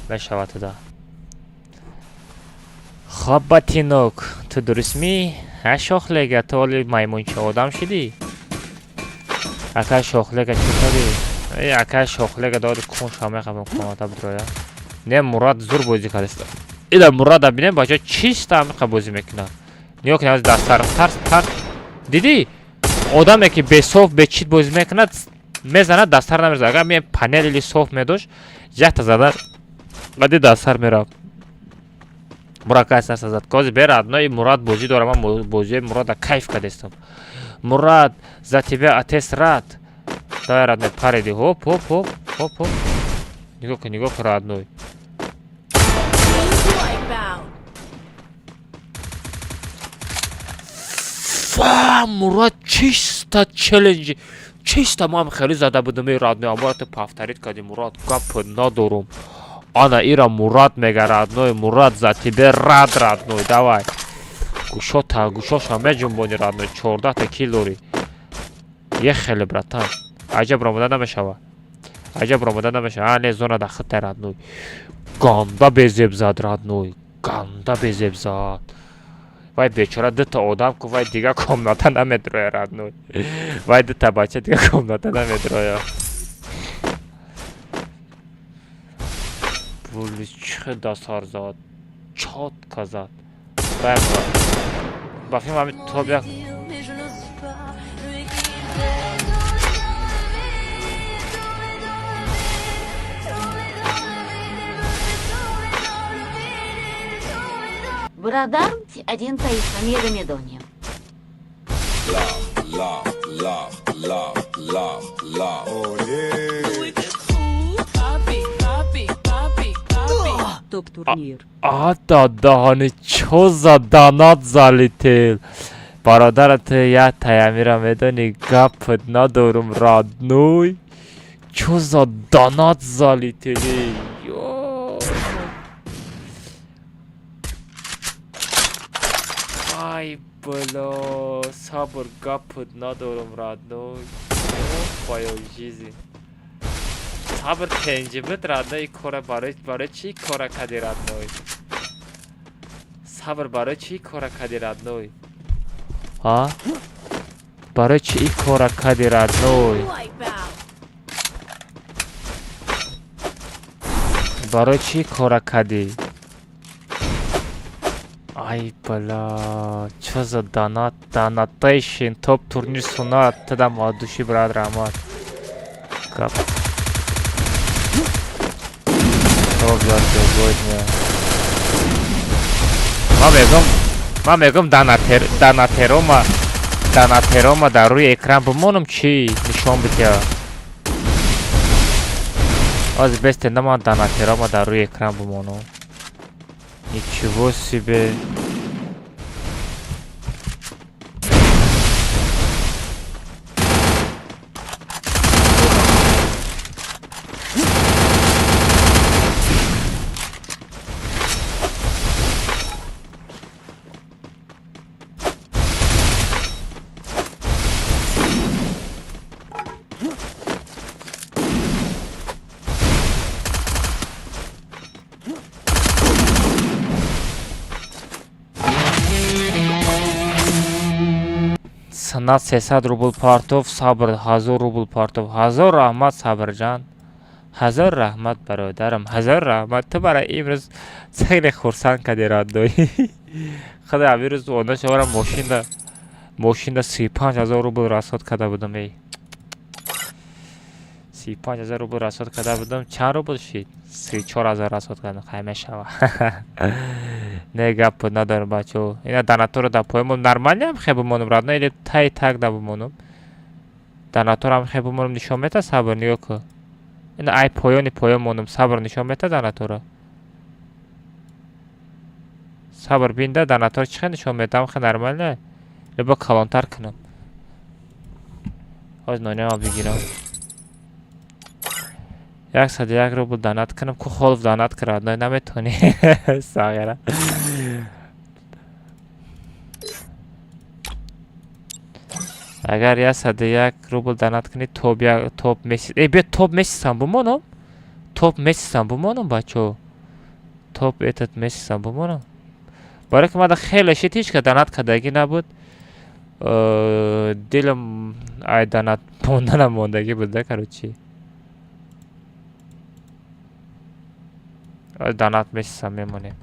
мешавад туда. Хоб, ботинок, ту дурустмӣ? Ҳа, шохлега, ту оли маймунча одам шидӣ? Ака шохлега чӣ кардӣ? Э, ака шохлега дори кун ша мехабам комната бидроя. Не, Мурад зур бозӣ кардааст. Ила Мурада бинем, бача чиста амиқа бозӣ мекунад. Нигоҳ кунед, дастар тарс тарс. Дидӣ? Одаме ки бесоф бечит бозӣ мекунад, мезанад, дастар намерезад. Агар ме панел или соф медошт, якта зада қади дастар мерафт. Мурад кайс насазад. Кози бера одной Мурад бозӣ дорам, ман бозии Мурада кайф кардестам. Мурад, за тебя отец рад. Давай, родной, париди. Хоп, хоп, хоп, хоп, хоп. Нигоҳ кун, нигоҳ кун, родной. Wipeout. Фа, Мурад чисто челлендж. Чисто ман хеле зада будам, эй, родной, аммо ту повторить кардӣ, Мурад, гап надорум. Ана ира Мурат мега, родной. Мурат, за тебе рад, родной. Давай. Гӯшота, гӯшоша меҷунбони, родной. 14-та килл дорӣ. Ехели, братан. Аҷаб ромада намешава. Аҷаб ромада намешава. А, не, зона да хитай, родной. Ганда безеб зад, родной. Ганда безеб зад. Вай бечора дута одам ку, вай дига комната намедроя, родной. Вай дута бача дига комната намедроя. Були чӣ дастар зад. Чётко зад. Ба филм ҳами топ як. Бародар, один таи медонем. Топ-турнир. Ата даҳани чо за донат залетел. Бародарат як таямира медони, гапат надорум, родной. Чо за донат залетел? Ё. Ай бало, сабр, гапат надорум, родной. Твоё жизнь. Сабр тенҷибит, родной, кора барои чӣ кора кади, родной? Сабр, барои чӣ кора кади, родной? А? Барои чӣ кора кади, родной? Барои чӣ кора кадӣ? Ай бала, чо за донат, донатейшн, топ турнир сунат, тадам от души, брат, раҳмат. Гап. Топ за сегодня. Ман мегӯм донатерома дар рӯи экран бимонам, чӣ нишон бидиҳа? Ҳозир бесте, на ман донатерома дар рӯи экран бимонам. Ничего себе. Санат 300 рубл партов, Сабр 1000 рубл партов. Ҳазор раҳмат, Сабрҷан. Ҳазор раҳмат, бародарам. Ҳазор раҳмат. Ту барои имрӯз хеле хурсанд кардӣ, родной. Худо, имрӯз онда шавара мошинда 35 000 рубл расход карда будам, эй. 35 000 рубл расход карда будам. Чанд рубл шид? 34 000 расход кардам. Хай мешава. Не, гап надорам, бачаҳо. Ина донаторо дар поён нормально хе бимонам, родной, или тай так да бимонам? Донаторам хе бимонам, нишон мета, Сабр, нигоҳ кун. Ина ай поёни поён монам, Сабр, нишон мета донаторо. Сабр, бинда донатор чӣ хел нишон медам, хе нормально? Либо калонтар кунам. Ҳозир нониама бигирам. 101 рубл донат кунам, ку холов донат кунад, наметавонӣ. Сағира. Агар 101 рубл донат кунӣ, топ топ месяц. Э, биё топ месяцам бимонам. Топ месяцам бимонам, бачаҳо. Топ этот месяцам бимонам. Барои ки мада хеле шид, ҳеҷ ка донат кардагӣ набуд. Дилам ай донат монданам мондагӣ буд, да, короче. Донат месяцам мемонем.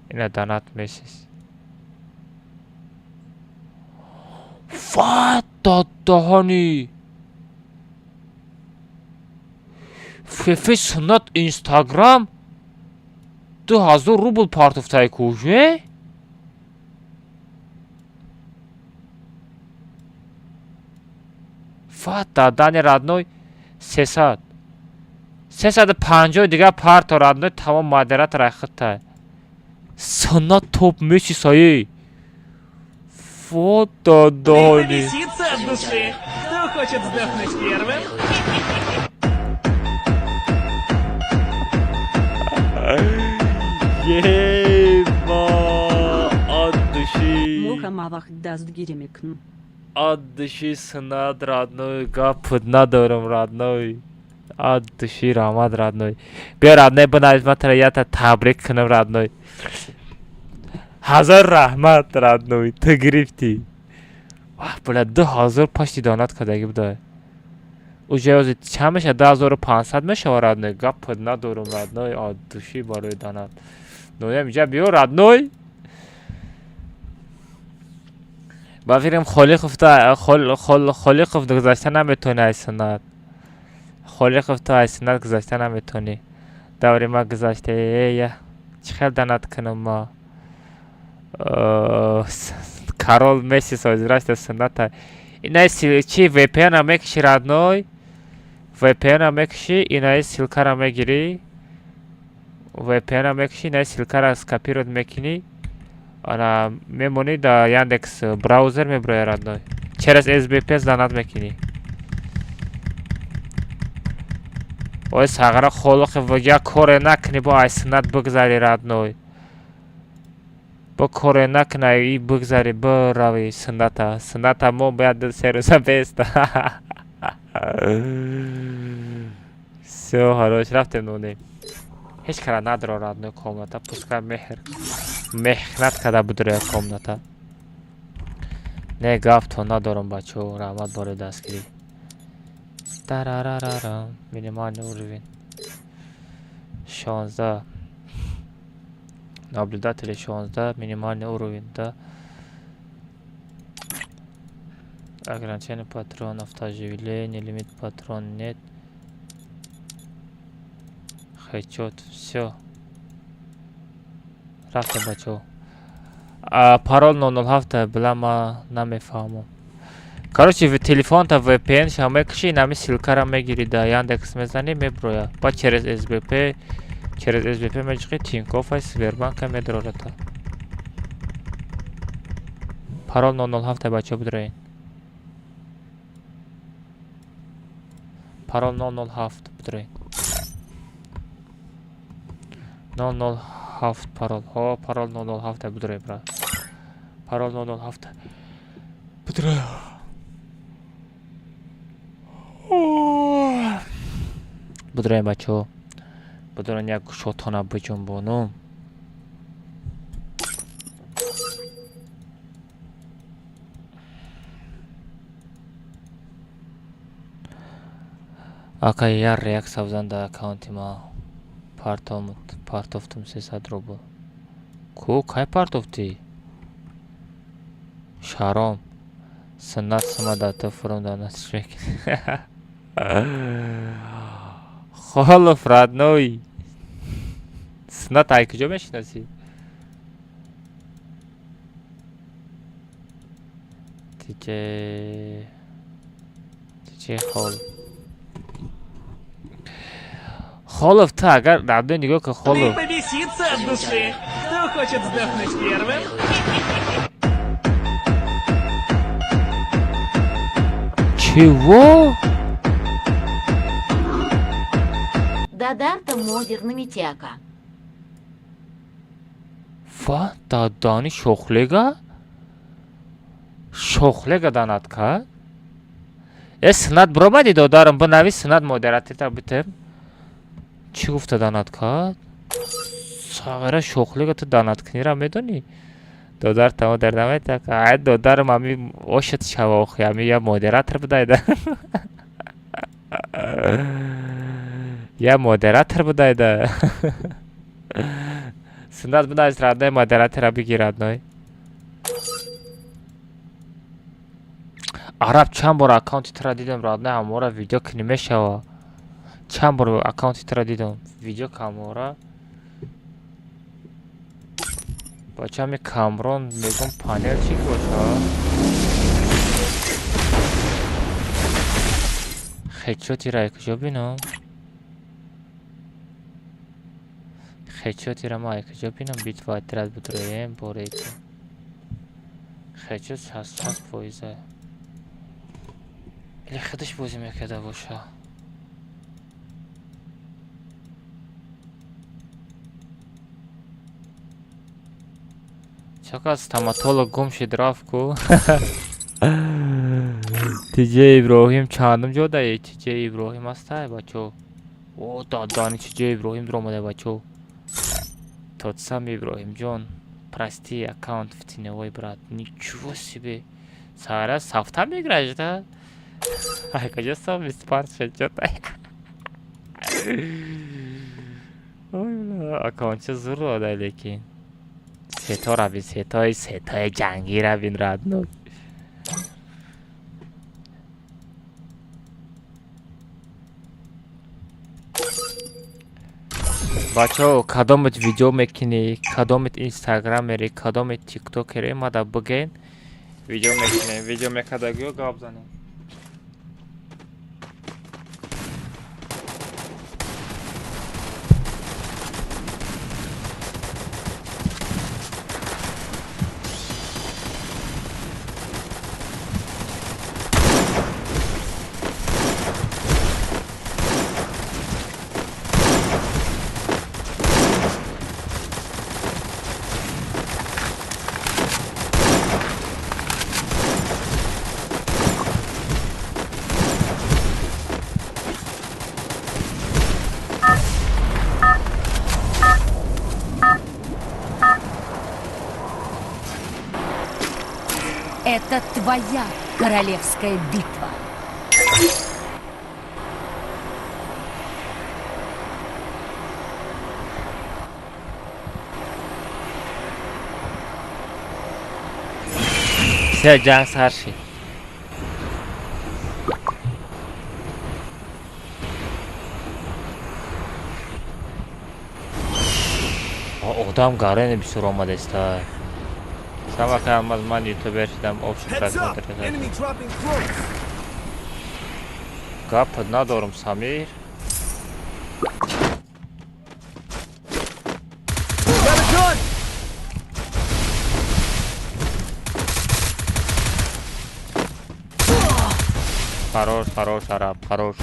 Ина донат месяц. What the даҳани? Фефе суннат Инстаграм 2000 рубл партофтай куш, э? Фата дани, родной, 300. 350 дига парто, родной, тамом модератор айхитай. Суннат топ месяца, эй. Фото дани. Побеситься от души. Кто хочет вздохнуть первым? Ема, от души. Муха дастгири мекну. От души сунат, родной, гап надорам, родной. От души раҳмат, родной. Биё, родной, бинавис, ман тара ята табрик кунам, родной. Ҳазор раҳмат, родной, ту гирифтӣ. Вах, бля, 2000 пашти донат кардагӣ буда. Уже ҳозир чанд мешавад? 2500 мешава, родной. Гап надорам, родной, от души барои донат. Ноям иҷа биё, родной. Ба фикрам Холиқов Холиқов гузашта наметавонӣ аз суннат. Холиқов, ту аз суннат гузашта наметавонӣ. Даври ма гузашта, я чӣ хел донат кунам ма? Корол Месси созирашта сунната. Инаи чи VPN-а мекуши, родной? VPN-а мекуши, инаи ссылкара мегирӣ. VPN-а мекуши, инаи ссылкара скопировать мекунӣ. Ана мемонӣ дар Яндекс браузер меброяд, родной. Через SBP донат мекунӣ. Ой, сағра Холиқов, як коре накунӣ, бо ай суннат бигзарӣ, родной. Бо коре накунӣ, и бигзарӣ, биравӣ сунната. Сунната мо бояд 2-3 рӯза беста. Всё, хорош, рафтем, нонем. Ҳеҷ кара надро, родной, комната, пускай меҳр меҳнат карда будроя комната. Не, гафто надорам, бачаҳо, раҳмат барои дастгирӣ. Тарарарарам, минимальный уровень. 16. Наблюдатели 16, минимальный уровень, да. Ограничение патронов, оживление, лимит патрон нет. Хедшот, всё. Рафтем, бачаҳо. Парол 007, била, ма намефаҳмам. Короче, телефонта VPN ша мекуши, инами ссылкара мегирӣ, да Яндекс мезанӣ, меброя. Баъд через SBP, через SBP меҷиқи, Тинькофф, Сбербанка медрората. Парол 007, бачаҳо, бидроен. Парол 007, бидроен. 007 парол. Ҳо, парол 007, бидроен, брат. Парол 007. Бидроен. Бидроен, бачаҳо. Бидроен, як шотона биҷунбонум. Ака, як реаксия бизан дар аккаунти ма. Партофтум 300 рубл. Ку, кай партофтӣ? Шаром. Суннат сума дар ту фурум донатиш мекунӣ. Холов, родной. Суннат ай куҷо мешиносӣ? Тиҷе тиҷе хол. Холов, ту агар родной, нигоҳ кун, Холов. Побеситься от души. Кто хочет вздохнуть первым? Чего? Дадарта модер намитяка. Ва, дадани шохлега? Шохлега донат кард? Э, суннат биромадӣ, додарам, бинавис, суннат модератита битем. Чӣ гуфта донат кард? Сағира шохлега, ту донаткунира медонӣ? Додар тамо дар намета. Ай, додарам, ами ошат шава охи, ами я модератор будайда. Я модератор будайда. Суннат, бинавис, родной, модератора бигир, родной. Араб, чанд бор аккаунти тура дидам, родной, ҳамора видео кунӣ мешава. Чанд бор аккаунти тура дидам, видео камора. Бача, ами Камрон мегум панел чӣ боша? Хедшотира куҷо бинам? Хедшотира ма куҷо бинам? Битва отряд бидроем бореки. Хедшот 66 фоиза. Или худаш бозӣ мекарда боша. Чака стоматолог гум шид, рафт ку. Тиҷе Иброҳим чандум ҷодае? Тиҷе Иброҳим ҳастай, бачо? О, дадани Тиҷе Иброҳим дуромада, бачо. Тот сам Иброҳимҷон. Прости, аккаунт в теневой, брат. Ничего себе. Сара софта меиграешь, да? Ай, куҷо сом 25 шуд ҷотай? Ой, бля, аккаунтча зур додай, лекин. Сетора бин, сетои сетои ҷангира бин, родной. Бачаҳо, кадомет видео мекунӣ, кадомет инстаграмери, кадомет тиктокери, мада бигӯен, видео мекунем, видео мекардагиё гап занем. Это твоя королевская битва. Все, ҷанг сар шид. Одам гарене бисёр омадеста. Самака Алмаз, ман ютубер шидам, общий Heads up! просмотр. Enemy dropping close. Гап надорам, Самир. Got a gun! Хорош, хорош, араб, хорош.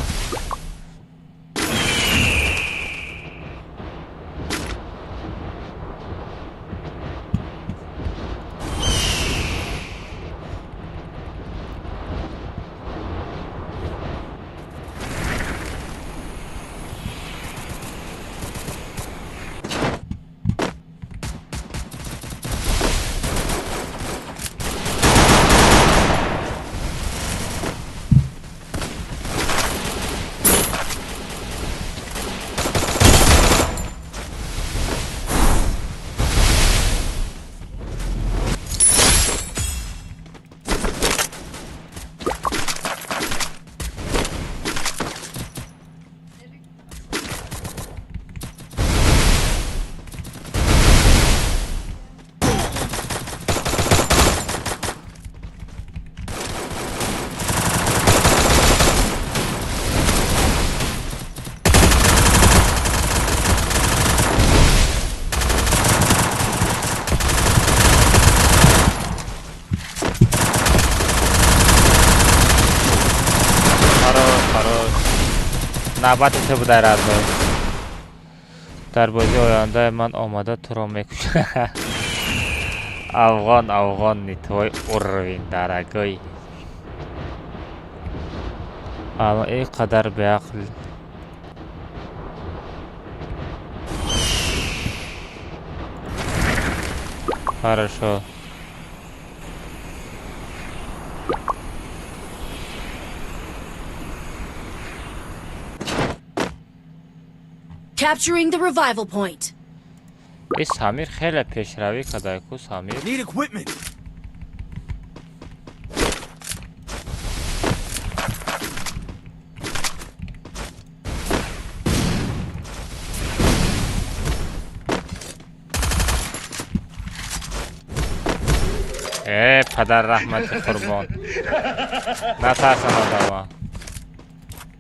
Хорош, хорош. Навбати ту будай, родной. Дар бозии оянда ман омада туро мекушам. Афғон, афғон, не твой уровень, дорогой. Ама ин қадар беақл. Хорошо. Capturing the revival point. И Самир хеле пешравӣ кардай ку, Самир. Need equipment. Э, падар раҳмати қурбон. Натарсан одама.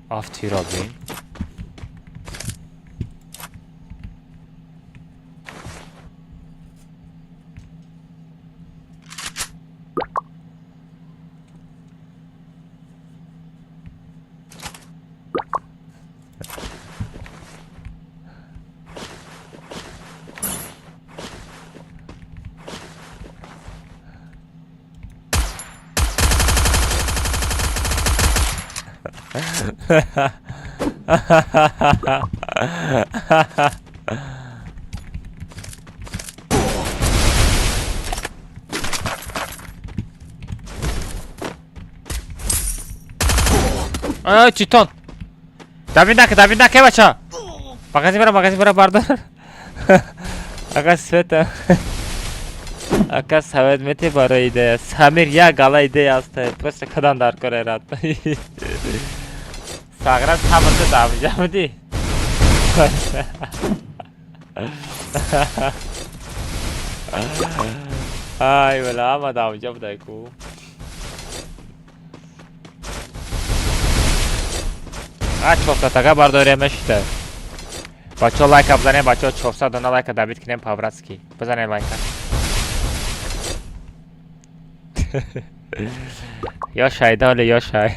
Афтира бин. Ай, читон. Давид наке, бача. Магазин бара бардор. Ака света. Ака совет мети барои идея. Самир як гала идея аст. Просто кадан дар кор рад. Сагра самата давжа буди. Ай, вала, ама давжа будай ку. А 400 тага бардория мешида. Бачо лайка бизанем, бачо 400 дона лайка добит кунем по-братски. Бизанем лайка. Ё шайдоле, ё шай.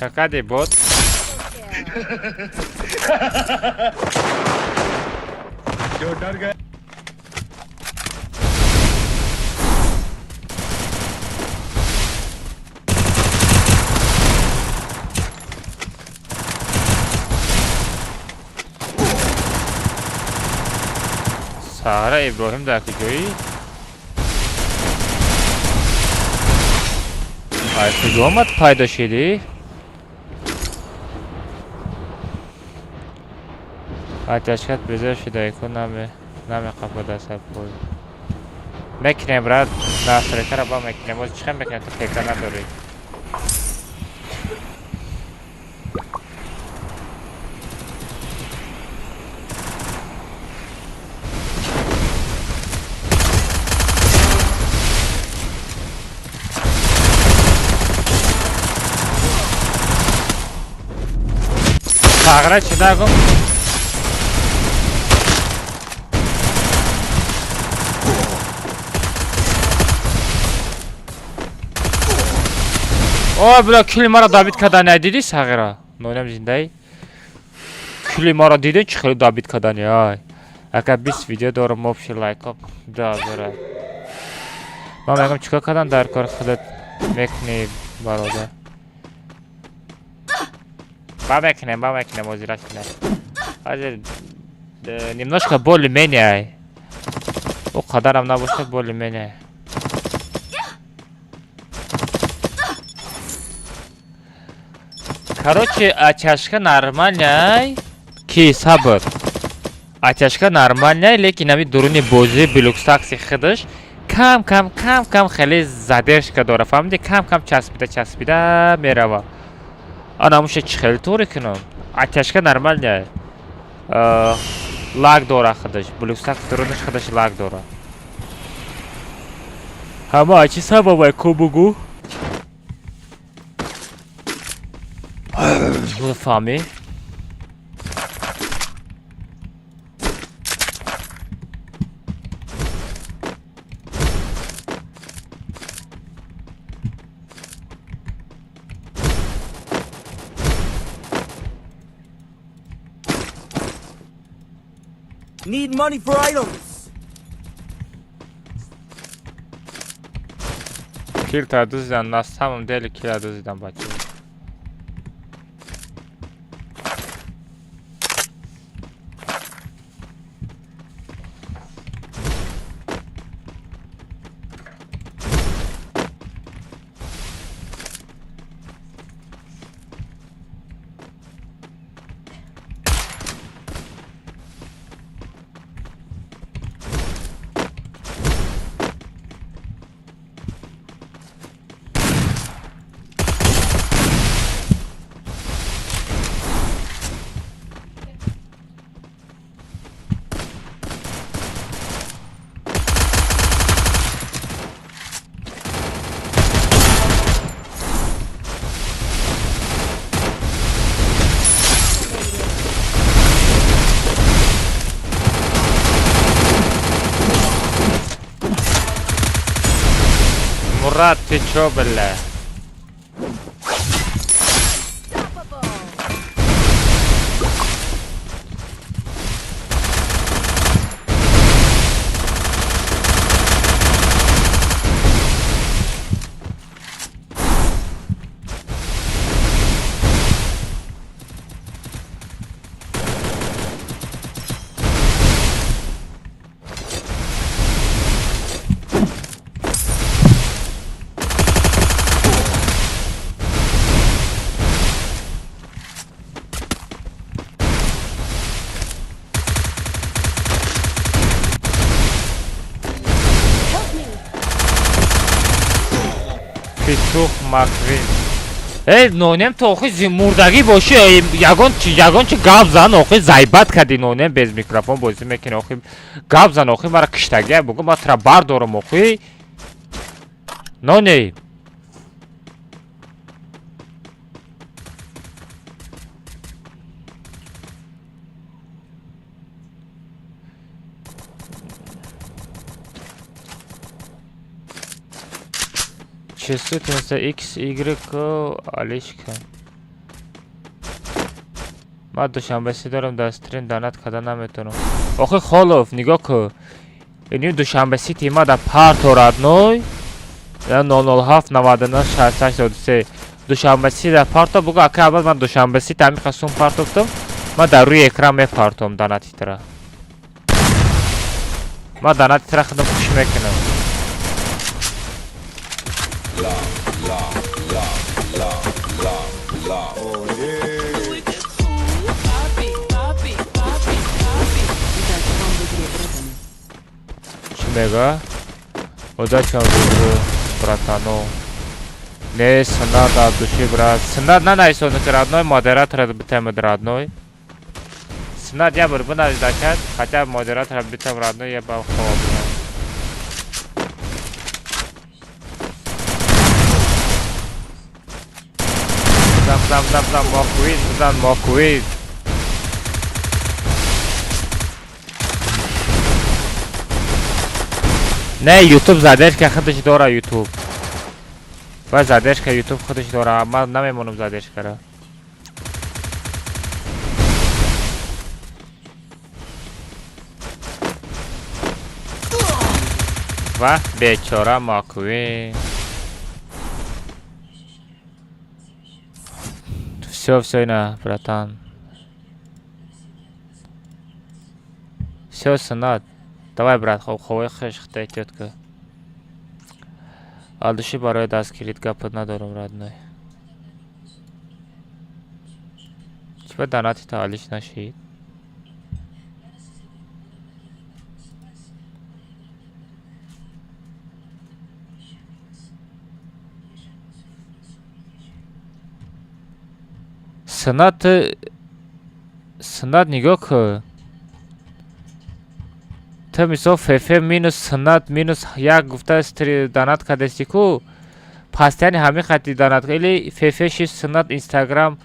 Какаде бот? जो डर गए Сара Иброҳим дар куҷоӣ? Ай, куҷо омад пайдо шидӣ? Аташкат безор шуда ку намеқапад асаб пой. Мекунем брат, насрекара ба мекунем. Боз чӣ мекунем, ту пека надорӣ. Сағра чида гум? О, бля, кули маро добит кардани, дидӣ сағира? Нонам зиндаи? Кули маро дидӣ чӣ хеле добит кардани, ай. Ака 20 видео дорам, общий лайкоп 2000. Ман мегӯям чикор кардан дар кор худат мекунӣ бародар. Ба мекунем, озираш кунем. Ҳозир немножко более-менее ай. О қадарам набошад более-менее. Короче, оттяжка нормальная. Ки сабр. Оттяжка нормальная, лекин ами дуруни бозӣ BlueStacks худаш кам кам кам кам хеле задержка дора. Фаҳмидӣ? Кам кам часпида часпида мерава. Ана муша чӣ хеле туре кунам? Оттяжка нормальная. Лаг дора худаш. BlueStacks дурунаш худаш лаг дора. Ҳама чӣ сабабай ку бугу? Фаҳмӣ? Need money for items. Килта дуздидан, на самом деле кила дуздидан, бачаҳо. Мурат, ты чё, бля? Петух Маквин. Эй, нонем то охи мурдагӣ боши, ягон чи, ягон чи гап зан, охи зайбат кади, нонем без микрофон бозӣ мекунӣ, охи гап зан, охи мара киштагия бугу, ма тра бардорам, охи. Ноней. Чувствительность X, Y, Алишка. Ман душанбеси дорам, дар стрим донат карда наметавонам. Охи Холов, нигоҳ кун. Ини Душанбе Сити ма дар парто, родной. 007 99 68 3. Душанбе Сити дар парто бугу, ака аввал ман Душанбе Сити ҳамин қасум партофтам. Ман дар рӯи экран мепартом донати тра. Ман донати тра худам хуш мекунам. La la la la la la. Удачи вам в игре, братаны. Чӣ мега? Удачи вам в игре, братано. Не, сунат от души, брат. Сунат нанависону ки, родной, модератора битемед, родной. Сунат я бир бинавис дакад, хотя модератора битем, родной, я ба хоб бинам. Бизан, бизан, бизан, бизан, Маквин, бизан, Маквин. Не, Ютуб задержка худаш дора, Ютуб. Ва задержка Ютуб худаш дора, ман намемонам задержкара. Ва бечора Маквин. Всё, всё, ина, братан. Всё, сынат. Давай, брат, хоб, ховой хеш, хтай, тетка. От души барои дастгирит гапат надорам, родной. Чиба донати та алиш нашид? Сунат, сунат, нигоҳ кун. Ту мисол фф минус сунат минус як гуфта донат кардасти ку, пастяни ҳамин хати донат или фф ши сунат инстаграм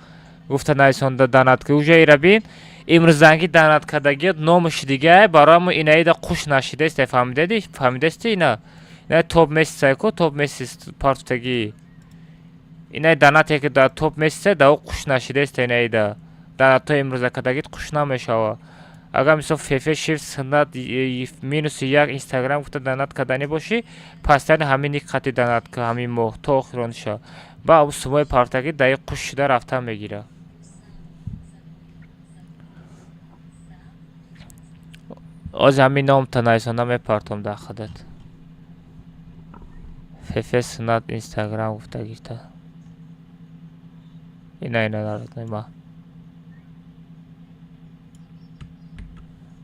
гуфта нависонда донат ки уже ира бин, имрӯзанги донат кардагият номаш дигае, барои инаида қуш нашидаст, фаҳмидади, фаҳмидасти ина? Ина топ месяца ку, топ месяц партутагӣ. Инай донате ки дар топ месяца да ӯ қуш нашидаст, инаида. Донатҳои имрӯза кардагит қуш намешава. Агар мисол фефе шифт суннат минуси як инстаграм гуфта донат карданӣ бошӣ, пастани ҳамин ник қати донат ка ҳамин моҳ то охиронша. Ба ӯ сумои партагӣ даи қуш шуда рафтан мегира. Оз ҳамин номта найсонда мепартом дар худат. Фефе суннат инстаграм гуфтагита. Ина ина народной ма.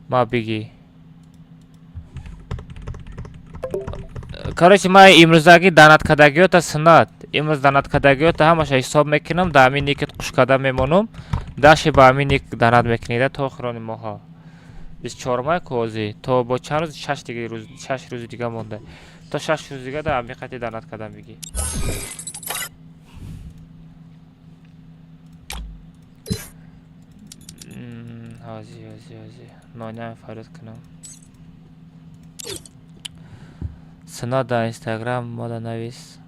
Ма бигӣ. Короче, ма имрӯзаги донат кардагиёта суннат. Имрӯз донат кардагиёта ҳамаша ҳисоб мекунам, дар ҳамин никат қуш карда мемонам. Даши ба ҳамин ник донат мекунида то охирони моҳа. 24-май ку ҳозир то бо чанд рӯз шаш дига рӯз 6 рӯзи дига монда. То 6 рӯз дига дар ҳамин қати донат кардан бигӣ. Ҳозир ҳозир ҳозир ноняме фарёд кунам. Суннат дар инстаграм мода навис.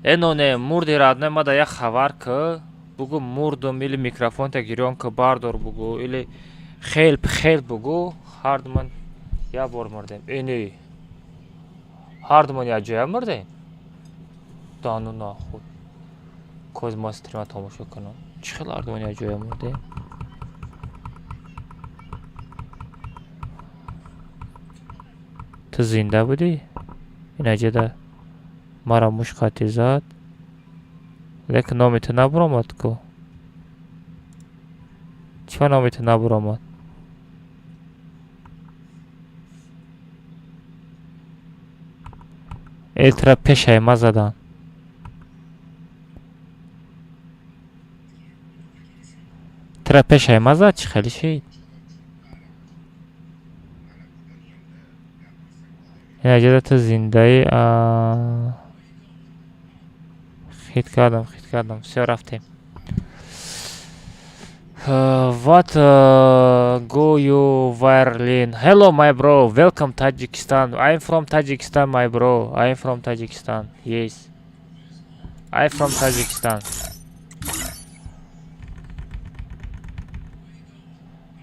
Э ноне мурди родной мада як хабар ки бугӯ мурдум или микрофонта гирён ки бардор бугӯ или хелп хелп бугӯ ҳардумон як бор мурдем. Ини ҳардумон якҷоя мурдем? Дану нахуд. Коз ма стрима тамошо кунам. Чӣ хел ҳардумон якҷоя мурдем? Ту зинда будӣ? Инаҷода маро муш қатӣ зад. Лекин номи ту набуромад ку. Чӣ номи ту набуромад? Э тура пешаи ма задан. Тура пешаи ма зад чӣ хеле шид? Инаҷода ту зиндаӣ хит кардам, хит кардам. Всё рафтем. What go you violin? Hello my bro, welcome Tajikistan. I'm from Tajikistan my bro. I'm from Tajikistan. Yes. I'm from Tajikistan.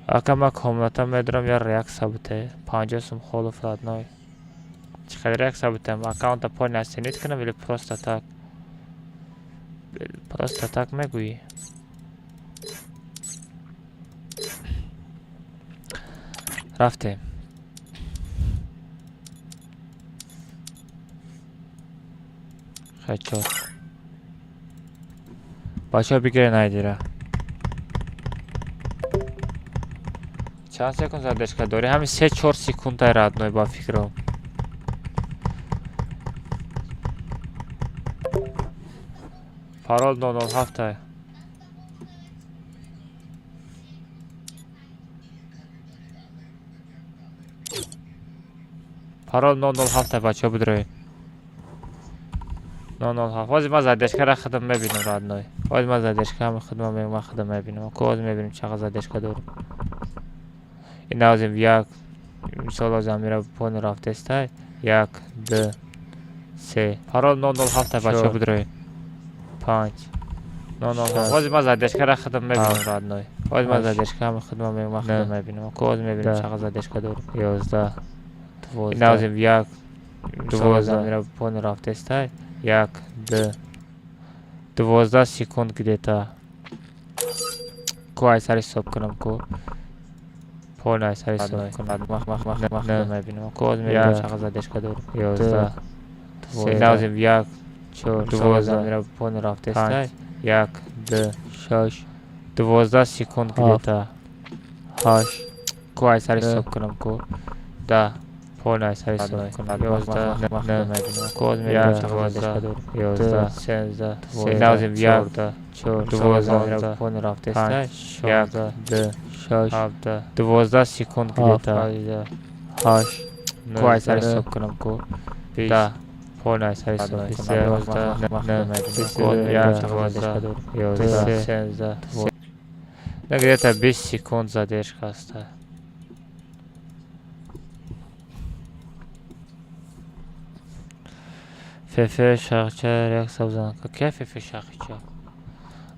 Ака ман комната медорам я реакция буте. 50 сум холов родной. Чӣ қадар реакция бутем? Аккаунта полный оценить кунам или просто так? Просто так мегӯӣ? Рафтем. Хачо. Бачаҳо бигирен айдира. Чанд секунд задержка дорӣ? Ҳамин 3-4 секундай родной ба фикрам. Парол 007. Парол 007 бачаҳо бидроед. 007. Ҳозир ман задержкаро худам мебинам родной. Ҳозир ман задержка худам ман худам мебинам. Ку ҳозир мебинем чақадр задержка дорам. Ина ҳозир як мисол ҳозир амира пони рафтестай. Як, ду, се. Парол 007 бачаҳо бидроед. Панҷ. 007. Ҳозир ман задержкаро худам мебинам родной. Ҳозир ман задержка худам ман худам мебинам. Ку ҳозир мебинем чақадр задержка дорам. 11. Ина ҳозир як мисол ҳозир амира пони рафтестай. Як, ду, 12 секунд где-то. Ку ай сар ҳисоб кунам ку. Полный ай сар ҳисоб кунам. Мебинам. Ку ҳозир мебинем чақадр задержка дорам. 11. Ина ҳозир як, чор, 12 амира пони рафтестай. Як, ду, шаш, 12 секунд где-то. Ҳашт. Ку ай сар ҳисоб кунам ку. 10. Полный ай сар ҳисоб кунам. 11. Мебинам. Ку ҳозир мебинем чақадр задержка дорам. 11, 13, ина ҳозир як, чор, 12 амира пони рафтестай. Як, ду, шаш, 17, 12 секунд где-то. Ҳашт. Ку ай сар ҳисоб кунам ку. 10. Полный ай сар ҳисоб кунам. 11, як, 12, 13. Где-то 20 секунд задержка аст. Фефе шахча реакция бизан. Ке фефе шахча?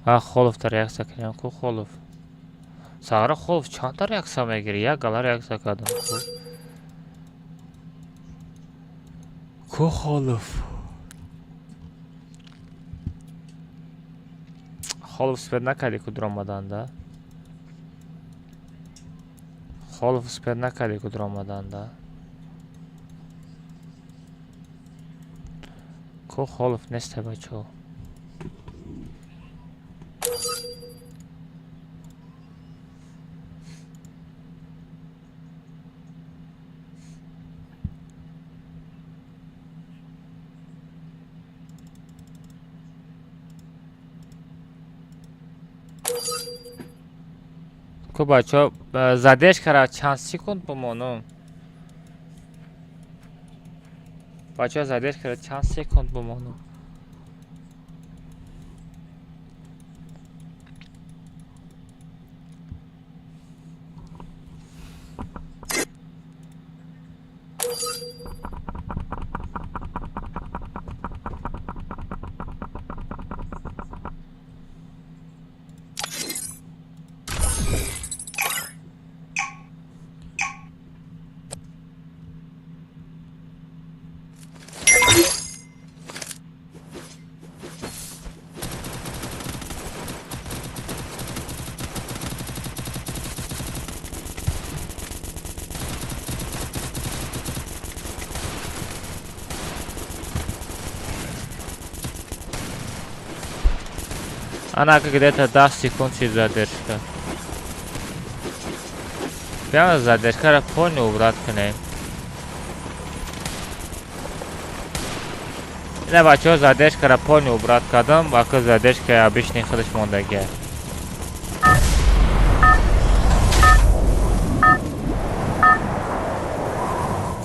А Холовта реаксия кардем. Ку Холов? Сағара Холов чандта реаксия мегири? Як гала реаксия кардам. Ку Холов? Холов успед накарди ку дуромаданда? Холов успед накарди ку дуромаданда? Ку Холов несте, бачо. Ку бачо, задержкара чанд секунд бимонам? Бачо, задержкара чанд секунд бимонам? Она где-то 10 секунд задержка. Прямо задержка понял, брат, к ней. Не, бачо, задержка понял, брат, кадам, ака задержка обычный ходишь мондаге.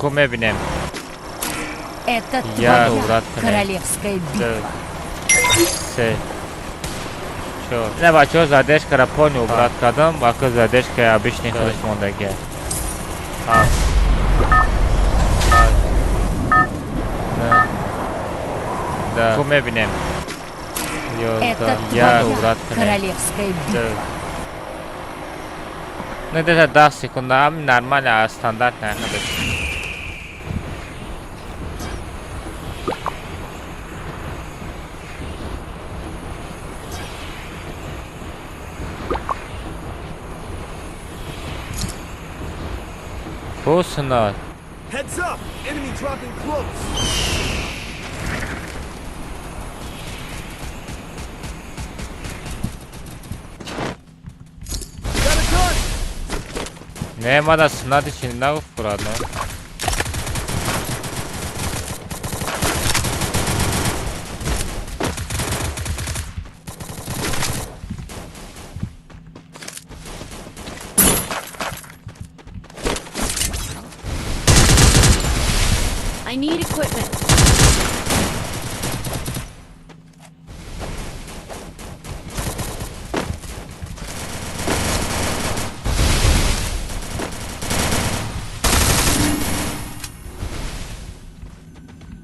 Куме бинем. Это твоя королевская битва. Не, бачо, задержка понял, брат, кадам, ака задержка обычный ходишь мондаге. Да. Куме бинем. Это твоя королевская битва. Ну, где-то 10 секунд, нормально, стандартная ходишь. Вкусно. Heads up! Enemy dropping close. Got a gun. Не, мада снад чи нагуфт родной. I need equipment.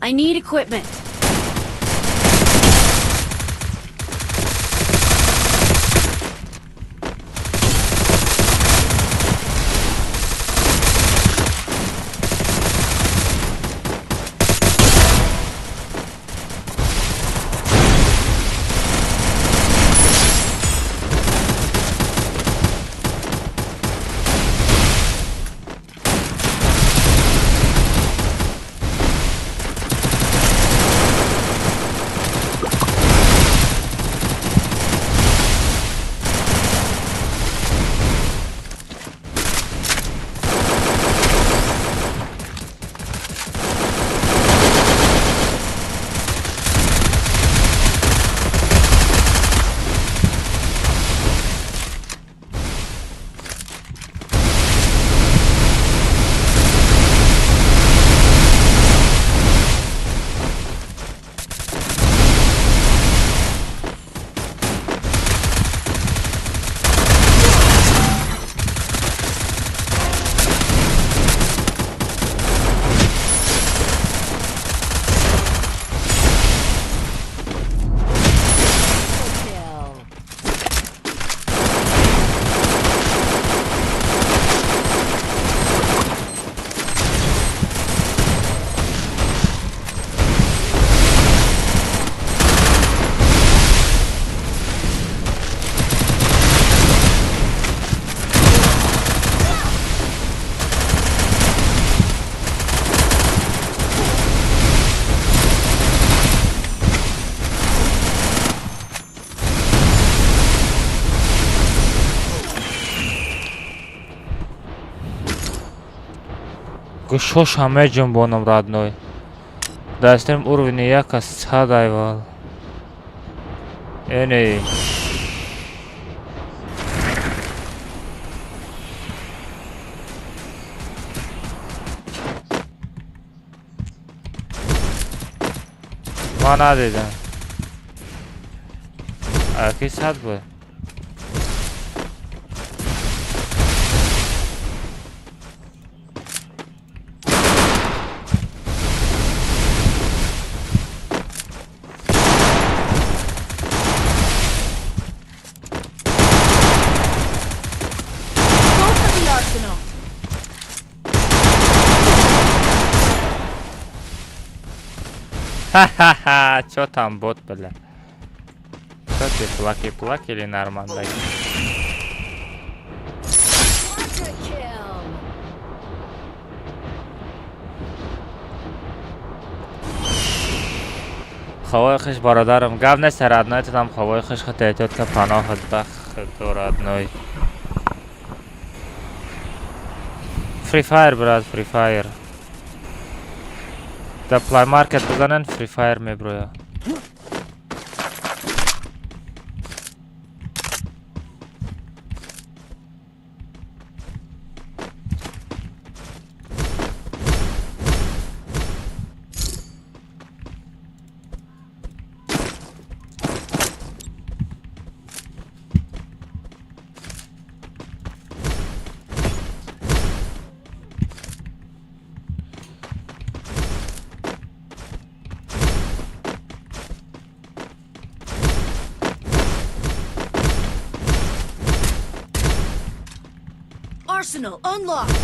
I need equipment. Гӯшоша меҷунбонам, родной. Дастем уровни яка сад айвал. Эне. Ма надидам. Аки сад буд. Go for the arsenal. Ха-ха-ха, чё там бот, бля? Чё ты, плаки-плаки или нормально? Quadra kill. Хавои хуш, бародарам. Гап нест, родной, ту там хавои хуш, хат эҳтиёт ка, паноҳат ба худо, родной. Free Fire, брат, Free Fire. Дар Play Market бизанен, Free Fire меброя. Arsenal unlocked.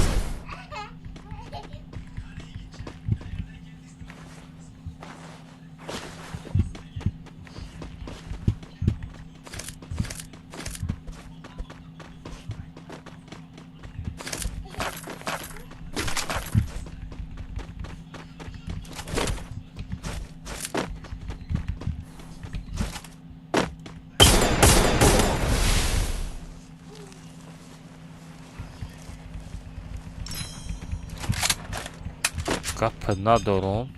Гап надорум.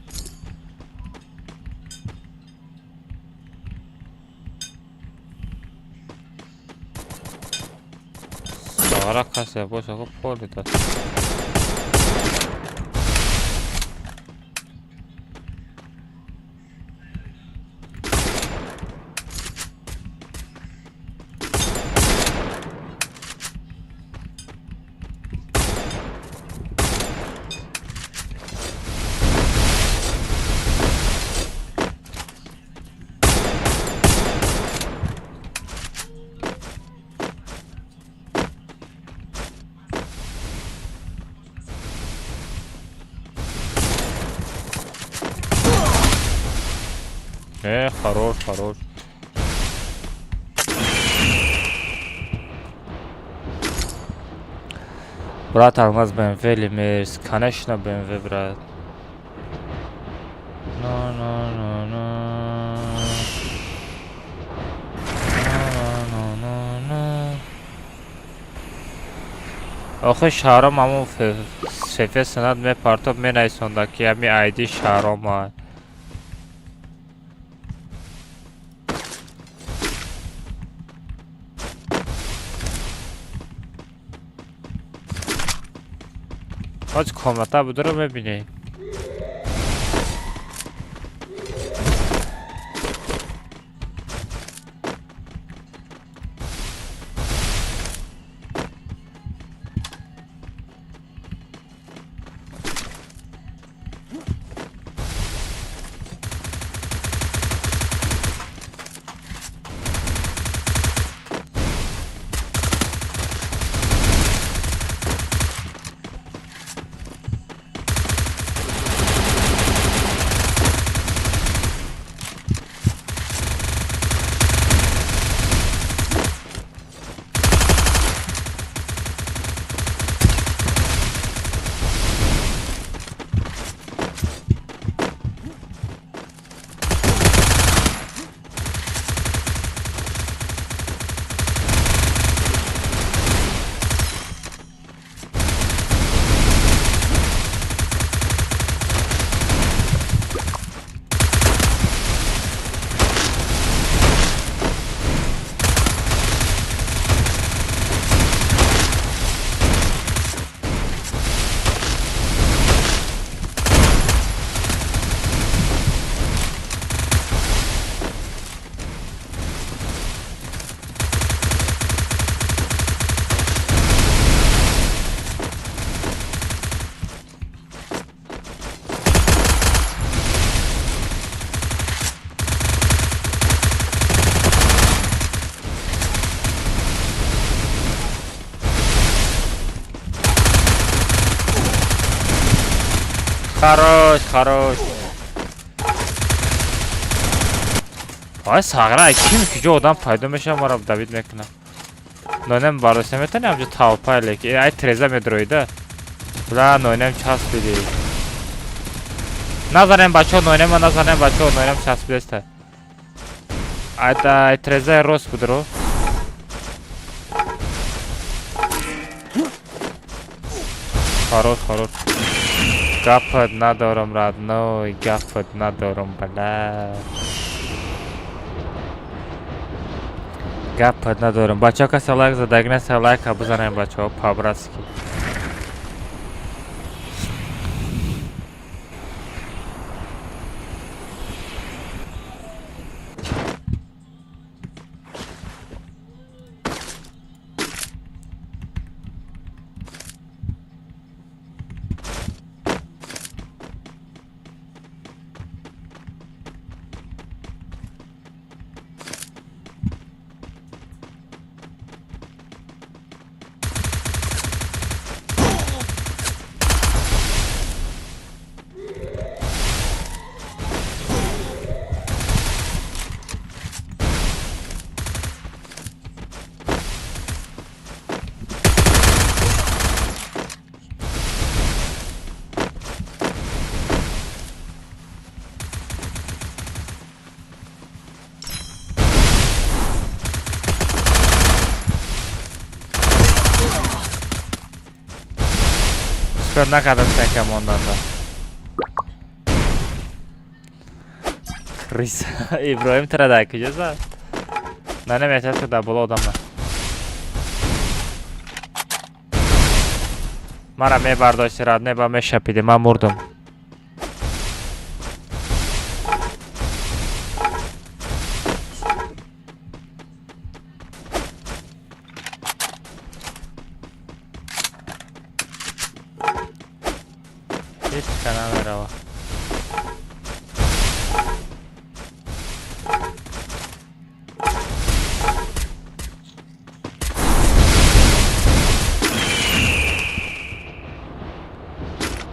Сара касе боша ко полида. Хорош, хорош. Брат, Алмаз BMW или Мерс? Конечно, BMW, брат. No, no, no, no. No, no, no, no. Охи шаҳром ҳамон фефе санад мепартоб менайсонда ки ҳами айди шаҳрома. Ҳоҷ комната будро мебинӣ. Хорош, хорош. Ай сағра, ким куҷо одам пайдо мешава, маро давид мекунам. Нонем бароса метавонӣ ҳамҷо толпа леки. Ай треза медроида. Бла, нонем часпиди. Назанем бачаҳо, нонема назанем бачаҳо, нонем часпидеста. Ай трезаи рост будро. Хорош, хорош. Гапат надорам, родной, гапат надорам, бля. Гапат надорам. Бачаҳо касе лайк задаг неста, лайка бизанем бачаҳо по-братски. Накардам сака монданда. Крыса. Иброҳим тара дар куҷо зад? На наметавонад ки дар боло одам на. Мара мебардошти рад неба мешапиди, ман мурдам. Ҳеҷ ка намерава.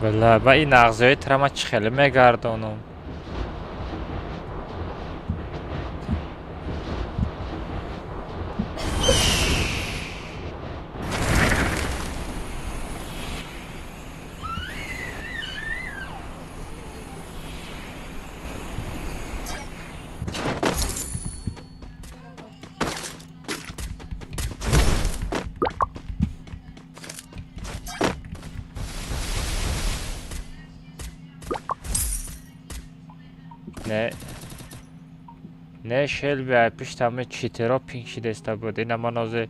Бала, ба ин нағзиҳои тара ман чӣ хеле мегардонам. Не. Не шелби ай пиштами читеро пинг шидеста буд. Ина ман ҳозир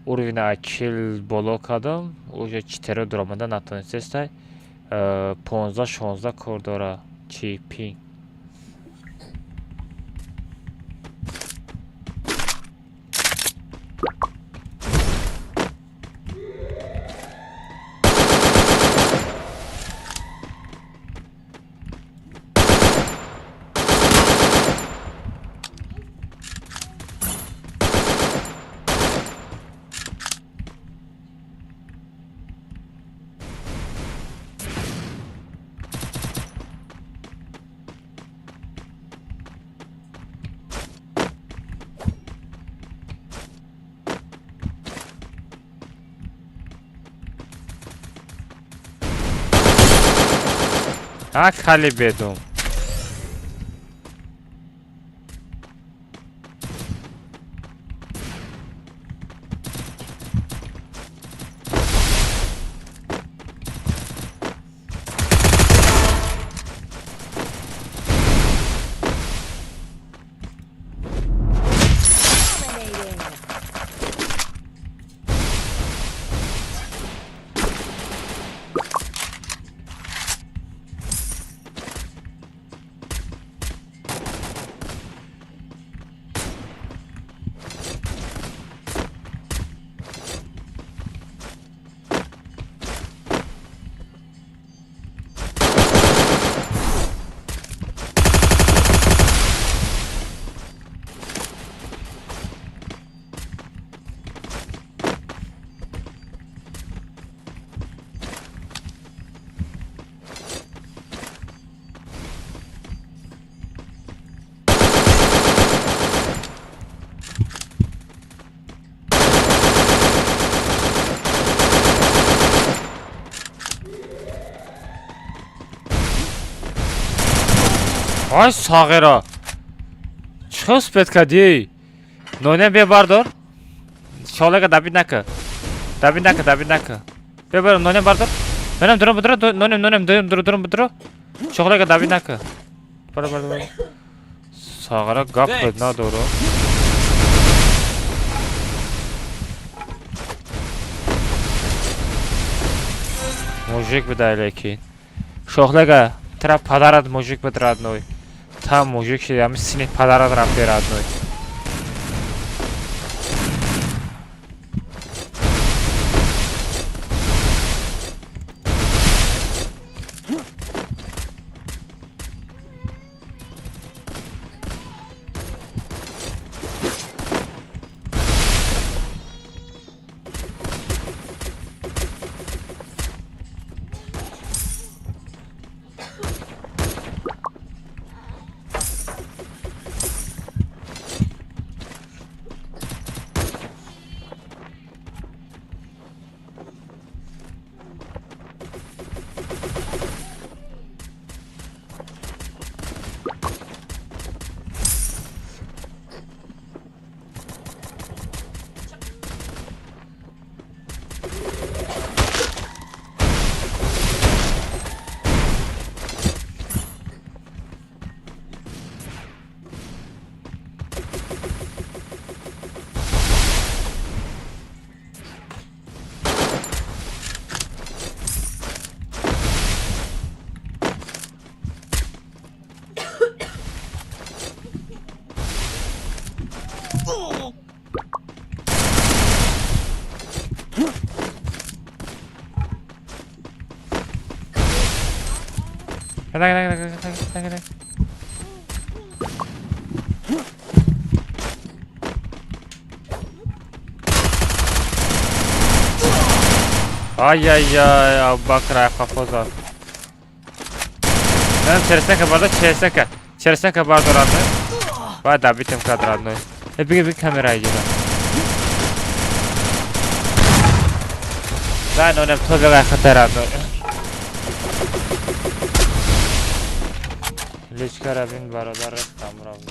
уровень ай 40 боло кардам, уже читеро дуромада натонистестай. 15-16 кор дора чи пинг. А хали бедум. Ай, сағира. Чӣ успеть кардӣ? Нонем, бия, бардор. Шолага добить нака. Добить нака, добить нака. Бия, бер, нонем бардор. Нонем, дурум, будро, нонем, нонем, дурум, дурум, дурум, будро. Шолага добить нака. Бар, бар, бар. Сағира, гап надорум. Мужик бидай лекин. Шохлага, тра падарат мужик бид, родной. Та мужик шиди, ами сини падарат рафти, родной. Дай, дай, дай, дай, дай, дай. Ай-яй-яй, Абубакр ай қафо зад. Нем череснака бардор, череснака. Череснака бардор, родной. Баъд добить ем кард, родной. Э, биги, биги, камера иҷора. Дай, нонем, то бегай хата, родной. Личка бин, бародар, рехтам равно.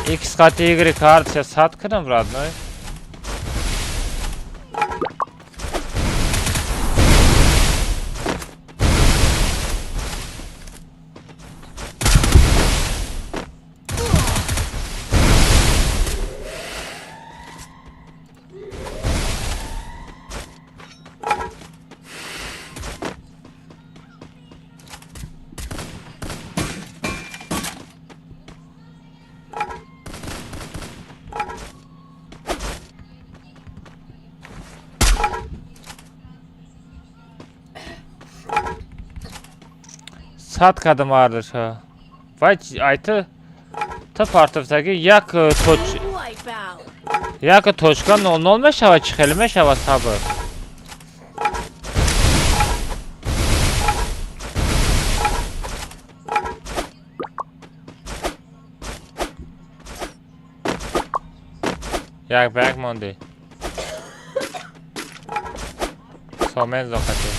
X қати Y ҳардша сад кунам, родной. Сад кардам ҳардуша. Вай айта та партофтаги як точ як точка нол нол мешавад, чӣ хеле мешавад, сабр. Як ба як монди. Сомензо қати.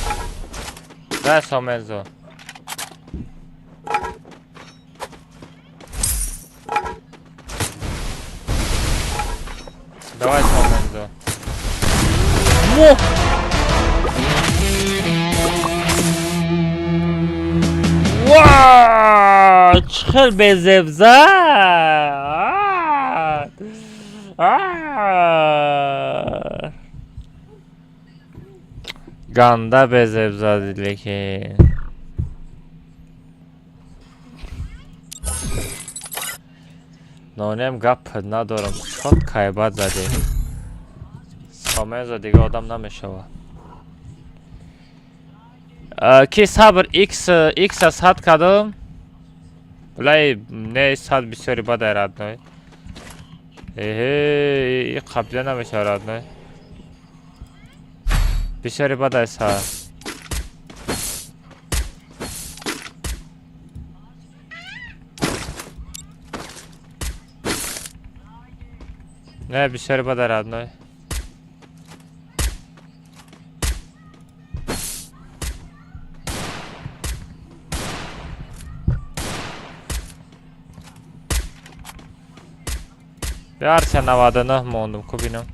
Да, Сомензо. Давай, Сомензо. Во! Ва! Чӣ хел безеб зад! Ганда безеб зади, лекин. Нонем, гап надорам. Чот кайбат задем. Сомензо дига одам намешавад. Ки сабр X X сад кардам. Лай не сад бисёри бадай, родной. Эҳе, и қабила намешавад, родной. Бисёри бад аст. Не, бисёри бад, родной. Ярча 99 мондум, ку бинам.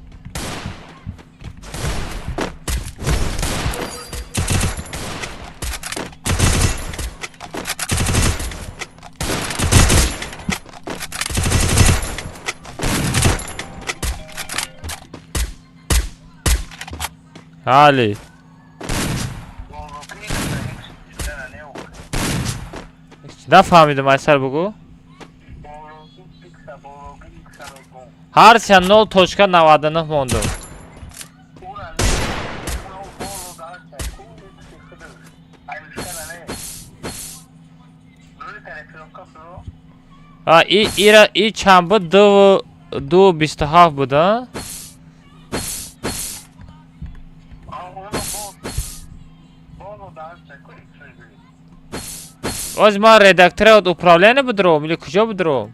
Али. Нафаҳмидам, айсар бугӯ. Ҳарчанд 0.99 мондум. А, и ира и чанд буд? 2.27 буд, а? Оз ман редактора управление будуром или куҷо будуром?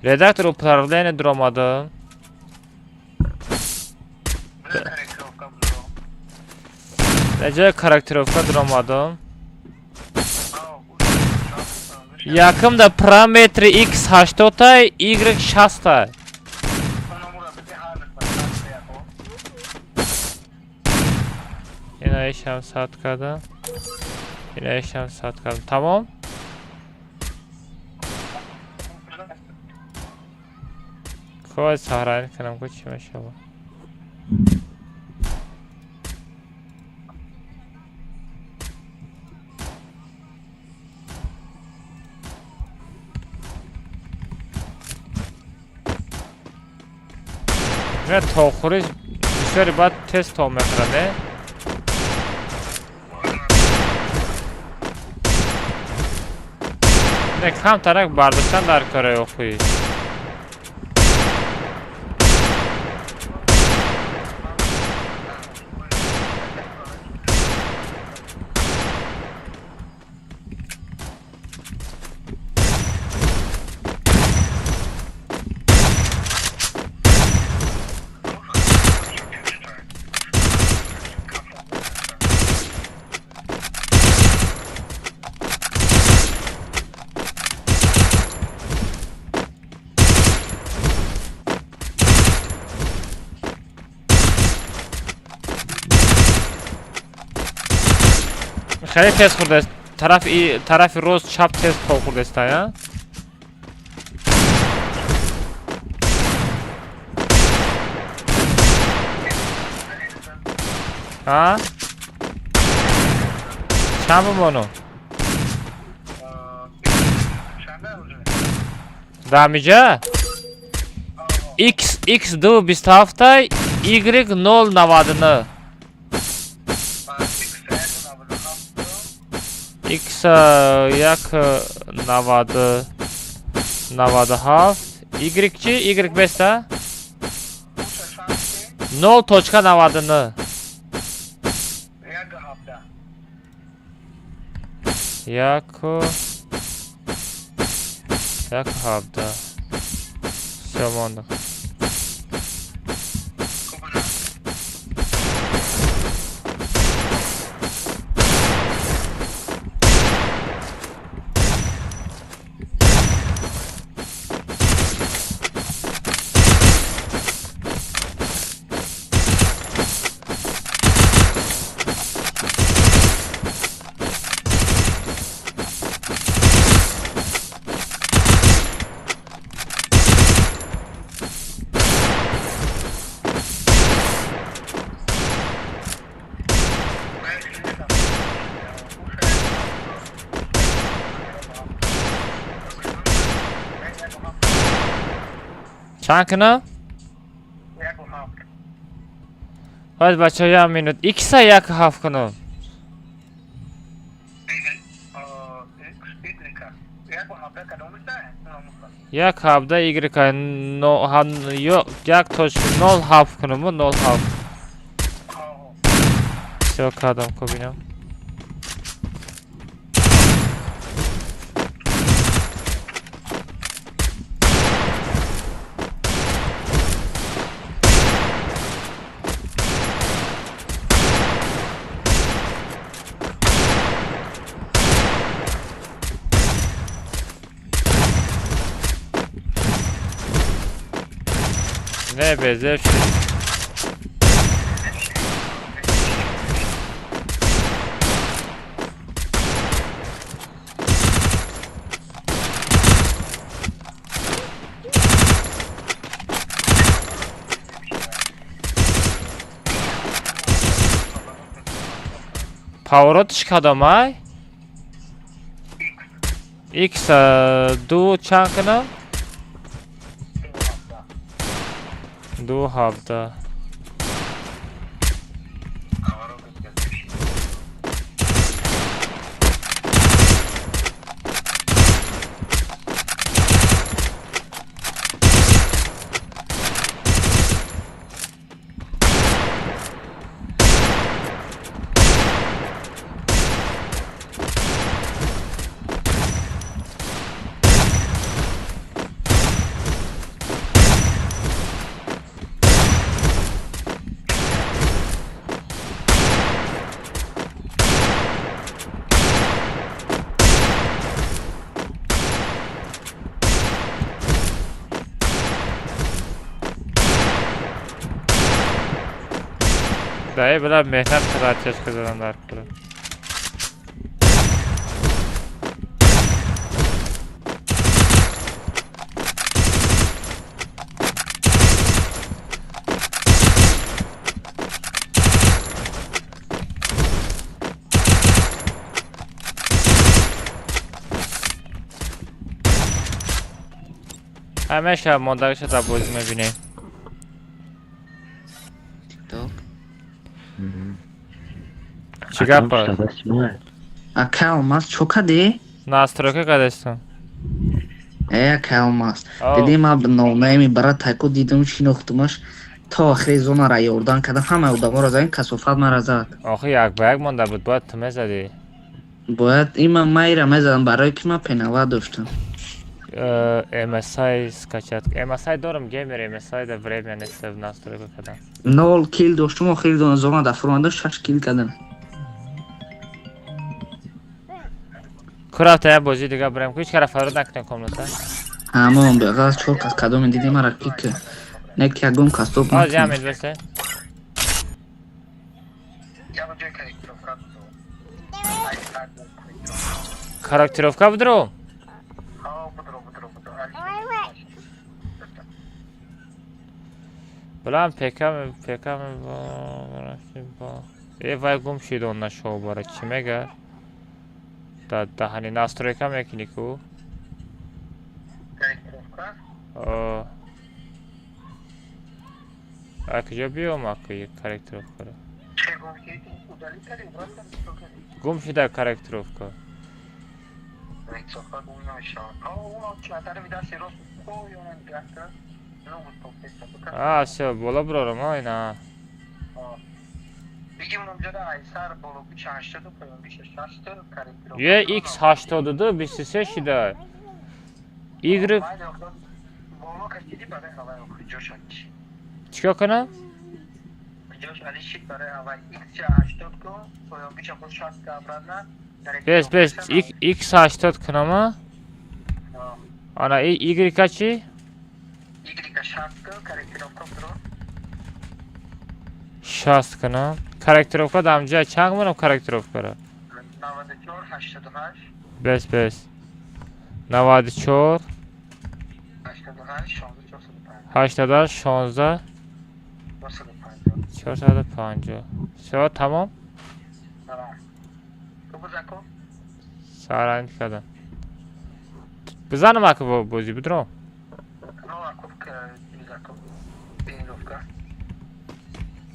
Редактор управление дуромадам. Дар ҷои корректировка дуромадам. Якум да параметри x 80 y 60. Инаишам сад кардам. Инаишам сад кардам. Тамом? Хоҳ саҳранӣ кунам, ку чӣ мешавад? Не, тохӯриш бисёри баъд тез то мехӯрад, не? Не, камтарак бардоштан дар кораи охӯӣ. Хеле тез хӯрдааст. Тарафи рост чап тез то хӯрдааст, а? А? Чанд бимону? Дамиҷа? X X 2.27 Y 0.99. X 1.90 97 Y чи? Y беста? 0.99. 1.17. Всё, мондам. Чанд кунам? Бояд бачаҳо як минут. Икса 1.7 кунам. Як ҳабда Y 1.07 кунам 07. Всё кардам ко бинам. Не безев шуд. Поворотиш кадомай? X ду чанд кунам? 2.17. Дай била меҳнат қадар задан дар кора. ҳамеша мондагиша дар бозӣ мебинем. Чӣ гап аст? Ака Алмаз чо кардӣ? Настройка кардастам. Э, ака Алмаз. Дидӣ ман номнаими брат тайко дидам шинохтумаш то охири зонара ёрдан кардам ҳамаи одаморо задем касофат мара зад. Охи як ба як монда буд, бояд ту мезадӣ. Бояд има майра мезадам барое ки ман пенала доштам. MSI скачать. MSI дорам геймер MSI да время нест настройка кардам. 0 килл доштум охири зона да фуромада 6 килл кардам. Курафта я бозӣ дига бурем. Ҳеҷ кара фарод накунем комната. Ҳамон беғараз 4 кас кадоме дидӣ мара пик. Не ки ягон кас топ накунем. Ҳозир ҳамед басе. Корректировка будро? Блам пекам пекам бо э вай гум шид он нашо бара чӣ мега? Да даҳани настройка мекунӣ ку? О. А куҷо биём аку корректировкаро? Гум шида корректировка. А, всё, боло брорам, ай на. Е, X 82, 23 шида. Y Чикор кунам? Бес, бес, X 80 кунам, а? Ана, Y чӣ? 60 кунам. Корректировка дамҷа чанд кунам корректировкаро? 94 88. Бес, бес. 94 88 16 450. Всё, тамом? Саранд кардам. Бизанам ака бозӣ бидром.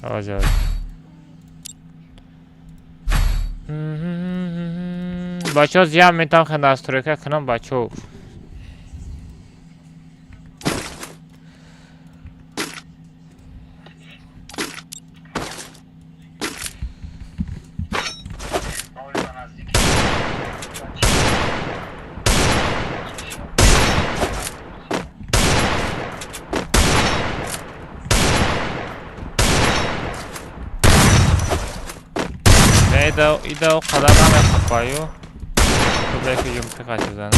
Оз, оз. Бачаҳо зиям метавон хе настройка кунам бачаҳо. Ида о қадар намехапаю. Хубе ки ЮМП қати занам.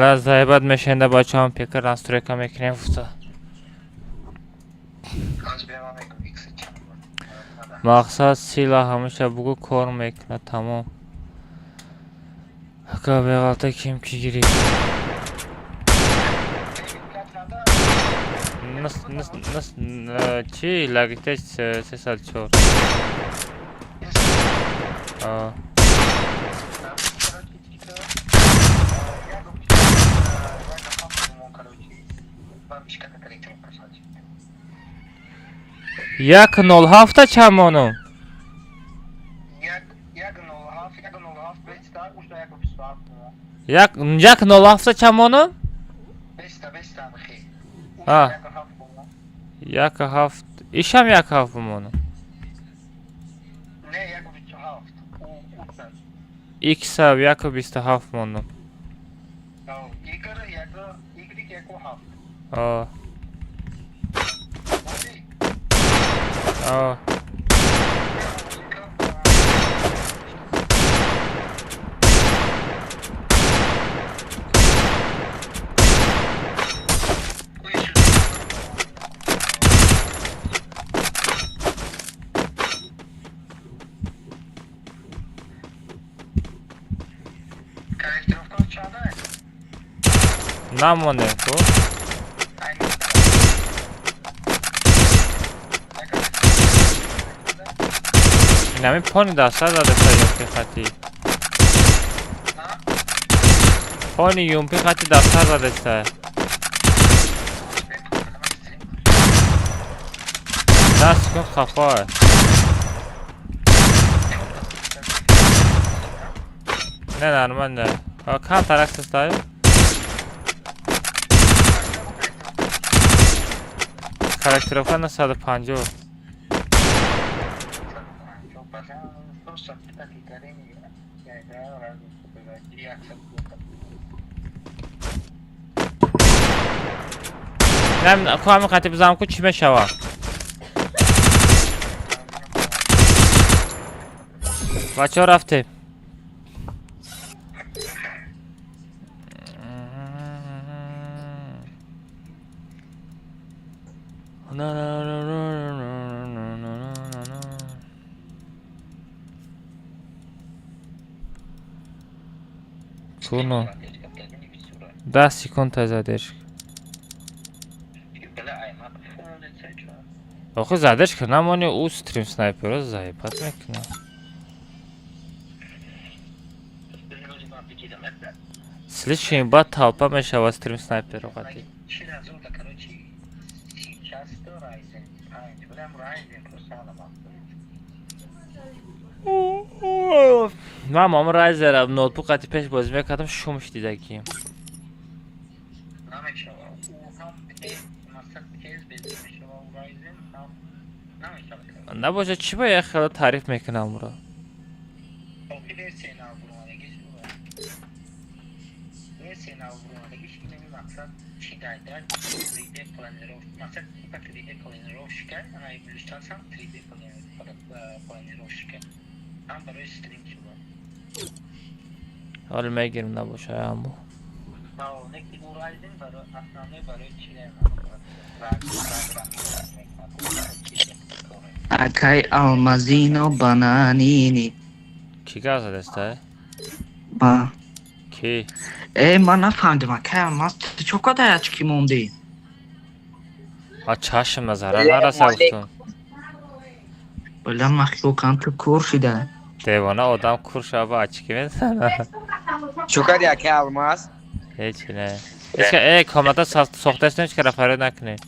Заебат мешенда бачаҳам пекар настройка мекунем фута. Мақсад сила ҳамеша бугу кор мекунад тамом. Ака беғалта ким ки гирифт. Нас нас нас чи лагитеч 304. А 1.07 чанд монум? 1.07 чанд монум? 1.7 ишам 1.7 монум. Икс 1.27 монум. А. А. Намонем ку. Инами пони даста задаста ЮМП хати. Пони ЮМП хати даста задаста. Даст кун хафа. Не нормально. Кам тарак ставим? Характеровка на 150. Не, ку ҳамин хати бизанам ку чӣ мешавад? Бачаҳо рафтем. Куно. 10 секунд задержка. Охи задержка намони ӯ стрим снайперо заебат мекунад. Слишком бад толпа мешавад стрим снайперо қати. Ман мам Райзера ноутбук қати пеш бозӣ мекардам, шумш дидагим. Набошад чӣ ба як хело таъриф мекунам ӯро? Ҳоло мегирем набоша аммо. Акай Алмазино бананини. Кӣ гап задаста? Ба. Кӣ? Э, ман нафаҳмидам, акай Алмаз, ту чо кадай очки мондӣ? А чашм назара нараса гуфтум. Бля, ман хиёл кардам ту кур шида. Девона одам кур шава очки мезанад. Чо кардӣ, акай Алмаз? Ҳеҷ не. Ҳеҷ э комната сохтаст, ҳеҷ кара фарёд накунед.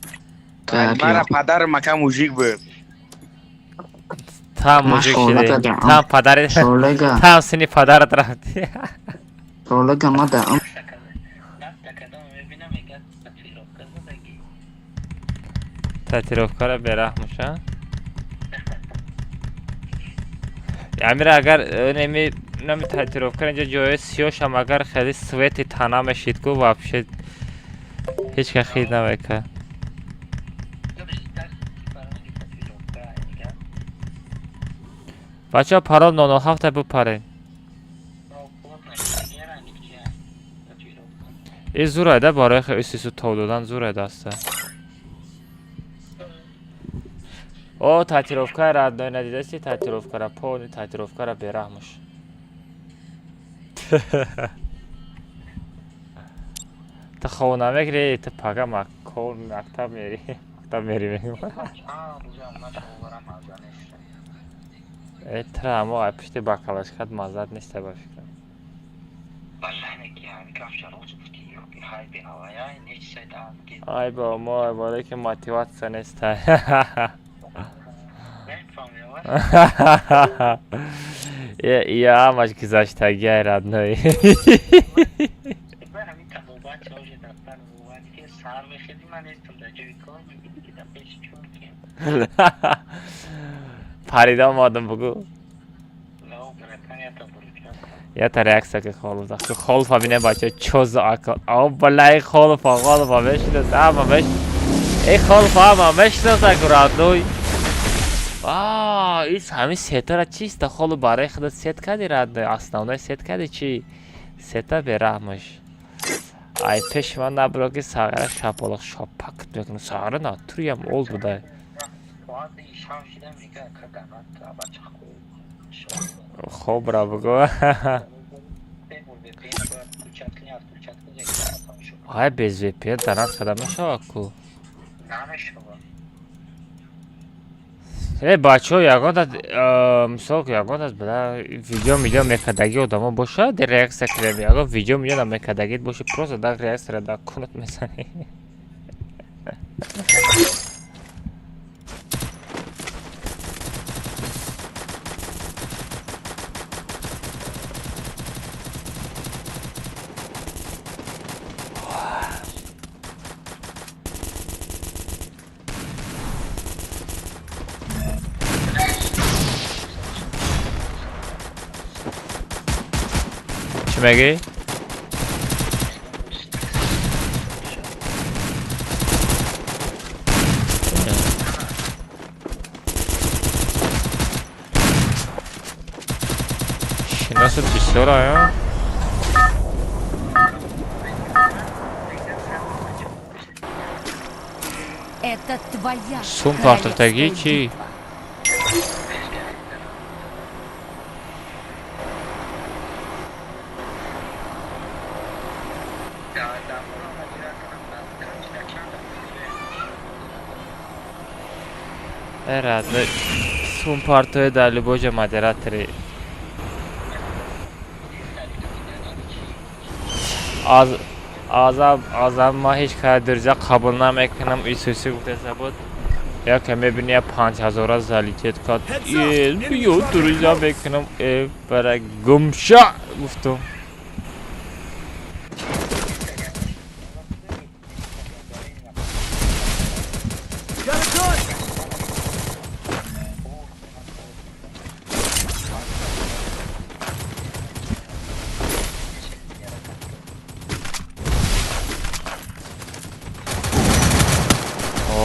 Мара падарам ака мужик буд. Там мужик шиди. Там падари. Там сини падарат рафти. Шолага мада. Татировкара бераҳмуша. Амира агар неми нами татировкара инҷа ҷои сиёшам агар хеле свети тана мешид ку вообще ҳеҷ ка хид намекард. Бачаҳо парол 007 бупарен. И зурайда барои хе исису тов додан зурайда аста. О, татировкаи родной надидаси татировкара, полни татировкара бераҳмуш. Ту хов намегирӣ, ту пага мактаб мери, мактаб мери мегӯм. Э, тра амо ай пушти бакалашкат маззат неста ба фикрам. Ай ба мо барое ки мотиватсия неста. Я ҳамаш гузаштагиай родной. Парида омадам бугӯ. Ята реаксия ки холов. Холфа бинем бача чо за акл. О балай холфа, холфа мешинас, ама меш. Эй холфа ама мешинас аку родной. А, ис ҳамин сетара чиста холу барои худат сет кади родной, основной сет кади чи? Сета бераҳмаш. Ай пеши ман набуро ки сағира шапалоқ шапак мекунам. Сағира натуриям ол будай. Хоб ра бугӯ. Ай без VPN донат карда мешавад ку? Э бачаҳо ягон мисол ягон аз бада видео мидео мекардаги одамо бошад, реаксия кунем. Ягон видео мидео намекардагит бошад, просто дар реаксияра дар кунат мезанӣ. Чӣ мегӯӣ? Шиносат бисёр ая? Это твоя Сум партофтагӣ королевская чӣ? битва. Э родной, сум партои дар любой ҷо модератори. Аз азаб азаб ман ҳеҷ кара дирҷа қабул намекунам. Исуси гуфтеса буд. Яке мебини я 5000 залетет кард. Э, ё дурҷа мекунам. Э, бара гумша гуфтум. Got a gun!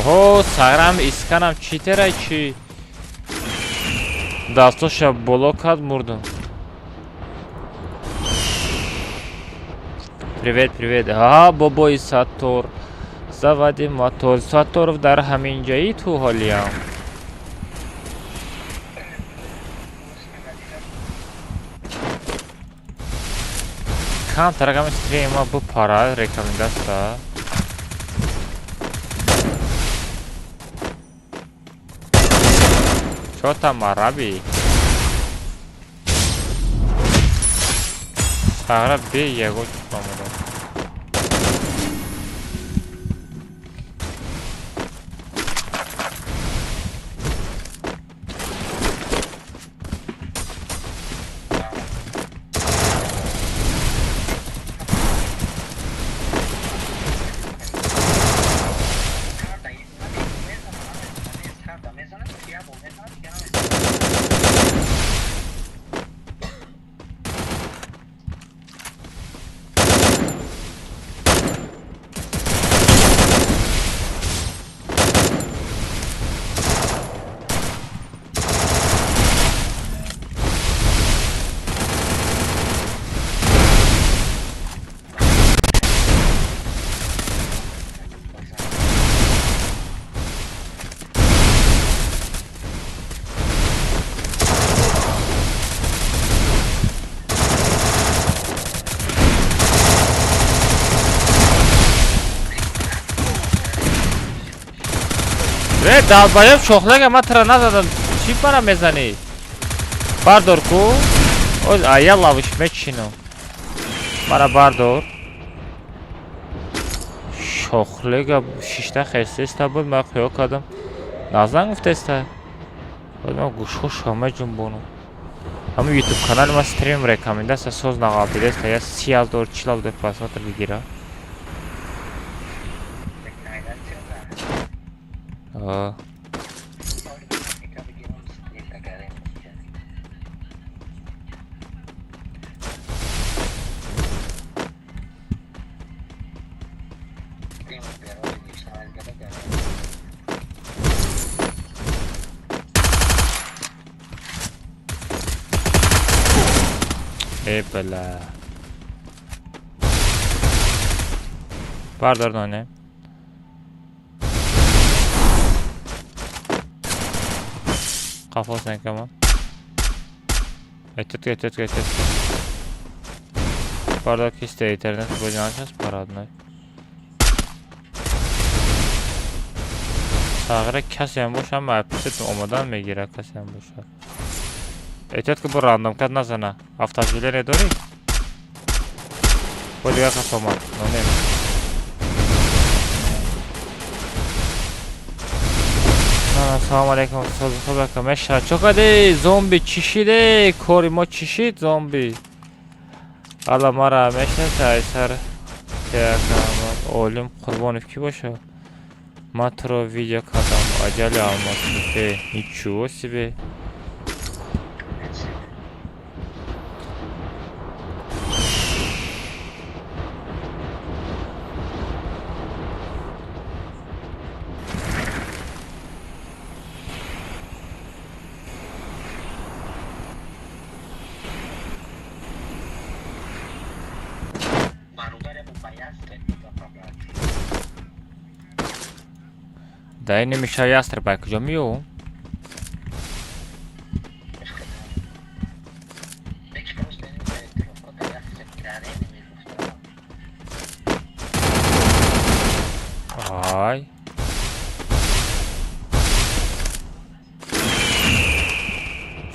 Оҳо, сарам исканам читерай чи? Дастоша боло кард мурдум. Привет, привет. Ҳа, бобои Саттор. Заводи мотор. Сатторов дар ҳамин ҷои ту ҳолиям. Камтарагами стрима бупара рекомендация. Чё там, араби? Сагра бе ягон чупамуда. Долбоёб шохлага ман тура назадам. Чӣ бара мезанӣ? Бардор ку. Оз ая лавиш мечинам. Мара бардор. Шохлага шишта хестеста буд, ман қиё кардам. Назан гуфтеста. Ман гӯшҳо шома ҷунбонам. Ҳамин ютуб канали ман стрим рекомендация соз нағалтидеста. Я 30 000 40 000 просмотр бигира. Э, бля. Бардор доне. Қафос накама. Этет, этет, этет. Бардор кисте интернет бозиначас парадной. Сағира касеам боша, ма аписет омадан мегира касеам боша. Этет ки бо рандом кад назана. Автожиле дорӣ? Бо дигар кас омад. Нонем. Салом алейкум, соз ака меша. Чо кади зомби чӣ шиде? Кори мо чӣ шид зомби? Алла мара мешнаса айсар. Олим Қурбонов ки боша? Ман туро видео кардам. Аҷали алмаз. Ничего себе. Да не мешай ястреб, а куҷо меёвам? Ай.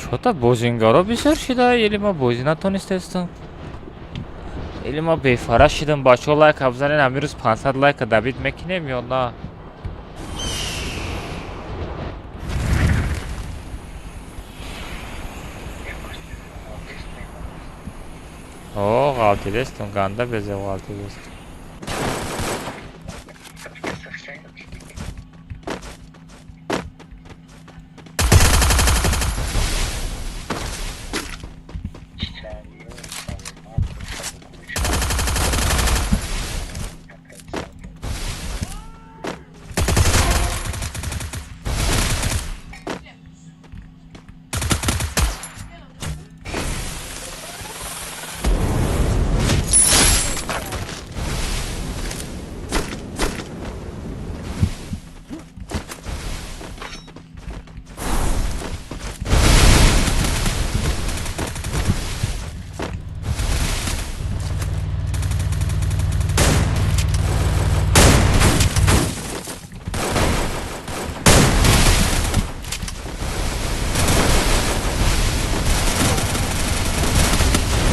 Чё-то бозингаро бисёр шида, или ма бозӣ натонистестам? Или ма бефара шидам, бачаҳо лайка бизанед, ҳамин рӯз 500 лайка добит мекунем ё на? О, ғалтидестум, ганда безе ғалтидестум.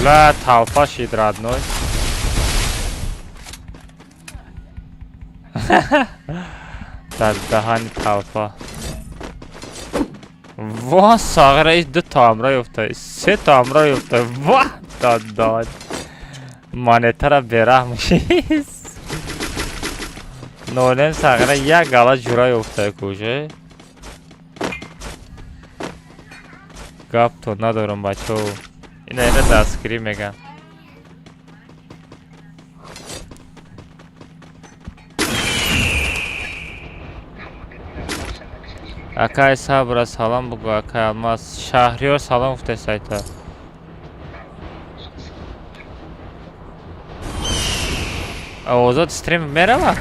Бля, толпа шид, родной. Дар даҳани толпа. Ва, сағира ду та ҳамроҳ ёфта, се та ҳамроҳ ёфта. Ва, дадад. Монетара бераҳм шист. Нолем сағира як гала ҷура ёфта куже. Гап то надорам бачаҳо. Ина ина дастгирӣ меган. Акай Сабра салом бугӯ, акай Алмаз. Шаҳриёр салом гуфта сайта. Овозот стрим мерава?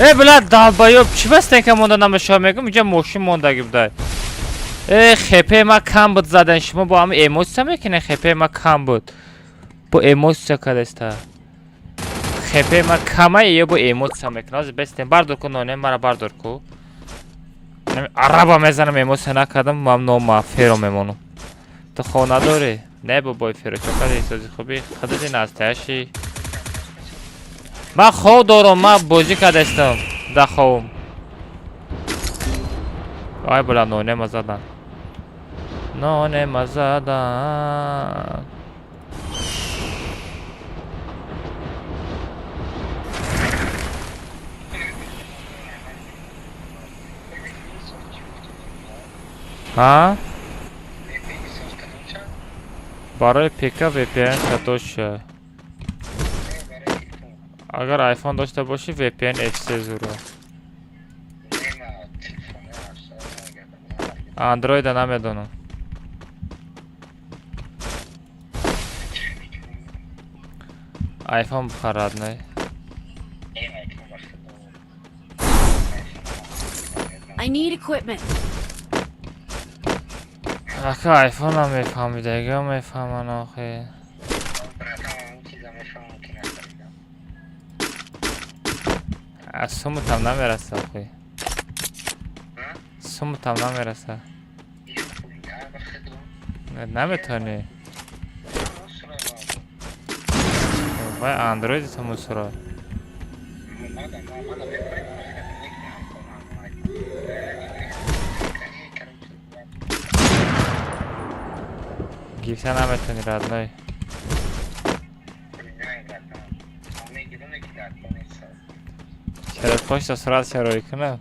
Э, бля, долбоёб, чӣ бастен ка монда намешава мегӯм, инҷа мошин мондаги будай. Э, хп ма кам буд задан, шумо бо ҳама эмоция мекунед, хп ма кам буд. Бо эмоция кадаста. Хп ма кама ё бо эмоция мекунад. Ҳозир бестен, бардор ку ноне, мара бардор ку. Араба мезанам, эмоция накардам, ман нома феро мемонам. Ту хона дорӣ? Не бобои феро, чо кади сози хуби? Худати настаяши. Ман хов дорам, ман бозӣ кардастам. Да ховум. Ай бля, нонема задан. Нонема задан. Ҳа? Барои ПК VPN шатоша. Агар iPhone дошта бошӣ VPN FC зуро. Android-а намедонам. iPhone бихар, родной. I need equipment. Ака iPhone-а мефаҳмидагиҳо мефаҳманд охи. Аз сумутам намераса охи. Сумутам намераса. Наметонӣ. Вай Android ту мусура. Гирифта наметонӣ, родной. Чаро почта сурат чароӣ кунам?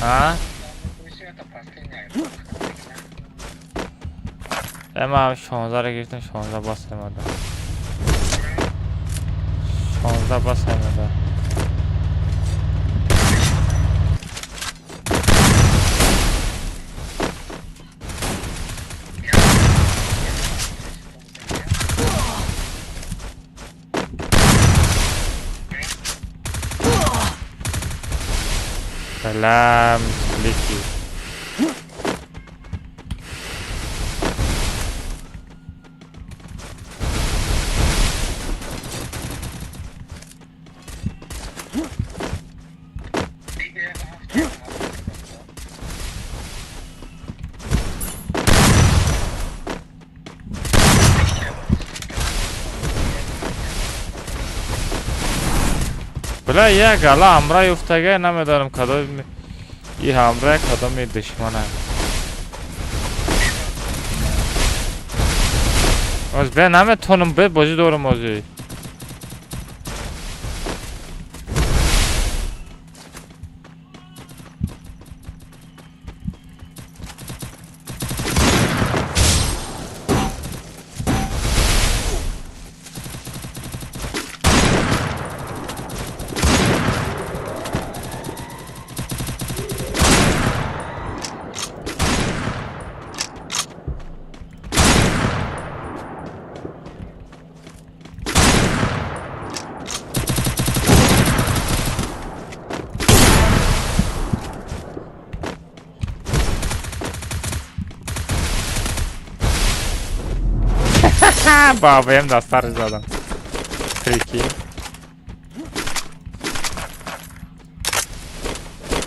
А? Ман 16 гирифтам, 16 бас омада. 16 бас омада. Бля, мисклики. Бля, як гала ҳамроҳи уфтага, намедонам, кадоми и ҳамроҳ, кадоми душмана. Оз бе, наметонам, бе, бозӣ дорам озӣ. Ба АВМ дастар задам. Прикинь.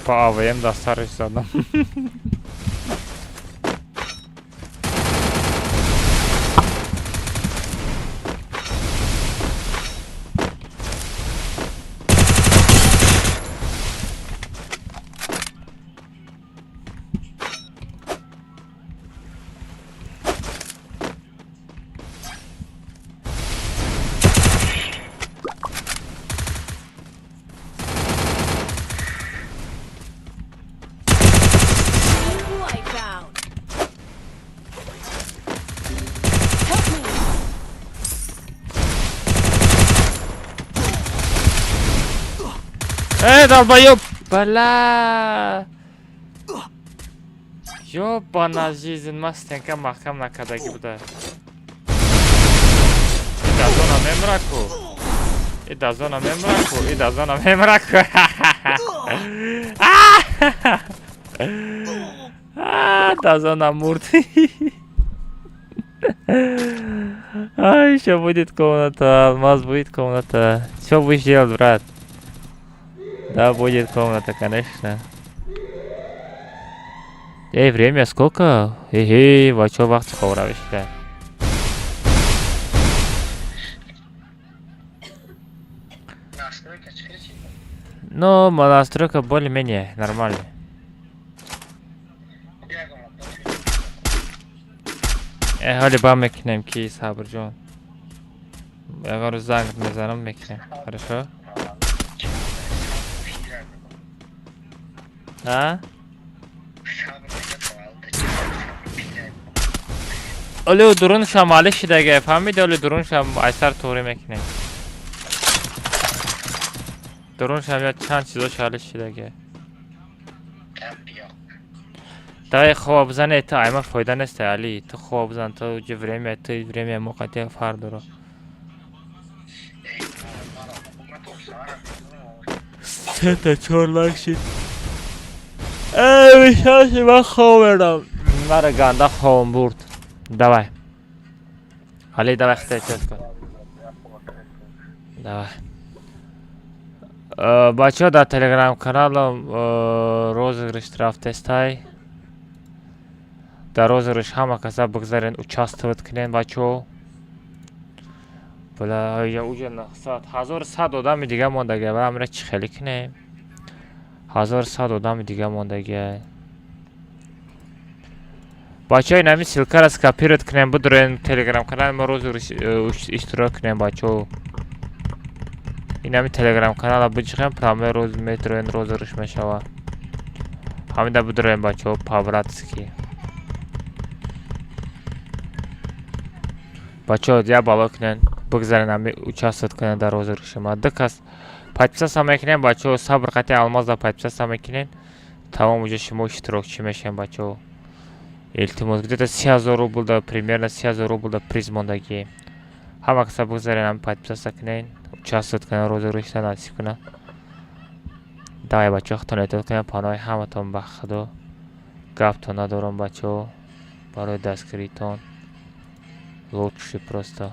Ба АВМ дастар задам. Wipeout. Help me. Эй, долбоёб! Бля! Ёбана жизнь, ма стенка маҳкам накардагӣ буда. И дазона мемраку. И дазона мемраку, и дазона мемраку. А, дазона мурд. А, еще будет комната, алмаз, будет комната. Что будешь делать, брат? Да, будет комната, конечно. Эй, время сколько? Эй, бачо, вақти ховравишда. Ну, настройка более-менее нормальная. Э, ҳоли ба мекунем, ки Сабрҷон. Ягон рӯз занг мезанам, мекунем. Хорошо? А? Оле дуруншам али шидаге, фаҳмиди? Оле дуруншам айсар туғрӣ мекунем. Дуруншам я чанд чизош али шидаге. Давай хоб бизане, ту айма фоида нест, али. Ту хоб бизан, ту уҷи время, ту время моқати фар дора. Сета чор лак шид. Эй, бишаши, ман хоб берам. Мара ганда хобам бурд. Давай. Али, давай хитай кун. Давай. Бачаҳо, дар телеграм каналам розыгрыш рафтестай. Дар розыгрыш ҳама каса бигзарен, участвовать кунен, бачаҳо. Бля, я уже 900, 1100 одами дига мондага, ва амра чӣ хеле кунем? 1100 одами дига мондага. Бачаҳо, инами ссылкаро скопировать кунем, бидурен телеграм канали мо, розыгрыш иштирок кунем, бачаҳо. Инами телеграм канала биҷиқем, прямой роз метроен, розыгрыш мешава. Ҳамида бидурем, бачаҳо, по-братски. Бачаҳо, я бало кунен, бигзарен, ами участвовать кунен дар розыгрыши ма. Ду кас подписаться мекунем, бачаҳо, сабр қати алмазда подписаться мекунен. Тамом, уже шумо иштирокчӣ мешавем, бачаҳо. Илтимос, где-то 30 000 рубл да, примерно 30 000 рубл да приз мондагӣ. Ҳама каса бигзарен, ами подписаться кунен, участвовать кунен, розыгрышда насиб кунад. Давай, бачаҳо, худтон эҳтиёт кунед, паноҳи ҳаматон ба Худо. Гаптон надорам, бачаҳо, барои дастгиритон. Лучший просто.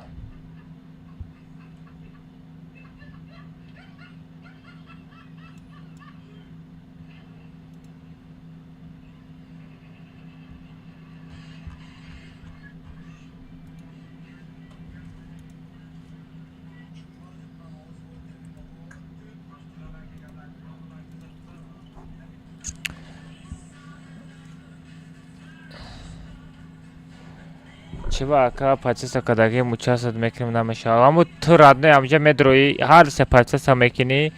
Чӣ ба ака, подписка кардагим, участвовать мекунем, намешавад. Аммо ту, родной, амҷа медроӣ, ҳар се подписка мекунӣ,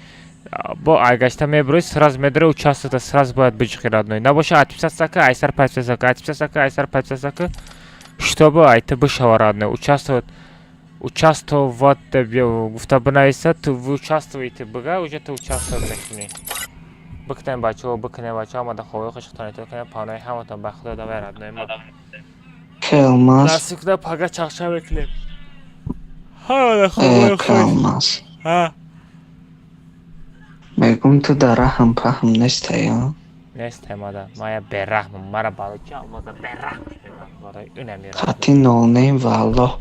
бо айгашта меброӣ, сразу медрои, участвовать сразу бояд биҷиқӣ, родной. Набоша, отписаться ка, айсар подписка ка, отписаться ка, айсар подписка ка, чтобы айта бишава, родной. Участвовать, участвовать гуфта бинависа, ту вы участвуете бага, уже ту участвовать мекунӣ. Бикунем, бачаҳо, бикунем, бачаҳо, омада ховои хушхтон эҳтиёт кунем, паноҳи ҳаматон ба Худо. Давай, родной мо. Алмаз. Насиб куда, пага чақча мекунем. Ҳамада ховои хуш. Алмаз. Ҳа. Мегум, ту дар раҳм паҳм нестай, а? Нестай, мада. Мая бераҳмам. Мара барои чи Алмаза бераҳм мегӯянд? Барои инамира. Хати нолнем, валлоҳ.